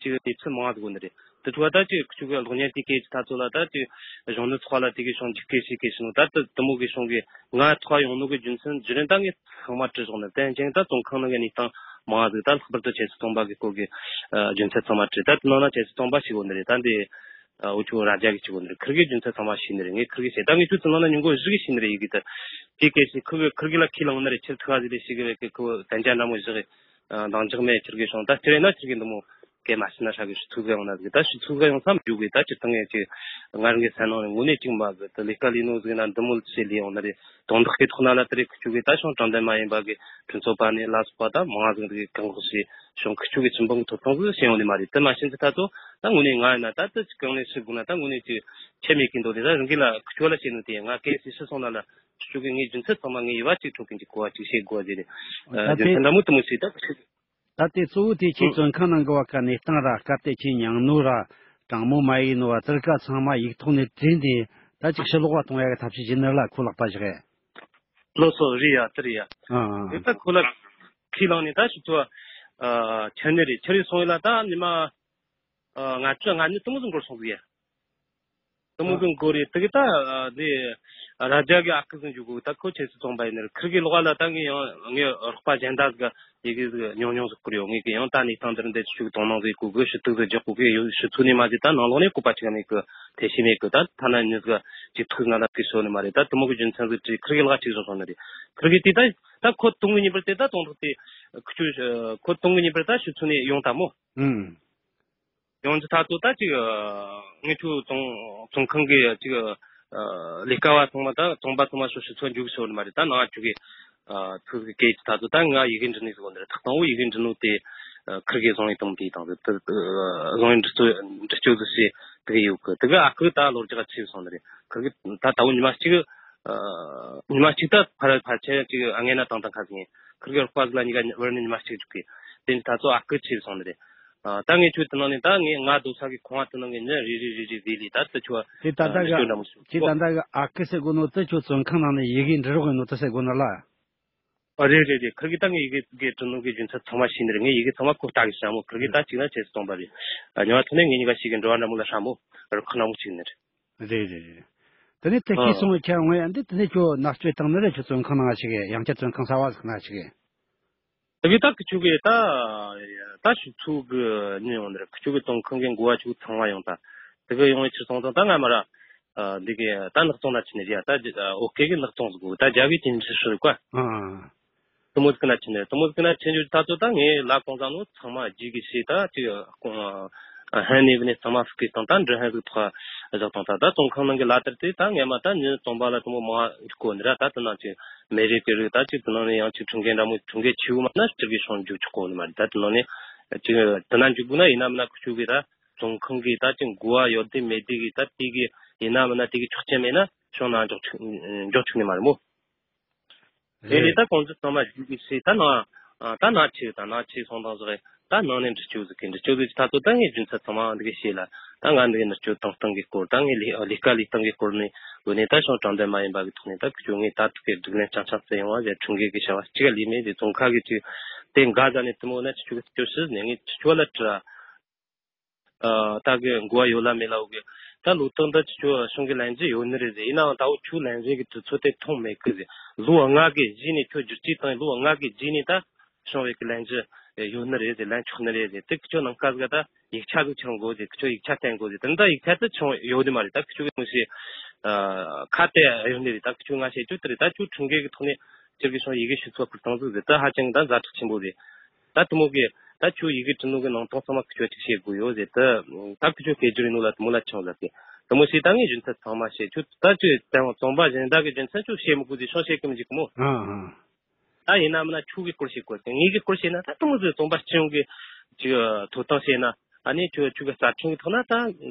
ཅི་གི་དེ་ཚོ་མང་ཟིག་གོ་ནི་རེད། དེ་ཚོ་ད་ཅི་ཁྱོད་གི་གློག་བརྙན་དེ་སྐད་ཅིག་ད་ཚོ་ལ་ད་ཅི་གཞུང་ནུ་ཚོགས་ལ་དེ་གི་ཤོང་འཇིགས་སྐད་ཤིག་སྐད་ཤིག་ནོ། ད་དུ་དུ་མོ་གི་ཤོང་གི་ང་ཐོག་ཡོང་ནོ་གི་རྒྱུ་མཚན་བརྒྱུད་རིམ་ད་ངས་ཚང་མ་བྲིས་སོང་ནི། དེ་ཅན་ད་ཙོང་ཁང་ནང་གི་གནས་སྟངས་མང་ཟིག་ད་ལྷག་པར་དུ་ཁྱེད་ཚོ་ཚོང་པ་གི་སྐོར་གི་རྒྱུ་མཚན་ཚང་མ་བྲིས། ད་དུ་ནང་ན་ཁྱེད་ཚོ་ཚོང་པ་ཞིག་གོ་ནི་རེད། ད་འདི་འུ་ཆོ་ར་རྒྱ་གི་ཅིག་གོ་ནི་རེད། ཁིར་གི་རྒྱུ་མཚན་ཚང་མ་ཤེས་ནི་རེད། ངས་ཁིར་གི་བཤད། ད་ངས་ཁྱོད་ཚོ་ནང་ན་ཉུང་གོ་བཞི་གི་ཤེས་ནི་རེད། ཡི་གི་ད་དེ་སྐད་ཤིག་ཁིར་གི་ཁིར་གི་ལ་ཁས་བླངས་ནི་རེད། ཁྱེད་ཐུག་ཨ་ཟིག་ལས་ཤིག་གི་བས་གི་ཁོ་གན་རྒྱ་འདྲ་མོ་བཞི་གི་འདང་རྒྱག་མེད། ཁྱེད་ཀྱི་བྱུང་ད་སྤྱིར་ཡིན་ན་ཁྱེད་ཀྱི་འདི་མོ་སྐད་མ་ཤེས་ན་ཧྲ་གི་ཞུ་ཚུལ་གི་ཡོང་ན་ཟིག་ད་ཞུ་ཚུལ་གི་ཡོང་ས་མི་འཇུག་གི་ད་སྤྱིར་བཏང་ངས་ཅིག་ང་རང་གི་སེམས་ནང་ནས་དངོས་གནས་ཅིག་མ་གི་ད་ལས་ཀ་ལས་ནོ་ཟིག་ན་འདི་མོ་ལ་ཆེ་ལས་ཡོང་ན་རེད། དོན་དག་གི་ཐོག་ན་ལ་དེ་རེད། ཁུ་ཆུ་གི་ད་བྱུང་དྲང་བདེན་མ་ཡིན་པ་གི་ཁྲིམས་རྩོད་པ་ནས་ལ་སོགས་པ་ད་མང་ཟིག་འདི་གི་བཀག་འགོག་བྱས་བྱུང་། ཁུ་ཆུ་གི་ཁྲིམས་དཔོན་གི་ཐོབ་ཐང་ཟིག་ཤེས་ཡོང་ནི་མ་རེད། དེ་མ་ཤེས་ཚེ་ད་ཚོ་ད་དངོས་གནས་ང་ཡིན་ན་ད་དེ་ཅིག་གང་ལས་ཤི་དགོས་ན་ད་དངོས་གནས་ཅིག་ཆད་མེད་ཀི་འདུག་དེ་ད་རང་གི་ལ་ཁུ་ཆུ་ལ་བཤད་ནོ་དེ་ང་གལ་སྲིད་ཤི་སོང་ན་ལ་ཁུ་ཆུ་གི་ངའི་རྒྱུ་མཚན་ཚང་མ་ངའི་ཡུ་བ་ཅིག་འཕྲོག་གིན་གྱི་གོ་བ་ཅིག་བཤད་དགོས་ཟེར་རེད། ད་རྒྱུ་དེ་མཚན་འདྲ་མོ་དུ་མོ་ཞིག་ད་ཁུ་ཆུ། ད་དེ་གཙོ་བོ་དེ་ཁྱེད་བཙོན་ཁང་ནང་གི་བ་ཀ་གནས་སྟངས་ར་སྐབས་དེ་ཁྱེད་མྱངས་ནོ་ར་དྲང་མོ་མ་ཡིན་ནོ་བ་ཙིར་ཀ་ཚང་མ་ཡིག་ཐོག་ནས་བྲིས་ཏེ་ད་ཅིག་ཕྱི་ལོགས་བ་གཏོང་ཡ་གི་ཐབས་ཤེས་བྱེད་ནི་ལ་ཁོ་ལག་པ་བཞག་ཡ། ལོ་སོ་རི་ཡ་ཏི་རི་ཡ། ཨ་ཨ། དེ་ད་ཁོ་ལ་ཁས་བླངས་ནས་ད་ཞུ་ཚོ་ཨ་ཆ་ནི་རེད། ཆ་རེ་སོང་ཡ་ལ་ད་ཉི་མ་ཨ་ང་ཚོ་ང་ནི་དུ་མོ་ཟིག་འགོར་སོང་ཟིག་ཡ། དུ་མོ་ཟིག་འགོར་རེད། དེ་གི་ད་ཨ་དེ་ར་རྒྱ་གི་ཨ་ཁུ་ཟིག་འཇུག་གོ་ད་ཁོ་ཁྱེད་ཚོ་ཚོང་པ་ཡིན་ནི་རེད། ཁིར་གི་ལོག་ལ་ད་ངས་ཡང་ངའི་རོགས་པ་གཞན་དག་ཟིག་ཡི་གེ་ཟིག་ཉུང་ཉུང་ཟིག་བསྐུར་ཡོང་། ངས་གི་ཡང་ད་གནས་སྟངས་འདིར་འདི་ཆུ་གི་དོ་སྣང་ཟིག་གོ་གི་ཞུ་གཏུག་ཟིག་རྒྱག་གོ་གི་ཡོད། ཞུ་ཚུལ་ནས་མ་ཟིག་ད་ནང་ལོགས་ནས་བཀོད་པ་ཅིག་མེད་གི། ཐེ་ཤི་མེད་གི། ད་ཐ་ན་ཉི་ཟིག་ཅིག་ཐུག་ང་ལ་ཐུག་ཤོར་ནི་མ་རེད། ད་དུ་མོ་གི་རྒྱུ་མཚན་ཟིག་ཅིག་ཁིར་གི་ལག་ཅིག་བཟོ་སོང་ནི་རེད། ཁིར་གི་དེ་ད་ད་ཁོ་དུང་གི་ཉིན་པར་དེ་ད་དོན་དག་དེ་ཁུ་ཆུ་ཁོ་དུང་གི་ཉིན་པར་ད་ཞུ་ཚུལ་ནས་ཡོང་ད་མོ། ཨུམ། ཡོང་རྒྱུ་ད་ཚོ་ད་ཅིག་ངེད་ཚོ་ཙོང་ཙོང་ཁང་གི་ཅིག་ལས་ཀ་བ་ཚང་མ་ད་ཙོང་པ་ཚང་མ་ཤོ་ཤི་ཚོ་འཇུག་ཤོར་ནི་མ་རེད། ད་ནང་ཅུ་གི་ཚུལ་གི་སྐད་ཅིག་ད་ཚོ་ད་ང་ཡི་གེ་འབྲི་ནི་ཟིག་འོ་ནི་རེད། ཐག་དང་བོ་ཡི་གེ་འབྲི་ནོ་དེ་ཁིར་གི་བཟང་ཡི་དང་དེ་དང་དེ་བཟང་ཡི་འབྲི་སྐྱོ་འབྲི་སྐྱོ་ཟིག་བྱས་དེ་གི་ཡོད་གི། དེ་གི་ཨ་ཁུ་ད་ལོ་རྒྱག་ཆེ་སོང་ནི་རེད། ཁིར་གི་ད་ད་བོ་ཉི་མ་གཅིག་ཉི་མ་གཅིག་ད་ཕར་ཕར་ཆེ་ཅིག་ཨ་ངེ་ན་དང་དང་ཁ་ཟིག་ཡིན། ཁིར་གི་རོགས་པ་ཟིག་ལ་གཉིས་ཀ་བར་ནི་ཉི་མ་གཅིག་འཇུག་གི། དེ་ནི་ད་ཚོ་ཨ་ཁུ་ཆེ་སོང་ནི་རེད། ཨ། ད་ངས་ཁྱོད་དེ་ནང་ནས་ད་ངས་ང་སྡོད་ས་གི་ཁང་བ་དེ་ནང་གི་མྱི་རེ་རེ་རེ་རེ་བཟླས་ལས་ད་དེ་ཁྱོད་ཁྱེད་ད་ལྟ་གི་ཁྱོད་འདྲ་མོ་ཞིག་ཁྱེད་ད་ལྟ་གི་ཨ་ཁུ་ཟེར་གོ་ནོ་དེ་ཁྱོད་བཙོན་ཁང་ནང་ནས་ཡི་གེ་འབྲི་རོགས་ཡིན་ནོ་དེ་ཟེར་གོ་ནོ་ལ། ཨ། རེད་རེད་རེད། ཁིར་གིས་ད་ངས་ཡི་གེ་གི་འབྲི་ནོ་གི་རྒྱུ་མཚན་ཚང་མ་ཤེས་ནི་རེད། ངས་ཡི་གེ་ཚང་མ་ཁོ་ལྟ་གི་བྱ་མོ། ཁིར་གིས་ད་གཅིག་ན་ཁྱེད་སོང་པ་རེད། ཨ། ཉི་མ་ཐོག་ནས་ངེད་གཉིས་ཀ་ཞིག་གི་འབྲེལ་བ་འདྲ་མོ་ལ་ཧྲ་མོ་རུ་ཁག་ནག་མོ་གཅིག་ནི་རེད། རེད་རེད་རེད། དེ་ནས་དེ་ཨ། ཤེས་སོང་བའི་ཁྱེད་ངོས་ཨ་འདི་དེ་ནས་ཁྱོད་མནར་གཅོད་བཏང་ནི་རེད། ཁྱོད་བཙོན་ཁང་ནང་ཞིག་གི་ཡང་བསྐྱར་བཙོན་ཁང་གསར་བ་ཟིག་ན་ཞིག་གི་ད་གི་ད་ཁི་ཆོ་གི་ད་ད་ཞུ་ཚུལ་གི་ཉིན་ཡོང་ནི་རེད། ཁི་ཆོ་གི་བཙོན་ཁང་གི་འགོ་བ་ཆོ་ཚང་མ་ཡོང་ད། དེ་གི་ཡོང་བའི་ཕྱིར་སོང་ཙང་ད་ང་མ་ར་ཨ་འདི་གི་ད་ནག་ཚོང་ན་ཆི་ནི་རེད། ད་ཨོ་ཀེ་གི་ནག་ཚོང་ཟིག་གོ་ད་རྒྱ་གི་ཅིན་ཆི་ཧྲི་ག་ཨ། དུ་མོ་ཟིག་ན་ཆི་ནི་དུ་མོ་ཟིག་ན་ཆི་འཇུ་ད་ཚོ་ད་ངས་ལ་གོང་ས་ནོ་ཚང་མ་རྒྱུ་གི་ཤེས་ད་ཅི་ཧན་ནེ་བི་ནས་ཚང་མ་ཧྥུ་ཀེ་སྟངས་ད་འདྲི་ཧན་ཟིག་ཐོག་བཞག་དང་ད་ད་བཙོན་ཁང་ནང་གི་ལ་དར་དེ་ད་ངས་མ་ད་ཉིན་བཙོན་པ་ལ་དུ་མོ་མ་འཇུག་གོ་ནི་ར། ད་དུ་ནང་ཅི་མེ་རེ་ཀེ་རེ་ད་ཅིག་དུ་ནང་ནས་ཡང་ཅིག་ཁྲིམས་འགལ་འདྲ་མོ་ཁྲིམས་འགལ་ཆེ་བོ་མ་ན་སྤྱིར་གི་སོང་འཇུག་ཆོག་གོ་ནི་མ་རེད། ད་དུ་ནང་ནས་ཅིག་དུ་ན་འཇུག་དགོས་ན་ཡིན་ན་མིན་ན་ཁུ་ཆུ་གི་ད་བཙོན་ཁང་གི་ད་ཅིག་འགོ་བ་ཡོད་དེ་མེད་དེ་གི་ད་དེ་གི་ཡིན་ན་མིན་ན་དེ་གི་ཆོག་མཆན་མེད་ན་ཤོང་ན་འཇོག་ཆོག་འཇོག་ཆོག་ནི་མ་རེད་མོ། དེ་ལས་ད་གོང་ཚོད་ཚང་མ་བརྒྱུད་དེ་ཤེས་ད་ན་ད་ན་ཆེ་ད་ན་ཆེ་སོང་དང་ཟེར། ད་ནང་ནས་འདྲི་གཅོད་ཟིག་གི་འདྲི་གཅོད་ཟིག་ད་ཚོད་ད་ངས་རྒྱུ་མཚན་ཚང་མ་འདི་གི་ཤེས་ལ། ད་ང་འདི་གི་འདྲི་གཅོད་བཏང་སྟངས་གི་སྐོར་ད་ངས་ལས་ལས་ཀ་ལས་སྟངས་གི་སྐོར་ནས་འོ་ནས་ད་ཤོང་དྲང་བདེན་མ་ཡིན་པ་གི་ཐོག་ནས་ད་ཁྱོད་ངས་ད་ཐུག་གི་སྒྲིག་ལན་རྐྱང་རྐྱང་བཙལ་ཡོང་བ་ཟེར། ཁྲིམས་འགལ་གི་བྱ་བ་གཅིག་ལས་མེད་ཟེར། བཙོན་ཁང་གི་ཅིག་དེ་འགའ་ཟ་ནས་དུ་མོ་ན་ཁྱོད་ཀྱི་སྐྱོ་ཤི་ནས་ངས་ཁྱོད་ལ་དྲི། ཨ། ད་གི་འགོ་བ་ཡོད་ལ་མེད་ལ་འོ་གི་ད་ལོ་ཏོག་འདི་ཁྱོད་གཞུང་གི་ལན་རྒྱུ་ཡོད་ནི་རེད་ཟེར། ཡིན་ནའང་ད་འོ་ཁྱོད་ལན་རྒྱུ་གི་དུས་ཚོད་དེ་ཐོན་མེད་གི་ཟེར། ལོ་ལྔ་གི་རྗེས་ནས་ཁྱོད་བསྒྱུར་བཅོས་བཏང་ལོ་ལྔ་གི་རྗེས་ནས་ད་བྱུང་བའི་གི་ལན་རྒྱུ་ཡོད་ནི་རེད་ཟེར། ལན་ཆོག་ནི་རེད་ཟེར། དེ་ཁྱོད་ནང་སྐབས་ག་ད་ཡིག་ཆ་ཟིག་ཆགས་དགོས་ཟེར། ཁྱོད་ཡིག་ཆ་བསྟན་དགོས་ཟེར། དེ་འདྲ་ཡིག་ཆ་དེ་ཆུང་ཡོད་ནི་མ་རེད། ད་ཁྱོད་གི་མི་ཤེས། ཨ། ཁ་གཏད་ཡོད་ནི་རེད། ད་ཁྱོད་ང་བཤད་རྒྱུ་དེ་རེད། ད་ཁྱོད་ཁྲིམས་འགལ་གི་ཐོག་ནས་སྤྱིར་གི་སོང་ཡི་གེ་ཞུ་ཚོད་ཁུར་བཏང་ཟིག་ཟེར། ད་ཧ་ཅང་ད་ཛ་དྲག་ཆེན་པོ་རེད། ད་དུ་མོ་གི་ད་ཁྱོད་ཡི་གེ་བྲིས་ནོ་གི་ནང་དོན་ཚང་མ་ཁྱོད་ཅིག་བཤད་དགོས་ཡོད་ཟེར། ད་ད་ཁྱོད་སྐད་སྒྱུར་ཡིན་ནོ་ལ་དུ་མོ་ལ་ཆང་ཟ་གི་དུ་མོ་ཞེས་ད་ངས་རྒྱུ་མཚན་ཚང་མ་བཤད། ཁྱོད་ད་ཁྱོད་དེང་བཙོན་པ་གཞན་དག་གི་རྒྱུ་མཚན་ཁྱོད་བཤད་མི་དགོས་ཟེར། ཤོང་བཤད་གི་མི་འཇུག་གི་མོ། ཨ་ཨ། ད་ཡིན་ན་མིན་ན་ཁྱོད་ཀྱི་སྐོར་བཤད་དགོས་ཟེར། ངེད་ཀྱི་སྐོར་བཤད་ན་ད་དུ་མོ་ཟེར། བཙོན་པ་སྤྱི་ཡོངས་ཀྱི་ཅིག་ཐོབ་ཐང་བཤད་ན། ཨ་ནི་ཁྱོད་ཁྱོད་ཀྱི་རྩ་ཁྲིམས་ཀྱི་ཐོག་ན་ད་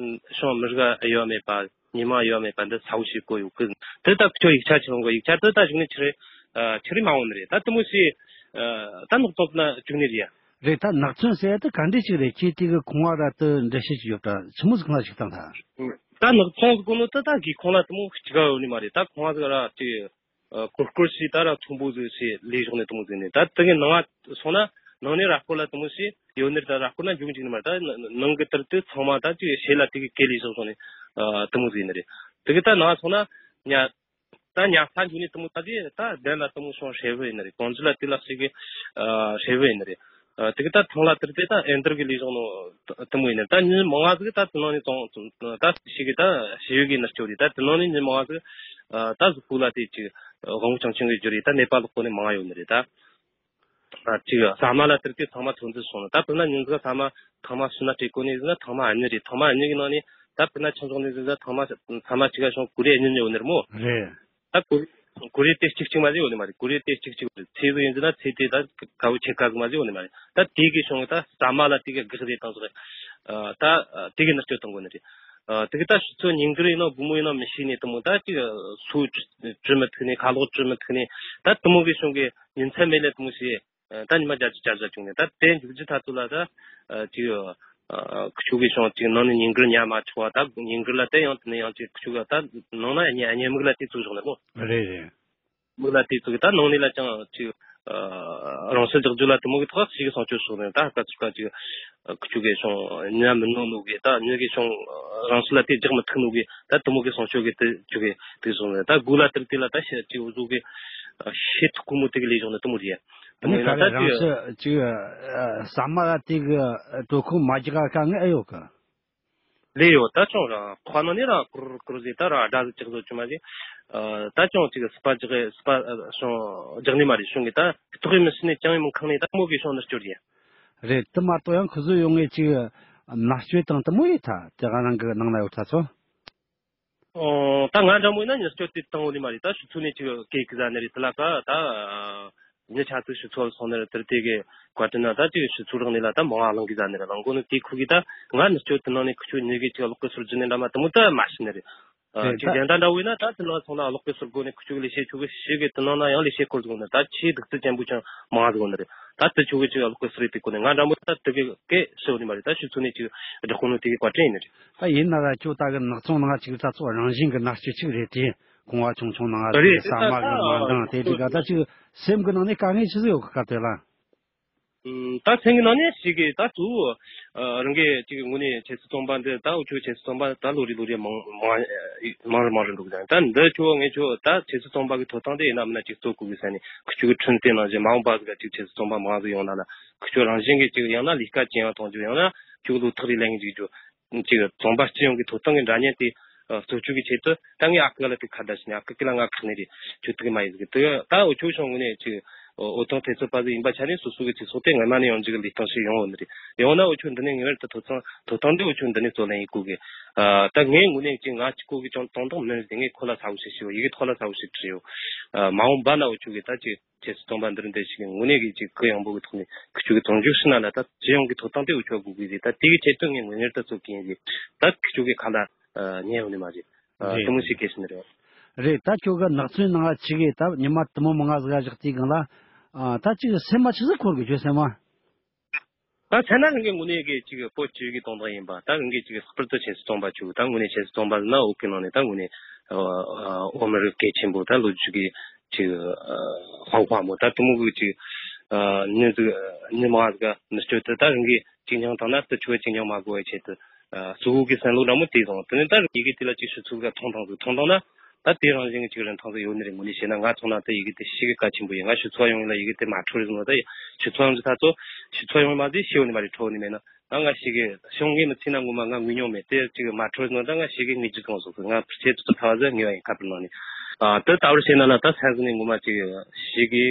ཤོང་མི་རིགས་ཡོད་མེད་པ། ཉི་མ་ཡོད་མེད་པ་འདི་ཚ་བོ་ཞིག་གོ་ཡོད་གི། དེ་ད་ཁྱོད་ཡིག་ཆ་ཆི་ལོང་གོ། ཡིག་ཆ་དེ་ད་གཞུག་ནས་ཆི་རེ་ཨ་ཆི་རེ་མ་འོང་ནི་རེད། ད་དེ་མོ་ཞིག་ཨ་ད་ནག་ཚོང་ན་བཅུག་ནི་རེད་ཡ། རེད། ད་ནག་ཚོང་ཟེར་ཡ་དེ་ག་འདྲ་ཞིག་རེད། ཁྱེད་དེ་གི་ཁང་བ་ར་དེ་འདྲ་ཞིག་ཡོད་ད། ཆི་མོ་ཟིག་ཁང་བ་ཞིག་བཏང་ད། ད་ནག་ཚོང་ཟིག་གོ་ནོ་དེ་ད་གི་ཁང་བ་དེ་མོ་གཅིག་ག་ཡོད་ནི་མ་རེད། ད་ཁང་བ་ཟིག་ར་ཅིག་ཨ་ཀོར་ཀོར་ཞིག་ད་ར་ཚོང་པོ་ཟིག་ཞིག་ལས་ཞོག་ནས་དེ་མོ་ཟིག་ནས། ད་དེ་གི་ནང་ང་སོང་ན་ནང་ནས་ར་སྐོར་ལ་དེ་མོ་ཞིག་ཡོད་ནི་རེད། ད་ར་སྐོར་ན་འཇུག་འཇུག་ནི་མ་རེད། ད་ནང་གི་དེར་དེ་ཚང་མ་ད་ཅིག་ཞེ་ལ་དེ་གི་གེ་ལས་ཞོག་སོང་ནས་ཨ་དེ་མོ་ཟིག་ནི་རེད། དེ་གི་ད་ནང་སོང་ན་ཉ་ད་ཉ་ས་འཇུག་ནས་དེ་མོ་ད་དེ་ད་གདན་ལ་དེ་མོ་ཤོང་ཧྲེ་བུ་ཡིན་ནི་རེད། གོང་ཇི་ལ་དེ་ལ་ཞིག་གི་ཨ་ཧྲེ་བུ་ཡིན་ནི་རེད། ཨ་དེ་གི་ད་ཐང་ལ་དེར་དེ་ད་ཨེ་འདིར་གི་ལས་བཟང་ནོ་དེ་མོ་ཡིན་ནི། ད་ཉིན་མང་བ་ཟིག་ད་དེ་ནང་ནས་བཙོང་ད་ཞིག་གི་ད་ཞི་ཡོད་གི་ནི་སྐྱོ་རེད། ད་དེ་ནང་ནས་ཉིན་མང་བ་ཟིག་ཨ་ད་གཟུགས་པོ་ལ་དེ་ཅིག་དབང་པོ་རྐྱང་རྐྱང་གི་འགྱུར་རེད། ད་ནད་པ་ལོག་པོ་ནས་མང་ཡོད་ནི་རེད། ད་ཨ་ཅིག་ཟ་མ་ལ་དེར་དེ་ཚང་མ་ཚོད་འཛིན་སོང་ནི། ད་དཔེར་ན་ཉིན་ཟིག་ཟ་མ་ཐེངས་མ་བྱིན་ན་སྤྲད་གོ་ནི་ཟིག་ན་ཐེངས་མ་གཉིས་རེད། ཐེངས་མ་གཉིས་གི་ནང་ནས་ད་དཔེར་ན་ཆང་འཇོག་ནི་ཟིག་ན་ཐེངས་མ་ཐེངས་མ་གཅིག་ག་བྱུང་གོ་རེ་གཉིས་གཉིས་ཡོད་ནི་རེད་མོ། རེད། ད་གོ་གོ་རེ་དེ་གཅིག་གཅིག་མ་ཟིག་ཡོད་ནི་མ་རེད། གོ་རེ་དེ་གཅིག་གཅིག་རེད། ཚེ་ཟིག་ཡིན་ཟིག་ན་ཚེ་དེ་ད་དཀའ་བོ་ཆེ་དཀའ་ཟིག་མ་ཟིག་ཡོད་ནི་མ་རེད། ད་དེ་གི་བྱུང་གི་ད་ཟ་མ་ལ་དེ་གི་གེགས་རེད་བཏང་ཟིག་ཨ་ད་དེ་གི་ནི་སྤྱོད་བཏང་གོ་ནི་རེད། ཨ་དེ་གི་ད་ཕྱི་ཚོ་ཉིན་དཀར་ཡིན་ནོ་དགོང་མོ་ཡིན་ནོ་མི་ཤེས་ནས་དེ་མོ་ད་ཅིག་སོ་བཅུ་མི་ཐུག་ནས་ཁ་ལོག་བཅུ་མི་ཐུག་ནས་ད་དེ་མོ་གི་བྱུང་གི་ཉིན་མཚན་མེད་ལས་དེ་མོ་ཞིག་ད་ཉི་མ་བརྒྱ་ཅིག་བརྒྱ་བཞག་བྱུང་ནས་ད་དེ་འཇུག་རྒྱུ་ད་ཚོད་ལ་ད་ཅིག་ཁུ་ཆུ་གི་བྱུང་ཅིག་ནང་ནས་ཉིན་དཀར་ཉལ་མ་ཆོག་པ། ད་ཉིན་དཀར་ལ་དེ་ཡང་དེ་ནས་ཡང་ཅིག་ཁུ་ཆུ་ག་ད་ནང་ན་ཉལ་ཉལ་མིག་ལ་དེ་ཚུགས་བཞག་ནས་མོ། རེད་རེད། མིག་ལ་དེ་ཚུགས་གི་ད་ནང་ནས་ལ་ཅང་ཅིག་རང་སྲིད་རྒྱག་རྒྱུ་ལ་དེ་མོ་གི་ཐོག་ཞིག་གི་སྲུང་སྐྱོབ་སོགས་ནས་ད་ཧ་ཀ་ཚུགས་ཀ་ཅིག་ཁུ་ཆུ་གི་བྱུང་ཉལ་མི་ནུས་ནོ་གི་ད་ཉལ་གི་བྱུང་རང་སྲིད་ལ་དེ་རྒྱག་མི་ཐུབ་ནོ་གི་ད་དེ་མོ་གི་སྲུང་སྐྱོབ་གི་དེ་ཆུ་གི་དེ་སོང་ནས་ད་དགུ་ལ་དེར་དེ་ལ་ད་ཤི་ཅིག་འུ་ཟུག་གི་ཤི་ཐུག་གི་མོ་དེ་གི་ལས་བྱུང་ནས་དེ་མོ་རེད། དེ་མོ་ཡིན་ན་ད་ཅིག་ཅིག་ཟ་མ་ར་དེ་གི་གྲོད་ཁོག་མ་རྒྱག་ག་དཀའ་ངལ་ཨེ་ཡོད་གི། ལས་ཡོད་ད་ཅུང་ར་ཁོ་ནང་ནས་ར་ཀུར་ཀུར་ཟེར་ད་ར་དགྲ་ཟིག་ཅིག་བཟོ་ཅི་མ་ཟེར། ད་ཅུང་ཅིག་སི་པ་རྒྱག་སི་པ་ཤོང་རྒྱག་ནི་མ་རེད། ཤོང་གི་ད་ཏོག་ཡིན་མི་སྲིད་ནས་ཅང་ཡིན་མི་ཁང་ནས་ད་མོ་གི་ཤོང་ནི་སྐྱོར་ཡིན། རེད། དེ་མ་གཏོགས་ཡང་ཁོ་ཚོ་ཡོང་ངེས་ཅིག་མནར་གཅོད་དང་དེ་མོ་ཡིན་ད་དེ་ག་རང་གི་ནང་ན་ཡོད་ད་ཚོ། ཨོ། ད་ང་འདྲ་མོ་ཡིན་ན་མནར་གཅོད་དེ་བཏང་འོ་ནི་མ་རེད། ད་ཕྱི་ཚུལ་ནས་ཅིག་སྐད་ཀི་ཟ་ནི་རེད། དེ་ལ་ཀ་ད་མྱི་ཆ་ཚིག་ཕྱི་ཚུལ་སོང་ནི་རེད། དེར་དེ་གི་བཀའ་དྲིན་ན་ད་ཅིག་ཕྱི་ཚུལ་རག་ནི་ལ་ད་མང་བ་ལང་གི་ཟ་ནི་རེད། ལང་གོ་ནི་དེ་ཁུ་གི་ད་ང་མནར་གཅོད་དེ་ནང་ནས་ཁུ་ཆུ་མྱི་གི་ཅིག་གློག་གི་སོར་རྒྱུ་ནི་འདྲ་མ་དེ་མོ་ད་མ་ཤི་ནི་རེད། ཨ། རེད་ཅིག་ད་གཞན་ད་འདྲ་བོ་ཡིན་ན་ད་དེ་ནང་སོང་ན་གློག་གི་སོར་སྒོ་ནས་ཁུ་ཆུ་གི་ལས་བྱེད་ཆུ་གི་ཤི་གི་དེ་ནང་ན་ཡང་ལས་བྱེད་སྐོར་ཟིག་ནི་ད་ཆེས་སྡུག་རྩུབ་ཅན་པོ་ཅང་མང་བ་ཟིག་ནི་རེད། ད་དེ་ཁྱོད་གི་ཅིག་ལོག་གི་སུ་རེད་དེ་གོ་ནས་ང་འདྲ་མོ་ད་དེ་གི་སྐད་ཤོད་ནི་མ་རེད། ད་ཤུ་ཚོ་ནས་ཅིག་བསྒྲགས་གོ་ནོ་དེ་གི་བཀའ་དྲིན་ཡིན་ནི་རེད། ད་ཡིན་ན་ར་ཁྱོད་ད་གི་ནག་ཚོང་ནང་ཅིག་ད་ཚོ་རང་བཞིན་གི་ནག་སྐྱི་ཅིག་རེད་དེ། ཁོང་བ་ཆུང་ཆུང་ནང་ང་རེད། ཟ་མ་གི་མ་འདང་དེ་འདྲ་ག་ད་ཅིག་སེམས་གི་ནང་ནས་དཀའ་ངལ་ཆི་ཟིག་ཡོད་གི་སྐབས་དེ་ལ། ད་སེམས་གི་ནང་ནས་ཞིག་གི་ད་ཚུ་རང་གི་ཅིག་དངོས་གནས་ཆེ་སུ་ཚོང་པ་འདི་ད་འུ་ཆོ་ཆེ་སུ་ཚོང་པ་ད་ལོ་རེ་ལོ་རེ་མང་མང་མང་རུ་མང་རུ་འགྲོ་གི། ད་འདི་ཆོ་ངས་ཆོ་ད་ཆེ་སུ་ཚོང་པ་གི་ཐོབ་ཐང་དེ་ཡིན་ན་མིན་ན་ཅིག་གཙོ་གོ་གི་ས་ནས་ཁུ་ཆུ་གི་ཁྲིམས་དེ་ནང་བཞིན་མ་འོངས་པ་ཟིག་ཅིག་ཆེ་སུ་ཚོང་པ་མང་ཟིག་ཡོང་ན་ལ་ཁུ་ཆུ་རང་བཞིན་གི་ཅིག་ཡང་ན་ལས་ཀ་ཅན་ཡང་གཏོང་རྒྱུ། ཡང་ན་ཁུ་ཆུ་ལོ་ཐག་རེ་ལེན་གི་འཇུག་རྒྱུ། ཅིག་ཚོང་པ་སྤྱི་ཡོངས་ཀྱི་ཐོབ་ཐང་གི་འདྲ་མཉམ་དེ་ཨ་གཙོ་བཅོས་ཀྱི་ཆེད་དུ། ད་ངས་ཨ་ཁུ་ལ་དེ་ཁ་བརྡ་ཞུས་ནས་ཨ་ཁུ་ཀི་ལ་ང་ཁག་ནས་རེད། ཁྱོད་ཐུག་གི་མ་ཡིན་ཟིག་དེ་ད་འུ་ཆོ་ཤོང་ངོས་ནས་ཅིག་འོ་ཐང་ཐེ་ཚོད་པ་ཟིག་ཡིན་པ་ཆ་ནས་སོ་སོ་གི་ཚེ་སྲོག་དེ་ངོ་མ་ནས་ཡོང་རྒྱུ་གི་ལས་སྟངས་ཤིག་ཡོང་བ་ནི་རེད། ཡང་ན་འུ་ཆོ་འདི་ནས་ངེས་པར་དུ་ཐོབ་ཐང་ཐོབ་ཐང་དེ་འུ་ཆོ་འདི་ནས་རྩོད་ལེན་ཡེད་དགོས་གི། ཨ་ད་ངས་ངོས་ནས་ཅིག་ང་གཅིག་པོ་གི་ཅང་དོན་དག་མིན་ཟེར། ངས་ཁོ་ལ་ཚ་བོ་ཞིག་ཞུ་ཡི་གེ་ཐོག་ལ་ཚ་བོ་ཞིག་བྲིས་ཡོད། ཨ་མ་འོངས་པ་ན་འུ་ཆོ་གི་ད་ཅིག་ཆེ་སུ་སྟོན་པ་འདིར་འདི་ཞིག་དངོས་གནས་ཀྱི་ཅིག་གུ་ཡངས་པོ་གི་ཐོག་ནས་ཁུ་ཆུ་གི་དོན་འཇོག་ཤི་ན་ལ་ད་སྤྱི་ཡོངས་ཀྱི་ཐོབ་ཐང་དེ་འུ་ཆོ་དགོས་གི་རེད། ད་དེ་གི་ཆེད་དུ་ངས་ངོས་ངེར་ད་ཚོད་ཀྱི་ཡིན་ཟེར། ད་ཁུ་ཆུ་གི་ཁ་ལ་ཉན་ཡོང་ནི་མ་རེད། རེད། དེ་མོ་ཞིག་གལ་ཤི་ནི་རེད། རེད། ད་ཁྱོད་གི་ནག་ཚོའི་ནང་ང་ཆི་གི་ད་ཉི་མ་དུ་མོ་མང་ང་ཟིག་ག་བཞག་དུས་གང་ལ་ཨ་ད་ཅིག་སེམས་མ་ཆི་ཟིག་འཁོར་གི་ཁྱོད་སེམས་མ། ད་ཐ་ན་རང་གི་དངོས་གནས་ཀྱི་ཅིག་བོད་སྤྱི་གི་དོན་དག་ཡིན་པ། ད་རང་གི་ཅིག་ལྷག་པར་དུ་ཆེ་སུ་སྟོན་པ་ཆུ་ད་དངོས་གནས་ཆེ་སུ་སྟོན་པ་ན་འུ་གི་ནང་ནས་ད་དངོས་གནས་འོ་མི་རིགས་གལ་ཆེན་པོ་ད་ལོ་རྒྱུས་ཀྱི་ཅིག་ཧོང་ཧྭ་མོ་ད་དུ་མོ་གི་ཅིག་ནི་ཟིག་ནི་མ་ཟིག་ནི་སྤྱོད་དུ་ད་རང་གི་ཅིག་ཉང་དང་ན་དུ་ཆུ་ཅིག་ཉང་མ་དགོས་ཆེད་དུ་གཙོ་བོ་གི་བསམ་བློ་འདྲ་མོ་དེ་བཟུང་དེ་ནས་ད་རང་གི་དེ་ལ་ཅིག་ཞུ་ཚུལ་ག་ཐོང་ཐང་ཟིག་ཐོང་ཐང་ན། ད་དེ་རང་བཞིན་གྱི་ཅིག་རིན་ཐང་ཟིག་ཡོད་ནི་རེད། དངོས་གནས་བཤད་ན་ང་ཚོ་ནང་དུ་ཡི་གེ་དེ་ཞིག་གི་གལ་ཆེན་པོ་ཡིན། ང་ཞུ་ཚོགས་ཡོང་ཡིན་ལ་ཡི་གེ་དེ་མ་འཕྲོད་རེད་ཟེར་ནོ། ད་ཞུ་ཚོགས་ཡོང་གི་ད་ཚོ་ཞུ་ཚོགས་ཡོང་མ་ཟིག་ཤེས་ཡོད་ནི་མ་རེད། འཕྲོད་ནི་མེད་ན་ད་ང་ཞིག་གི་ཤོང་གི་མི་ཚེ་ན་ངོ་མ་ང་ངུས་མྱོང་མེད། དེ་ཅིག་མ་འཕྲོད་ཟེར་ནོ། ད་ང་ཞིག་གི་ངུས་རྒྱུ་གང་སོགས་ང་ཕྱེད་དུ་ཚ་བ་ཟིག་ངུས་པ་ཡིན། ཁ་པར་ནང་ནས་ཨ་དེ་ལྟ་བུར་བཤད་ན་ལ་ད་ས་ཟིག་ནས་ངོ་མ་ཅིག་ཞིག་གི་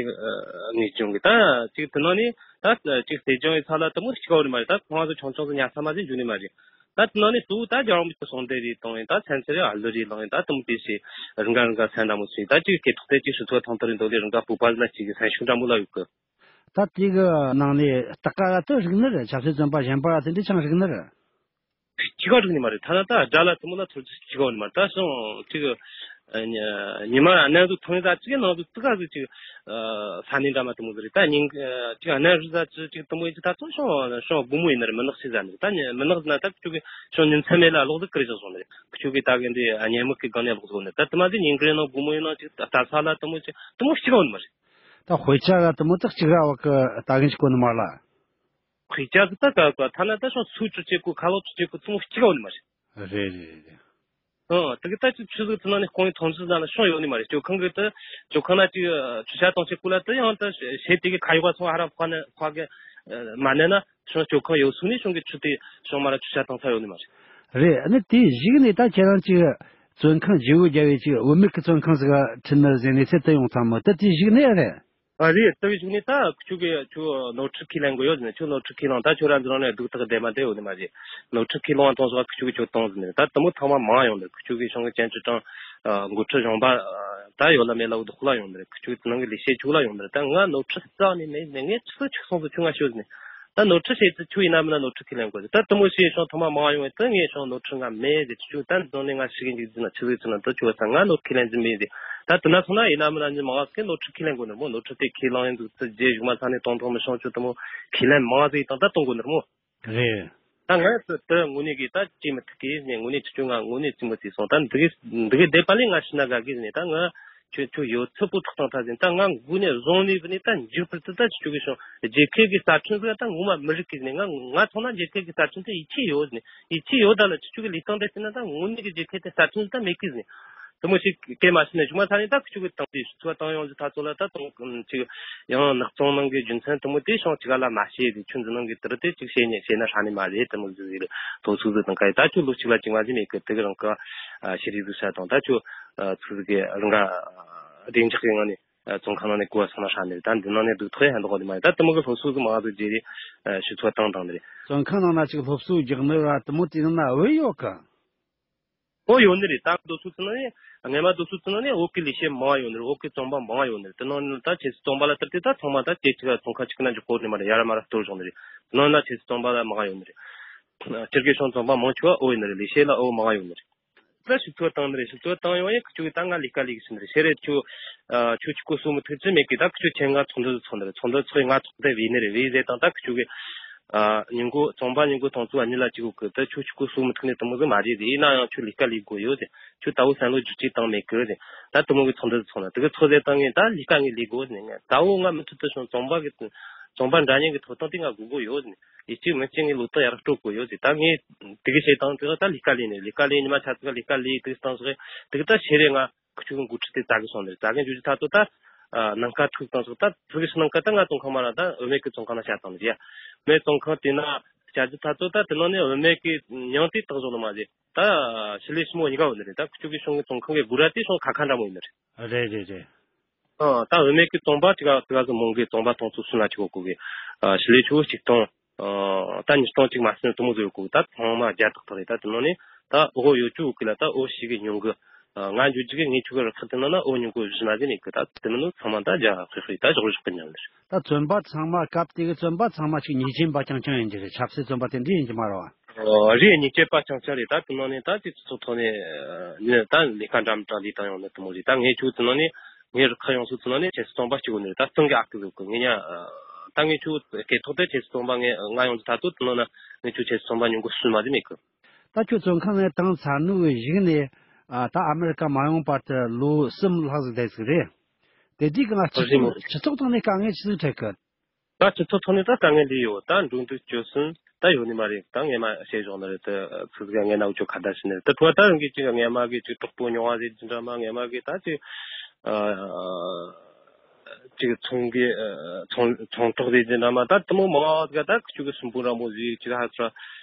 ངུས་ཅུང་གི་ད་ཅིག་དེ་ནང་ནས་ད་ཅིག་བལྟས་ཀྱང་ཡི་ཚ་ལ་དེ་མོ་ཞིག་ག་བ་རེད་མ་རེད། ད་ཁོང་ཚོ་ཆུང་ཆུང་ཟིག་ཉལ་ས་མ་ཟིག་འཇུ་ནི་མ་རེད། ད་དེ་ནང་ནས་གཙོ་བོ་ད་རྒྱལ་བ་རིན་པོ་ཆེ་གསུང་དེ་རེད་གཏོང་ཡིན། ད་མཚན་ཚེ་རེད་ཨ་ལུ་རེད་ལང་ཡིན། ད་དུམ་དེ་ཞེས་རིང་ག་རིང་ག་སེམས་འདྲ་མོ་ཞིག་ད་ཅིག་སྐད་ཐོག་དེ་ཅིག་ཞུ་ཚོད་ཐང་དུ་རེད་འདོད་ལས་རིང་ག་སྤོབས་པ་ཟིག་ལ་ཅིག་གི་སེམས་ཤུགས་འདྲ་མོ་ལ་ཡོད་གི། ད་དེ་གི་ནང་ནས་སྟག་ཀ་ར་དུ་རིག་ནི་རེད། ཆབ་སྲིད་བཙོན་པ་གཞན་པ་ར་དེ་འདྲ་ཆང་རིག་ནི་རེད། ཅི་ག་རིག་ནི་མ་རེད། ཐ་ན་ད་དགྲ་ལ་དུ་མོ་ལ་ཚོར་ཅི་ག་ནི་མ་རེད། ད་སོང་ཅིག་ཉི་མ་གནམ་གཟུགས་ཐང་ཡིན་ད་ཅིག་གི་ནང་དུ་ཙི་ག་ཟིག་ཅིག་ས་ནས་འདྲ་མ་དུ་མོ་ཟིག་རེད། ད་ཉིན་ཅིག་གནམ་རི་ཟ་ཅི་ཅིག་དུ་མོ་ཡིན་ཅི་ད་ཚོ་སོང་སོང་སྒོ་མོ་ཡིན་ནི་རེད། མི་ནག་ཤི་ཟ་ནི་རེད། ད་མི་ནག་ཟ་ན་ད་ཁྱོད་གི་སོང་ཉིན་མཚན་མེད་ལ་ལོག་ཟིག་ཀི་རེ་བཞག་སོང་ནི་རེད། ཁྱོད་གི་ད་གི་འདི་ཉན་མིག་གི་སྒང་ནས་ལོག་སོང་ནི་རེད། ད་དུ་མ་ཟིག་ཉིན་གི་རེ་ནང་སྒོ་མོ་ཡིན་ནང་ཅིག་ད་ས་ལ་དུ་མོ་ཅིག་དུ་མོ་ཤི་ག་ནི་མ་རེད། ད་དཔེ་ཆ་ག་དུ་མོ་ད་གཅིག་ར་བ་གི་ད་གིན་ཅིག་གོ་ནི་མ་ལ། དཔེ་ཆ་ཟིག་ད་ག་ག་ཐ་ན་ད་སོང་ཚུར་ཅིག་ཅིག་གོ་ཁ་ལོག་ཅིག་ཅིག་གོ་དུ་མོ་ཤི་ག་ནི་མ་རེད། རེད་རེད་རེད། ཨ་དེ་གི་ད་ཅིག་ཆུ་ཟིག་ཚུ་ན་ནི་ཁོང་གི་མཐོང་ཆུ་ཟ་ལ་ཤོང་ཡོད་ནི་མ་རེད། སྤྱོད་ཁང་གི་ད་སྤྱོད་ཁང་ན་ཅིག་ཆུ་ཤ་གཏོང་ཆེད་སྐུ་ལ་ད་ཡང་ད་ཞེ་དེ་གི་ཁ་ཡོག་པ་ཚོ་ཨ་ར་ཁ་ན་ཁ་གི་མ་ནས་ན་ཤོང་སྤྱོད་ཁང་ཡོད་སུ་ནི་ཤོང་གི་ཆུ་དེ་ཤོང་མ་ར་ཆུ་ཤ་གཏོང་ས་ཡོད་ནི་མ་རེད། རེད། ཨ་ནི་དེ་གཞིག་ནས་ད་ཁྱེད་རང་ཅིག་བཙོན་ཁང་བརྗེ་བོ་རྒྱབ་པའི་ཅིག་བུད་མེད་ཀྱི་བཙོན་ཁང་ཟིག་ཁྲིད་ནི་ཟེར་ནས་ཚེ་ད་ཡོང་ཚང་མོ་ད་དེ་གཞིག་ནས་རེད། ཨ་རེད། ལྟ་བའི་གཞུག་ནས་ད་ཁྱོད་ཀྱིས་ཁྱོད་ནོར་འཁྲུལ་ཁས་ལེན་དགོས་ཡོད་ཟེར་ནས། ཁྱོད་ནོར་འཁྲུལ་ཁས་བླངས་ད་ཁྱོད་རང་འདི་རང་ནས་སྡུག་ཐག་བདེ་མ་བདེ་ཡོད་ནི་མ་རེད། ནོར་འཁྲུལ་ཁས་བླངས་བཏང་སོང་། ཁྱོད་ཀྱིས་ཁྱོད་བཏང་ཟེར་ནས་ད་དུ་མོ་ཚང་མ་མང་ཡོང་ནི་རེད། ཁྱོད་ཀྱིས་ཤོང་གི་ཅན་ཅུ་ཀྲང་འགོ་ཁྲིད་གཞོན་པ་ད་ཡོད་ལ་མེད་ལ་འུ་དུ་ཁུ་ལ་ཡོང་ནི་རེད། ཁྱོད་ཀྱི་ནང་གི་ལས་བྱེད་ཁྱོད་ལ་ཡོང་ནི་རེད། ད་ང་ནོར་འཁྲུལ་རྩ་ནས་མེད་ནས་ངས་ཆི་ཟིག་ཆི་སོང་ཟིག་ཁྱོད་ང་ཤོད་ཟེར་ནས། ད་ནོར་འཁྲུལ་བྱེད་ཚུལ་ཁྱོད་ཡིན་ན་མིན་ན་ནོར་འཁྲུལ་ཁས་ལེན་དགོས་ཟེར། ད་དུ་མོ་ཞེས་ཤོང་ཐོག་མ་མང་ཡོང་བས་ད་ངས་ཤོང་ནོར་འཁྲུལ་ང་མེད་ཟེར། ཁྱོད་ད་འདི་ནང་ནས་ང་ཞིག་གི་འཇིག་རྒྱུ་ན་ཆི་ཟིག་ཆི་ན་ད་ཁྱོད་ད་ང་ནོར་ཁས་ལེན་ཟིན་མེད་ཟེར། ད་དེ་ན་སོང་ན་ཡིན་ན་མིན་ན་ཉི་མ་ཟིག་ནོར་འཁྲུལ་ཁས་ལེན་དགོས་ནི་རེད་མོ། ནོར་འཁྲུལ་དེ་ཁས་བླངས་ཡིན་འདུག་ཚུལ་རྗེས་བཞུགས་མ་ཚང་ནས་གཏོང་ཐོག་མི་ཤོང་ཆུ་དུ་མོ་ཁས་ལེན་མང་ཟིག་དང་ད་གཏོང་དགོས་ནི་རེད་མོ། རེད། ད་ང་ཚོ་དེ་དངོས་གནས་ཀྱི་ད་ཅི་མི་ཐུག་གི་ནས་དངོས་གནས་ཆུ་ཆུ་ང་དངོས་གནས་ཅི་མི་ཚེ་སོང་ད་འདི་གི་འདི་གི་བསྡད་པ་ལས་ང་ཤི་ན་དགའ་གི་ནས། ད་ང་ཁྱོད་ཁྱོད་ཡོད་ཚོད་པོ་ཐོག་དང་ཐ་ཟིན་ད་ང་དགོས་ནས་བཟུང་ནས་བུད་ནས་ད་འཇིག་པར་དུ་ད་ཆུ་ཆུ་གི་སོང་རྒྱལ་ཁབ་ཀྱི་རྩ་ཁྲིམས་ཟིག་ད་ངོ་མ་མི་རིགས་ཀྱི་ནས་ང་ང་མཐོང་ན་རྒྱལ་ཁབ་ཀྱི་རྩ་ཁྲིམས་དེ་ཡིད་ཆེས་ཡོད་ནས་ཡིད་ཆེས་ཡོད་ད་ལ་ཆུ་ཆུ་གི་ལས་སྟངས་དེ་བལྟས་ན་ད་དངོས་གནས་ཀྱི་རྒྱལ་ཁབ་དེ་རྩ་ཁྲིམས་ད་མེད་གི་ནས། དེ་མོ་ཞིག་སྐད་མ་ཤེས་ནས་བྱུང་མ་ཚར་ནས་ད་ཁུ་ཆུ་གི་དང་དེ་ཚོ་བཏང་ཡོང་རྒྱུ་ད་ཚོ་ལ་ད་དང་ཅིག་ཡང་ནག་ཚོང་ནང་གི་རྒྱུ་མཚན་དེ་མོ་དེ་ཤོང་ཅིག་ལ་མ་ཤེས་དེ་ཆུ་འཛིན་ནང་གི་དེར་དེ་ཅིག་བཤད་ཉེ་བཤད་ན་ཧྲ་ནི་མ་རེད། དེ་མོ་ཟིག་ཟིག་ལ་ཐོ་ཚུགས་ཟིག་དང་ག་ཡི་ད་ཁྱོད་ལོ་གཅིག་ལ་ཅིག་མ་ཟིག་མེད་གི་དེ་གི་རང་ག་ཤེས་རིག་ཟིག་ཤ་དང་ད་ཁྱོད་ཚུགས་ཟིག་གི་རང་ག་བདེ་འཇགས་ཀྱི་ངང་ནས་བཙོན་ཁང་ནང་ནས་གོ་བ་སོང་ན་ཧྲ་ནི་རེད། ད་འདི་ནང་ནས་སྡུག་ཐོག་ཡང་འདུག་གོ་ནི་མ་རེད། ད་དེ་མོ་གི་སློབ་གསོ་ཟིག་མ་ཟིག་བརྗེ་རེ་ཞུ་ཚོད་བཏང་དང་ནི་རེད། བཙོན་ཁང་ནང་ན་ཅིག་སློབ་གསོ་རྒྱག་ནི་ར་དེ་མོ་དེ་ནང་ན་བུད་ཡོད་གི། ཨོ་ཡོད་ནི་རེད། ད་རྡོ་སོལ་ཚུ་ནང་ནས་སྔ་མ་རྡོ་སོལ་ཚུ་ནང་ནས་བོད་ཀྱི་ལས་བྱེད་མང་ཡོད་ནི་རེད། བོད་ཀྱི་བཙོན་པ་མང་ཡོད་ནི་རེད། དེ་ནང་ནས་ད་ཆེ་སུ་བཙོན་པ་ལ་ལྟར་ཏེ་ད་ཚང་མ་ད་ཁྱེད་ཅིག་ལ་བཙོན་ཁང་གཅིག་ན་འཇོག་གོ་ནི་མ་རེད། ཡ་ར་མ་ར་གཏོར་བཞག་ནི་རེད། དེ་ནང་ན་ཆེ་སུ་བཙོན་པ་ལ་མང་ཡོད་ནི་རེད། སྤྱིར་གི་སོང་བཙོན་པ་མང་ཆེ་བ་ཨོ་ཡོད་ནི་རེད། ལས་བྱེད་ལ་ཨོ་མང་ཡོད་ནི་རེད། ད་ཞིབ་ཚགས་བཏང་ནི་རེད། ཞིབ་ཚགས་བཏང་ཡོང་ཡ་ཁི་ཆོ་གི་ད་ང་ལས་ཀ་ལས་གི་ཕྱིན་ནི་རེད། ཤེས་རེད། ཁྱོད་ཨ་ཁྱོད་ཆི་གོ་སུ་མི་ཐུག་ཅི་མེད་གི། ད་ཁི་ཆོ་ཆེད་མངགས་ཚོགས་འདུ་ཚོགས་ནི་རེད། ཚོགས་འདུ་ཚོགས་ཡ་ང་ཚོགས་དེ་བས་ནི་རེད། བས་ཟེར་དང་ད་ཁི་ཆོ་གི་ཨ་ཉིན་གུང་བཙོང་པ་ཉིན་གུང་དང་ཚོ་ཨ་ཉི་ལ་གཅིག་གོ་གི། ད་ཁྱོད་ཆི་གོ་སུ་མི་ཐུག་ནི་དེ་མོ་ཟིག་མ་རེད་ཟེར། ཡིན་ན་ཡང་ཁྱོད་ལས་ཀ་ལས་དགོས་ཡོད་ཟེར། ཁྱོད་ད་བོ་བསམ་བློ་བསྒྱུར་བཅོས་བཏང་མེད་གི་ཟེར། ད་དེ་མོ་གི་ཚོགས་འདུ་ཚོགས་ན་དེ་གི་ཚོགས་ཟེར་དང་ངས་ད་ལས་ཀ་ངས་ལས་དགོས་ཟེར། ངས་ད་བོ་ང་མུ་མཐུད་དུ་སོང་བཙོང་པ་གི་བཙོང་པ་འདྲ་མཉམ་གི་ཐོབ་ཐང་དེ་ང་དགོས་དགོས་ཡོད་ཟེར། ཡིད་གཅིག་མིན་གཅིག་ངས་ལོ་ཏོག་ཡར་སྤྲོད་དགོས་ཡོད་ཟེར། ད་ངས་དེ་གི་བྱེད་སྟངས་དེ་ད་ལས་ཀ་ལས་ནས་ལས་ཀ་ལས་ཉི་མ་ཆ་ཚིག་ལས་ཀ་ལས་དེ་གི་སྟངས་སོགས་དེ་གི་ད་ཤེས་རེད། ང་ཁི་ཆོ་གི་འགོ་ཁྲིད་དེ་ཙག་གི་སོང་ནས་ཙག་གི་འཇུ་ཅི་ཐ་ཏོ་ད་ནང་ཀ་ཐུག་སྟངས་སོགས་ད་ཙི་གི་ཤི་ནང་ཀ་ད་ང་བཙོང་ཁང་མ་ར་ད་བུད་མེད་གི་བཙོང་ཁང་ན་བྱ་སྟངས་རེད་ཡ། མེད་བཙོང་ཁང་དེ་ན་བྱ་རྒྱུ་ཐ་ཏོ་ད་དེ་ནང་ནས་བུད་མེད་གི་མྱིང་དེ་བཏགས་བཞག་ནི་མ་རེད། ད་ཞི་ལི་ཞི་མོ་གཉིས་ཀ་ཡོད་ནི་རེད། ད་ཁི་ཆོ་གི་ཤོང་གི་བཙོང་ཁང་གི་སྒོ་ར་དེ་ཤོང་ཁ་ཁ་འདྲ་མོ་ཡིན་ནི་རེད། རེད་རེད་རེད། ཨ་ད་བུད་མེད་ཀྱི་བཙོང་པ་ཅིག་ཨ་ཅིག་ཨ་ཟི་མོང་གི་བཙོང་པ་སྟོང་ཚོ་སུ་ན་ཅིག་ཡོད་གོ་གི། ཨ་ཞི་ལི་ཆུ་བོ་གཅིག་སྟོང་། ཨ་ད་ཉིས་སྟོང་གཅིག་མ་སུན་དུ་མོ་ཟོ་ཡོད་གོ་གི། ད་ཚང་མ་རྒྱ་ཐག་ཐག་རེད། ད་དེ་ནང་ནས་ད་ཨོ་ཡོད་ཅུ་ཡོད་གི་ལ་ད་ཨོ་ཞིག་གི་ཉུང་གི། ཨ་ང་འཇུ་ཅིག་གི་ངས་ཆུ་གི་རི་ཁ་དེ་ནང་ན་ཨོ་ཉུང་གི་བཞི་མ་ཟིན་ནས་གི། ད་དེ་མིན་ནུ་ཚང་མ་ད་རྒྱ་ཧི་ཧི་ད་ཞོག་ཞོག་གི་ཉམས་ལེར། ད་བཙོན་པ་ཚང་མ་སྐབས་དེ་གི་བཙོན་པ་ཚང་མ་ཅིག་ཉེས་ཅན་པ་རྐྱང་རྐྱང་ཡིན་གྱི་རེད། ཆབ་སྲིད་བཙོན་པ་དེ་འདྲ་ཡིན་གྱི་མ་རེད་བ། ཨོ་རེད། ཉེས་ཅན་པ་རྐྱང་རྐྱང་རེད། ད་དེ་ནང་ནས་ད་ཅིག་སྤྱི་ཚོགས་ཐོག་ནས་ནི་ད་ལས་ཀ་འདྲ་མི་འདྲ་ལས་བཏང་ཡོང་ནི་དེ་མོ་རེད། ད་ངས་ཆུ་དེ་ནང་ནས་ངའི་རུ་ཁག་ཡོངས་སུ་དེ་ནང་ནས་ཆབ་སྲིད་བཙོན་པ་གཅིག་ཡོད་ནི་རེད། ད་གཙང་གི་ཨ་ཁུ་ཟིག་གི་ངས་ཉ་ད་ངས་ཆུ་སྐད་ཐོག་དེ་ཆབ་སྲིད་བཙོན་པ་ངས་ང་ཡོང་དུས་ད་དུ་དེ་ནང་ན་ངས་ཆུ་ཆབ་སྲིད་བཙོན་པ་ཉུང་གི་སུན་མ་ཟིན་མེད་གི། ད་ཁྱོད་བཙོན་ཁང་ནས་བཏང་ཚར་ནུ་གཞུག་ནས་ཨ་ད་ཨ་མེ་རི་ཀ་མ་ཡོང་བར་དུ་ལོ་གསུམ་ལྷག་ཟིག་བསྡད་ཟིག་རེད། དེ་དུས་གང་སྤྱི་ཚོགས་སྤྱི་ཚོགས་ཐོག་ནས་དཀའ་ངལ་ཆི་ཟིག་འཕྲད་གི། ད་སྤྱི་ཚོགས་ཐོག་ནས་ད་དཀའ་ངལ་འདི་ཡོད། ད་འགྲོ་འདུག་སྤྱོད་གསུམ་ད་ཡོད་ནི་མ་རེད། ད་ངས་མ་བཤད་བཞག་ནི་རེད། ད་ཚིག་ཟིག་ངས་ན་འུ་ཅོ་ཁ་བརྡ་བྱས་ནི་རེད། ད་ཐུ་བ་ད་རང་གི་ཅིག་ངས་མ་གི་ཅིག་གྲོགས་པོ་ཉོ་བ་ཟེར་གྱི་འདྲ་མ། ངས་མ་གི་ད་ཅིག་ཨ་ཅིག་ཚོང་གི་ཨ་ཚོང་ཚོང་གྲོགས་ཟེར་གྱི་འདྲ་མ། ད་དེ་མོ་མང་ཟིག་ད་ཁྱོད་གི་སུན་པོ་ར་མོ་ཟིག་ཅིག་ཧ་ཚ་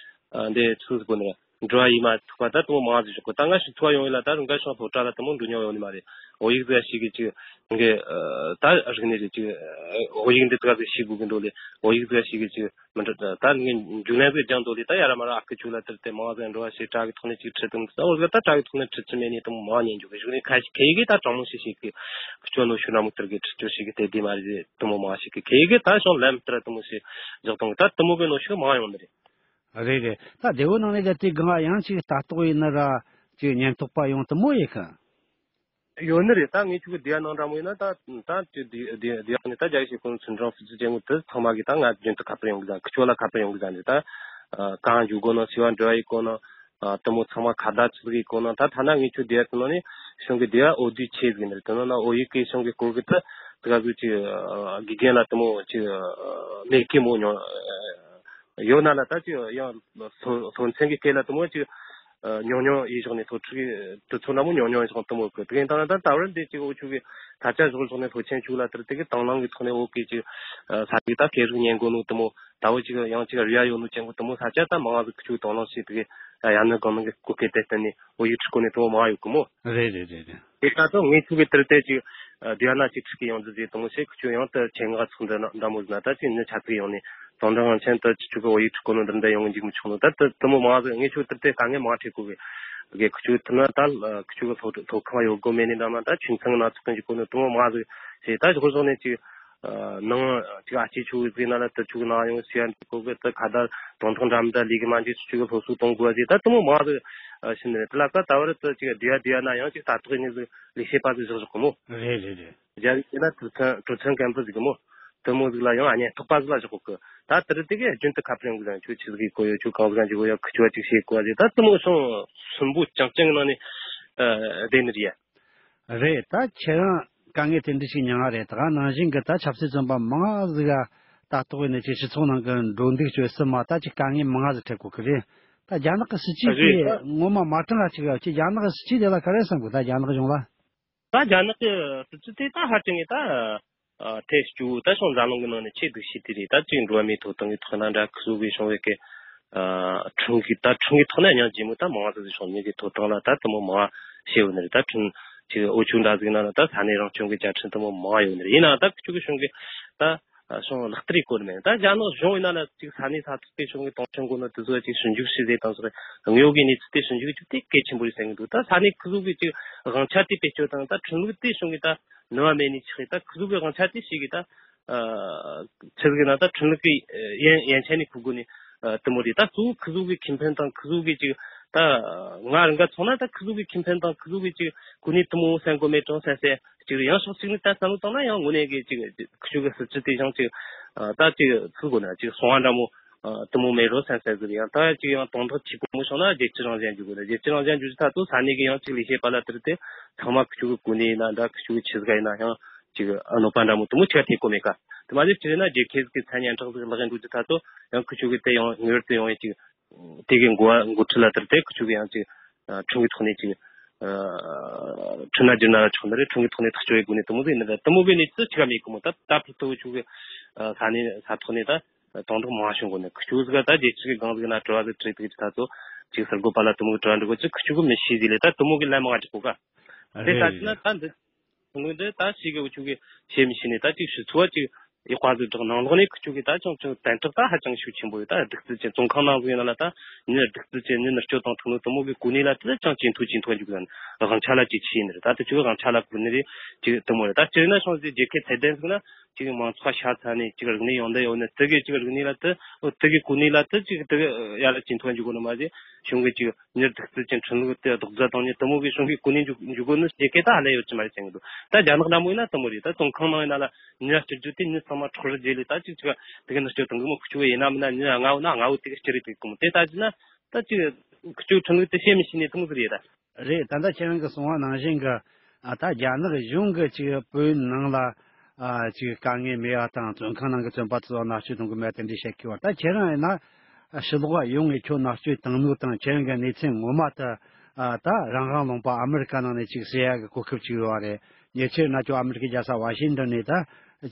ཨ་འདི་ཚིག་ཟིག་གོ་ནི་རེད། འགྲོ་བ་ཡིན་མ་ཐུག་པ་ད་དུང་མང་ཟིག་ཞོག་གི། ད་ང་ཞིག་ཐུག་པ་ཡོང་ཡིན་ལ་ད་རུང་ག་ཤང་སློབ་གྲྭ་ལ་དུང་འགྲོ་མྱོང་ཡོང་ནི་མ་རེད། འོ་ཡིག་ཟིག་ཞིག་གི་ཅིག་ངས་ད་རིག་ནི་རེད། ཅིག་འོ་ཡིག་འདི་དག་ཟིག་ཤེས་དགོས་གི་འགྲོ་ལེ། འོ་ཡིག་ཟིག་ཞིག་གི་ཅིག་མི་འགྲོ། ད་ངས་འཇུ་ལན་ཟིག་སྦྱང་འདོད་ལེ། ད་ཡ་ར་མ་ར་ཨ་ཁུ་ཆུ་ལ་དེར་དེ་མང་ཟིག་འགྲོ་བ་ཞེས་དྲ་གི་ཐོག་ནས་ཅིག་ཁྲིད་དུང་ད་འོ་ཟིག་ད་དྲ་གི་ཐོག་ནས་ཁྲིད་ཅི་མེད་ནི་དུང་མང་ཉན་འཇུག་གི་ཞིག་ནས་ཁ་ཤས་ཁེ་ཡི་གི་ད་དྲང་མོ་ཞིག་ཞིག་གི་ཁུ་ཆོ་ནོ་ཤུ་ན་མོ་དེར་གི་ཁྲིད་ཅོ་ཞིག་གི་དེ་དེ་མ་རེད། དུང་མང་ཞིག་གི་ཁེ་ཡི་གི་ད་ཤོང་ལམ་དེར་དུང་ཞིག་འཇོག་དང་ད་དུང་གི་ནོ་ཤུ་མང་ཡོང་ནི་རེད། རེད་རེད། ད་སྡེ་བོ་ནང་ནས་ད་དེ་གང་ཡང་ཅིག་ལྟ་རྟོག་ཡིན་ན་ར་ཅིག་ཉེན་རྟོག་པ་ཡོང་དུ་མོ་ཡི་ཁ། ཡོད་ནི་རེད། ད་ངས་ཁྱོད་ཀྱི་སྡེ་བ་ནང་འདྲ་མོ་ཡིན་ན་ད་ད་ཅིག་སྡེ་སྡེ་སྡེ་བ་ནས་ད་རྒྱ་ཡིག་ཤེས་ཁོང་ཚུན་ཀྲང་ཧྥུ་ཙི་ཅན་གོ་དེ་ཚང་མ་གིས་ད་ང་རྒྱུན་དུ་ཁ་པར་ཡོང་གི་ཟ། ཁི་ཆོ་ལ་ཁ་པར་ཡོང་གི་ཟ་ནི་རེད། ད་གང་འཇུག་དགོས་ན་སི་བ་འབྲེལ་བ་ཡིག་དགོས་ན་དེ་མོ་ཚང་མ་ཁ་བརྡ་ཆི་ཟིག་ཡིག་དགོས་ན། ད་ཐ་ན་ངས་ཁྱོད་སྡེ་བ་དེ་ནང་ནས་གཞུང་གི་སྡེ་བ་འོ་དུས་ཆེ་ཟིག་ནི་རེད། དེ་ནང་ན་འོ་ཡིག་གི་གཞུང་གི་སྐོར་གི་ད་དེ་ག་ཟིག་ཅིག་དགེ་རྒན་ལ་དེ་མོ་ཅིག་མེད་ཀི་མོ་ཉོ་ཡོད་ན་ལ་ད་ཅིག་ཡང་སློབ་སློབ་ཚན་གྱི་སྐད་ལ་དེ་མོ་ཅིག་ཉུང་ཉུང་ཡིན་ཞོག་ནས་སློབ་ཕྲུག་གི་དུས་ཚོད་ན་མོ་ཉུང་ཉུང་ཡིན་ཞོག་དེ་མོ་གི་དེ་ཡིན་ད་ན་ད་ད་བར་འདི་ཅིག་འུ་ཆུ་གི་ས་ཆ་ཞོག་ཞོག་ནས་སློབ་ཆེན་ཆུ་ལ་དེར་དེ་གི་དང་བླངས་ཀྱི་ཐོག་ནས་འོ་གི་ཅིག་ས་གི་ད་སྐད་རིགས་ཉན་དགོས་ནོ་དེ་མོ་ད་འོ་ཅིག་ཡང་ཅིག་རུ་ཡ་ཡོད་ནོ་ཅན་གོ་དེ་མོ་ས་ཆ་ད་མང་ང་ཟིག་ཁི་ཆུ་དང་བླངས་བྱས་དེ་གི་ཡ་ནི་གང་ནང་གི་སྐུ་སྐད་དེ་བསྟན་ནས་འོ་ཡིག་ཁྲི་སྐོར་ནས་དེ་མོ་མང་ཡོད་གི་མོ། རེད་རེད་རེད་རེད། དེ་ལྟ་དུས་ངས་ཁྱོད་ཀྱི་དེར་དེ་ཅིག་ཨ་དེ་ཡ་ན་ཅིག་ཁྲིད་གི་ཡོང་རྒྱུ་ཟེར་དུ་མོ་ཞེས་ཁྱོད་ཡང་དུ་ཆེད་མངགས་ཚོགས་འདུ་ན་འདྲ་མོ་ཟིན་ན་ད་ཅིག་ནི་ཆ་ཚིག་ཡོང་ནས་དང་འདྲ་ངང་ཆེན་དུ་ཅིག་ཁྱོད་ཀྱི་འོ་ཡིག་ཁྲིད་གོ་ནོ་འདིར་འདྲ་ཡོང་གི་འཇུག་མི་ཆོག་ནོ། ད་དུ་དུ་མོ་མང་ཟིག་ངས་ཁྱོད་དེར་དེ་དཀའ་ངལ་མང་འཕྲད་གོ་གི་གི་ཁྱོད་ཀྱི་དུ་ན་ད་ཁྱོད་ཀྱི་ཐོག་ཐོག་ཁང་ཡོད་དགོ་མེད་ནི་འདྲ་མ། ད་ཆུང་ཚང་ན་ཚོགས་ཀྱི་གོ་ནོ་དུ་མོ་མང་ཟིག་ཞེས་ད་ཞོག་ཞོག་ནས་ཅིག་ནང་ཅིག་ཨ་ཅེ་ཆུ་ཟིག་ན་ལ་དུ་ཆུ་ན་ཡོང་ཟེར་ཡ་འདི་གོ་གི་དུ་ཁ་ད་དོན་ཐོག་འདྲ་མི་འདྲ་ལས་གི་མ་འཇིག་ཆུ་ཆུ་གི་སློབ་གསོ་གཏོང་དགོས་ཟེར་ད་དུ་མོ་མང་ཟིག་ཕྱིན་ནས་དེ་ལ་ཀ་ད་བར་དུ་ཅིག་བསྡུ་ཡ་བསྡུ་ཡ་ན་ཡང་ཅིག་ལྟ་རྟོག་ནི་ཟིག་ལས་བྱེད་པ་ཟིག་བཞག་བཞག་གི་མོ། རེད་རེད་རེད། རྒྱ་རིགས་ཡིན་ན་གྲུ་ཚན་གྲུ་ཚན་མཁན་པོ་ཟིག་གི་མོ། དེ་མོ་ཟིག་ལ་ཡང་ཨ་ཉན་ཐོག་པ་ཟིག་ལ་བཞག་གི། ད་དེ་རིང་དེ་གའི་རྒྱུན་དུ་ཁ་པར་ཡོང་གི་ཟིག་ཁྱོད་ཆི་ཟིག་གི་གོ་ཡོད། ཁྱོད་གང་ཟིག་གི་གོ་ཡོད། ཁྱོད་ཅིག་ཤེས་གོ་ཟིག་ད་དེ་མོ་སོང་སུན་པོ་ཅང་ཅང་གི་ནང་ནས་བསྡད་ནི་རེད། རེད། ད་ཁྱེད་རང་དཀའ་ངལ་དེ་འདྲ་ཞིག་མྱངས་རེད། ད་ག་ནང་བཞིན་གི་ད་ཆབ་སྲིད་བཙོན་པ་མང་ཟིག་ག་ད་གཏོགས་ནས་ཅིག་སྤྱི་ཚོགས་ནང་གི་འགྲོ་འདུག་སྤྱོད་སྲིད་མ་ད་ཅིག་དཀའ་ངལ་མང་ཟིག་འཕྲད་གོ་གི་རེད། ད་རྒྱ་ནག་གི་སྲིད་ཇུས་དེ་ངོ་མ་མ་དྲང་ང་ཅིག་ཡོད་ཀྱི། རྒྱ་ནག་གི་སྲིད་ཇུས་དེ་ལ་ག་རེ་བསམ་གི། ད་རྒྱ་ནག་གཞུང་ལ། ད་རྒྱ་ནག་གི་སྲིད་ཇུས་དེ་ད་ཧ་ཅང་གི་ད་ཨ་ཐེ་སྐྱོ་ད་སོང་འཛམ་གླིང་གི་ནང་ནས་ཆེས་སྡུག་ཤོས་དེ་རེད། ད་ཅིག་འགྲོ་བ་མིའི་ཐོབ་ཐང་གི་ཐོག་ན་འདྲ་ཁུ་བཟོ་གི་བྱུང་བའི་གི་ཨ་ཁྲིམས་གི་ད་ཁྲིམས་གི་ཐོག་ན་ཡང་ཇི་མོ་ད་མང་ཙམ་ཞིག་བྱུང་མི་གི་ཐོབ་ཐང་ལ་ད་དེ་མོ་མང་བྱས་ཡོད་ནི་རེད། ད་ཁྲིམས་ཅིག་འུ་ཆོ་འདྲ་ཟིག་ན་ད་ས་གནས་རང་སྐྱོང་གི་བཅའ་ཁྲིམས་དེ་མོ་མང་ཡོད་ནི་རེད། ཡིན་ནའང་ད་ཁུ་ཆོ་གི་གཞུང་གི་ད་ཨ་སོང་ལག་བསྟར་གི་སྐོར་མེད། ད་རྒྱ་ནག་གཞུང་ཡིན་ན་ལ་ཅིག་ས་གནས་ས་ཐོག་དེ་གཞུང་གི་དོན་ཆེན་གོ་ནོ་དེ་ཚོ་ཅིག་ཞིབ་འཇུག་ཞིག་བྱས་དང་སོགས་དངོས་ཡོད་ཀྱི་གནས་ཚུལ་དེ་ཞིབ་འཇུག་བྱས་དེ་གལ་ཆེན་པོ་རེད་བསམ་གྱི་འདུག་ད་ས་གནས་ཁུ་ཚོ་གི་ཅིག་དབང་ཆ་དེ་བེད་སྤྱོད་དང་ད་ཁྲིམས་ལུགས་དེ་གཞུང་གི་ད་ནུས་པ་མེད་ནི་ཆགས་ཡོད། ད་ཁུ་ཚོ་གི་དབང་ཆ་དེ་ཞིག་གི་ད་ཨ་ཆི་ཟིག་ན་ད་ཁྲིམས་ལུགས་ཀྱི་ཡན་ཡན་ཆད་ནས་ཁུ་དགོས་ནི་ཨ་དེ་མོ་རེད། ད་གཙོ་བོ་ཁུ་ཚོ་གི་ཁེ་ཕན་དང་ཁུ་ཚོ་གི་ཅིག་ ད་ང་རང་ག་མཚོན་ན་ད་ཁི་ཚོ་གི་ཁེ་ཕན་དང་ཁི་ཚོ་གི་ཅིག་གོ་གནས་དེ་མོ་བསམ་གོ་མེད་གྲོང་སེམས་སེ་ཅིག་རེད། ཡང་ཕྱོགས་གཅིག་ནས་ད་བསམ་བློ་བཏང་ན་ཡང་དངོས་གནས་གི་ཅིག་ཁི་ཆོ་གི་སྲིད་ཇུས་དེ་ཡང་ཅིག་ད་ཅིག་ཚུལ་གོ་ན་ཅིག་སོང་བ་འདྲ་མོ་དེ་མོ་མེད་རོ་བསམ་སེ་ཟེར། ཡང་ད་ཅིག་ཡང་དོན་དག་ཆེ་པོ་མོ་བྱུང་ན་རྒྱལ་སྤྱི་རང་བཞིན་འཇུག་གོ་ན། རྒྱལ་སྤྱི་རང་བཞིན་འཇུག་ད་ཚོ་ས་གནས་གི་ཡང་ཅིག་ལས་བྱེད་པ་ལ་དེར་དེ་ཚང་མ་ཁི་ཆོ་གི་གོ་གནས་ཡིན་ན་འདྲ་ཁི་ཆོ་གི་ཆི་ཟིག་ཡིན་ན་ཡང་ཅིག་གནོད་པ་འདྲ་མོ་དེ་མོ་ཆེ་ཐེབས་གོ་མེད་ཀ། དེ་མ་ཟད་ཅི་རེད་ན་རྒྱལ་ཁབ་ཀྱི་མཚན་སྙན་གྲགས་ཟིག་ལག་ཡིན་འགྲོ་རྒྱུ་ད་ཚོ་ཡང་ཁི་ཆོ་གི་དེ་ཡང་ངེས་པར་དུ་ཡོང་ཡིན་ཅིག་དེ་གི་འགོ་བ་འགོ་ཁྲིད་ལ་དེར་དེ་ཁི་ཆོ་གི་ཡང་ཅིག་ཁྲིམས་ཀྱི་ཐོག་ནས་ཅིག་ཁྲིམས་ན་སྒྱུར་ན་ལ་ཆོག་ནི་རེད། ཁྲིམས་ཀྱི་ཐོག་ནས་ཐག་གཅོད་ཡེད་དགོས་ནི་དེ་མོ་ཟིག་ཡིན་ནི་རེད། དེ་མོ་གི་གནས་ཚུལ་ཅི་ག་མེད་གི་མོ། ད་ད་ཕུལ་དུ་ཁི་ཆོ་གི་ས་གནས་ས་ཐོག་ནས་ད་དོན་དག་མང་བྱུང་གོ་ནི། ཁི་ཆོ་ཟིག་ད་རྒྱལ་སྤྱི་གི་སྒང་ཟིག་ན་དྲི་བ་ཟིག་དྲིས་དུས་ད་ཚོ་ཅིག་གསར་འགོད་པ་ལ་དེ་མོ་གི་དྲི་བ་འདྲི་གོ་ཅིག་ཁི་ཆོ་གི་མི་ཤེས་ཟིག་ལས་ད་དེ་མོ་གི་ལན་མང་དྲི་གོ་ཀ། དེ་ལྟ་ཅི་ན་ད་འདི་ཁུངས་ལུང་འདི་ད་ཞིག་གི་འུ་ཆོ་གི་ཤེས་མི་ཤེས་ནས་ད་ཅིག་ཞུ་ཚོ་ཅིག་ཡག་པ་ཟིག་བསྒྲགས་ནང་ལོགས་ནས་ཁུ་ཆོ་གི་ད་ཅུང་ཅུང་དན་རྟགས་ད་ཧ་ཅང་ཤུགས་ཆེན་པོ་ཡོད། ད་གདུག་རྩུབ་ཅན་བཙོན་ཁང་ནང་ཟིག་ཡིན་ན་ལ་ད་མྱི་གདུག་རྩུབ་ཅན་མྱི་མནར་གཅོད་བཏང་ཐུབ་ནོ་དེ་མོ་གི་གོ་གནས་ལ་ད་ཅང་ཇེ་མཐོ་ཇེ་མཐོ་འཇུག་ཡོད། དབང་ཆ་ལ་ཇེ་ཆེ་ཡིན་རེད། ད་དེ་ཆོ་གི་དབང་ཆ་ལ་བཀུར་ནི་རེད་ཅིག་དེ་མོ་རེད། ད་སྤྱིར་ན་ཤོང་ཟིག་རྒྱལ་ཁབ་ཚད་ལྡན་ཟིག་ན་ཅིག་མང་ཚོགས་ཤ་ཚ་ནས་ཅིག་རིག་གནས་ཡོན་ཏན་ཡོད་ནི་དེ་གི་ཅིག་རིག་གནས་ལ་ད་དེ་གི་གོ་གནས་ལ་ད་ཅིག་དེ་གི་ཡར་ལ་ཇེ་མཐོ་འཇུག་གོ་ནི་མ་ཟད་གཞུང་གི་ཅིག་མྱི་གདུག་རྩུབ་ཅན་ཁྲིམས་ལུགས་དེ་རྡོག་རྫ་བཏང་ནས་དེ་མོ་གི་གཞུང་གི་གོ་གནས་འཇུག་འཇུག་དགོས་ནི་ཞེ་གེ་ད་ཧ་ལས་ཡོད་ཀྱི་མ་རེད་བསམ་གི་འདུག་ད་རྒྱ་ནག་འདྲ་མོ་ཡིན་ན་དེ་མོ་རེད། ད་བཙོན་ཁང་ནང་ཡིན་ན་ལ་མྱི་སྐྱུར་རྒྱུ་དེ་མྱི་ཚང་མ་འཕྲོག་རེས་བྱས་ལས་ད་ཅིག་ཅིག་དེ་གི་མནར་གཅོད་བཏང་གི་མོ། ཁུ་ཆོ་ཡིན་ན་མིན་ན་མྱི་ལྔ་བོ་ན་ལྔ་བོ་དེ་གི་སྐྱུར་རེས་དེ་གི་མོ། དེ་ལྟ་ཅི་ན་ད་ཅིག་ཁུ་ཆོ་ཁྲིམས་ལུགས་དེ་ཤེས་མི་ཤེས་ནས་དེ་མོ་ཟིག་རེད་ད། རེད། ད་ལྟ་ཁྱེད་རང་གིས་གསུངས་པ་ནང་བཞིན་གི་ཨ་ད་རྒྱ་ནག་གཞུང་གི་ཅིག་བོད་ནང་ལ་ཨ་ཅིག་དཀའ་ངལ་མེད་པ་དང་བཙོན་ཁང་ནང་གི་བཙོན་པ་ཚོ་མནར་གཅོད་གཏོང་གི་མེད་པ་དེ་འདྲའི་བཤད་ཀྱི་བ། ད་ཁྱེད་རང་ཡིན་ན་ཨ་ཕྱི་ལོགས་ཡོང་ངས་ཁྱོད་མནར་གཅོད་བཏང་ནོ་དང་ཁྱེད་རང་གི་གནས་ཚུལ་ངོ་མ་དེ་ཨ་ད་རང་དབང་ལུང་པ་ཨ་མི་རི་ཀ་ནང་ནས་ཅིག་གསལ་ཡག་གི་གོ་སྐབས་ཅིག་ཡོད་པ་རེད། ཉེ་ཆར་ན་ཁྱོད་ཨ་མི་རི་ཀའི་རྒྱལ་ས་ཝ་ཤིང་ཏོན་ནས་ད་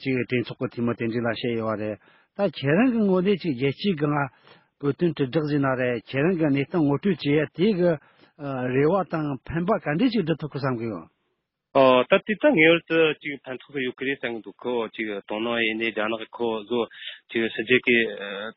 ཅིག་གྲོས་ཚོགས་ཀྱི་འཐུས་མི་དེ་འདྲ་ལ་བཤད་ཡོད་པ་རེད། ད་ཁྱེད་རང་གི་ངོས་ནས་ཅིག་རྒྱལ་སྤྱིའི་སྒང་བོད་དོན་དྲིལ་བསྒྲགས་ཟེར་ན་རེད། ཁྱེད་རང་གི་གནས་སྟངས་ངོ་སྤྲོད་བྱེད་ཡ་དེ་གི་ཨ་རེ་བ་དང་ཕན་པ་ག་འདྲས་ཅིག་སྒྲུབ་ཐུབ་ཀི་བསམ་གི་ཡོད། ཨོ། ད་དེ་ད་ངེས་པར་དུ་ཅིག་ཕན་ཐོགས་ཡོད་ཀི་རེད་བསམ་གི་འདུག་ཁོ་ཅིག་དོ་སྣང་ཡིན་ནའི་རྒྱ་ནག་གི་ཁོ་བཟོ་ཅིག་ཕྱི་རྒྱལ་གི་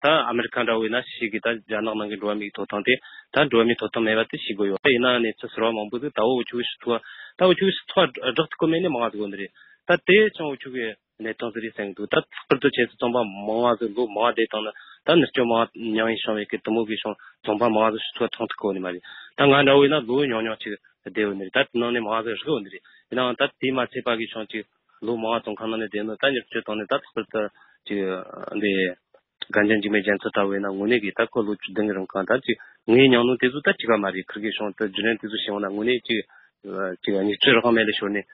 ད་ཨ་མི་རི་ཁ་འདྲ་བོ་ཡིན་ན་ཞིག་གི་ད་རྒྱ་ནག་ནང་གི་འགྲོ་བ་མིའི་ཐོབ་ཐང་དེ་ད་འགྲོ་བ་མིའི་ཐོབ་ཐང་མེད་པ་དེ་ཤེས་དགོས་ཡོད། ཡིན་ན་གནས་ཚུལ་ཟེར་བ་མང་པོ་འདུག་ད་འུ་ཆོ་གི་ཕྱི་ཚོགས་ད་འུ་ཆོ་གི་ཕྱི་ཚོགས་བསྒྲགས་ཐུབ་ཀི་མེད་ནི་མང་ང་ཟིག་ཡོད་ནི་རེད། ད་དེ་ཅང་འུ་ཆོ་གི་གནས་སྟངས་ཟིག་རེད་བསམ་གི་འདུག་ད་ལྷག་པར་དུ་ཁྱེད་ཚོ་བཙོན་པ་མང་བ་ཟིག་ལོ་མང་བ་བསྡད་བཏང་ན་ད་མནར་གཅོད་མང་བ་མྱངས་ཡིན་བྱུང་བའི་གི་དེ་མོ་གི་བྱུང་བཙོན་པ་མང་བ་ཟིག་ཕྱི་ཚོགས་མཐོང་ཐུབ་གི་ཡོད་ནི་མ་རེད། ད་ང་འདྲ་བོ་ཡིན་ན་ལོ་ཉུང་ཉུང་ཅིག་བསྡད་ཡོད་ནི་རེད། ད་དེ་ནང་ནས་མང་བ་ཟིག་རིག་ཡོད་ནི་རེད། ཡིན་ནའང་ད་དེ་མ་ཚད་པ་གི་བྱུང་ཅིག་ལོ་མང་བ་བཙོན་ཁང་ནང་ནས་བསྡད་ནོ་ད་མནར་གཅོད་བཏང་ནས་ད་ལྷག་པར་དུ་ཅིག་འདི་རྒན་རྒྱལ་འཇིགས་མེད་རྒྱལ་མཚན་ལྟ་བུ་ཡིན་ན་དངོས་གནས་གི་ད་ཁོ་ལོ་བཅུ་བདུན་གི་རིང་གང་ད་ཅིག་ངས་མྱངས་ནོ་དེ་ཚོ་ད་ཅིག་ག་མ་རེད། ཁིར་གི་བྱུང་དུ་བརྒྱུད་རིམ་དེ་ཚོ་བྱུང་ན་དངོས་གནས་ཅིག་ཅིག་ཉིས་ཁྲི་རག་མེད་ལ་ཤོར་ནས་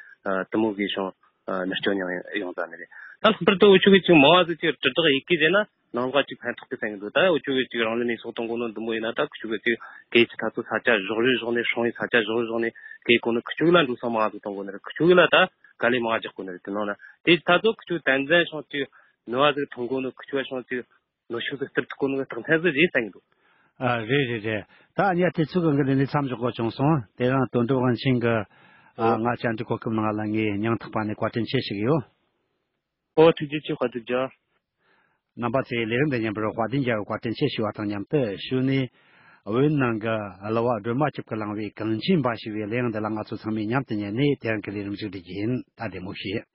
དེ་མོ་གི་བྱུང་། ཨ་མནར་གཅོད་མྱངས་ཡོང་ད་ནི་རེད། ད་ལྷག་པར་དུ་འུ་ཆོ་གི་ཅིག་མང་བ་ཟིག་ཅིག་དྲིལ་བསྒྲགས་ཡེད་གི་ཟེར་ན་ནང་ལོགས་ཅིག་ཕན་ཐོགས་གི་ཟེར་གི་འདུག་ད་འུ་ཆོ་གི་ཅིག་རང་ལུས་མེ་སྲེག་གཏོང་གོ་ནོ་འདི་མོ་ཡིན་ན་ད་ཁུ་ཆོ་གི་ཅིག་སྐད་ཀྱི་ཐ་ཚོ་ས་ཆ་བཞག་རེ་བཞག་ནས་སྲུང་ཡི་ས་ཆ་བཞག་རེ་བཞག་ནས་སྐད་གོ་ནི་ཁུ་ཆོ་གི་ལ་འགྲོ་སོང་མང་བ་ཟིག་གཏོང་གོ་ནི་རེད། ཁུ་ཆོ་གི་ལ་ད་དཀའ་ལས་མང་བ་རྒྱག་གོ་ནི་རེད། དེ་ནང་ན་དེ་ཐ་ཚོ་ཁུ་ཆོ་དན་ཙན་ཤོང་ཅིག་ནུ་བ་ཟིག་ཐོན་གོ་ནི་ཁུ་ཆོ་ཤོང་ཅིག་ནུ་ཤུགས་ཟིག་སྟེར་ཐུབ་གོ་ནི་རྟགས་མཚན་ཟིག་རེད་བསམ་གི་འདུག་ཨ་རེད་རེད་རེད། ད་ཨ་ནི་དུས་ཚོད་གང་གི་ལས་ནས་མཚམས་འཇོག་དགོས་བྱུང་སོང་། དེ་རིང་དོན་གྲུབ་དབང་ཆེན་གི་ཨ་ང་བཅར་འདྲི་གོ་སྐབས་གནང་བ་ལ་ངས་སྙིང་ཐག་པ་ནས་བཀའ་དྲིན་ཆེ་ཞུ་གི་ཡོད། ཨོ་ཐུགས་རྗེ་ཆེ། དཔལ་འབྱོར་རྒྱལ། རྣམ་པ་ཚོས་ལས་རིམ་འདི་ཉན་པར་དཔལ་ལྡན་རྒྱལ་བའི་བཀའ་དྲིན་ཆེ་ཞུ་བ་དང་མཉམ་དུ་གཞུག་ནས་བོད་ནང་གི་གླུ་བ་སྒྲོལ་མ་སྐྱབས་ཀྱིས་བླངས་པའི་གངས་ཅན་འབའ་ཞེས་པའི་གླུ་དབྱངས་འདི་ལ་ང་ཚོ་ཚང་མས་མཉམ་དུ་ཉན་ནས་དེ་རིང་གི་ལས་རིམ་མཇུག་སྒྲིལ་རྒྱུ་ཡིན། ད་བདེ་མོ་བྱོས།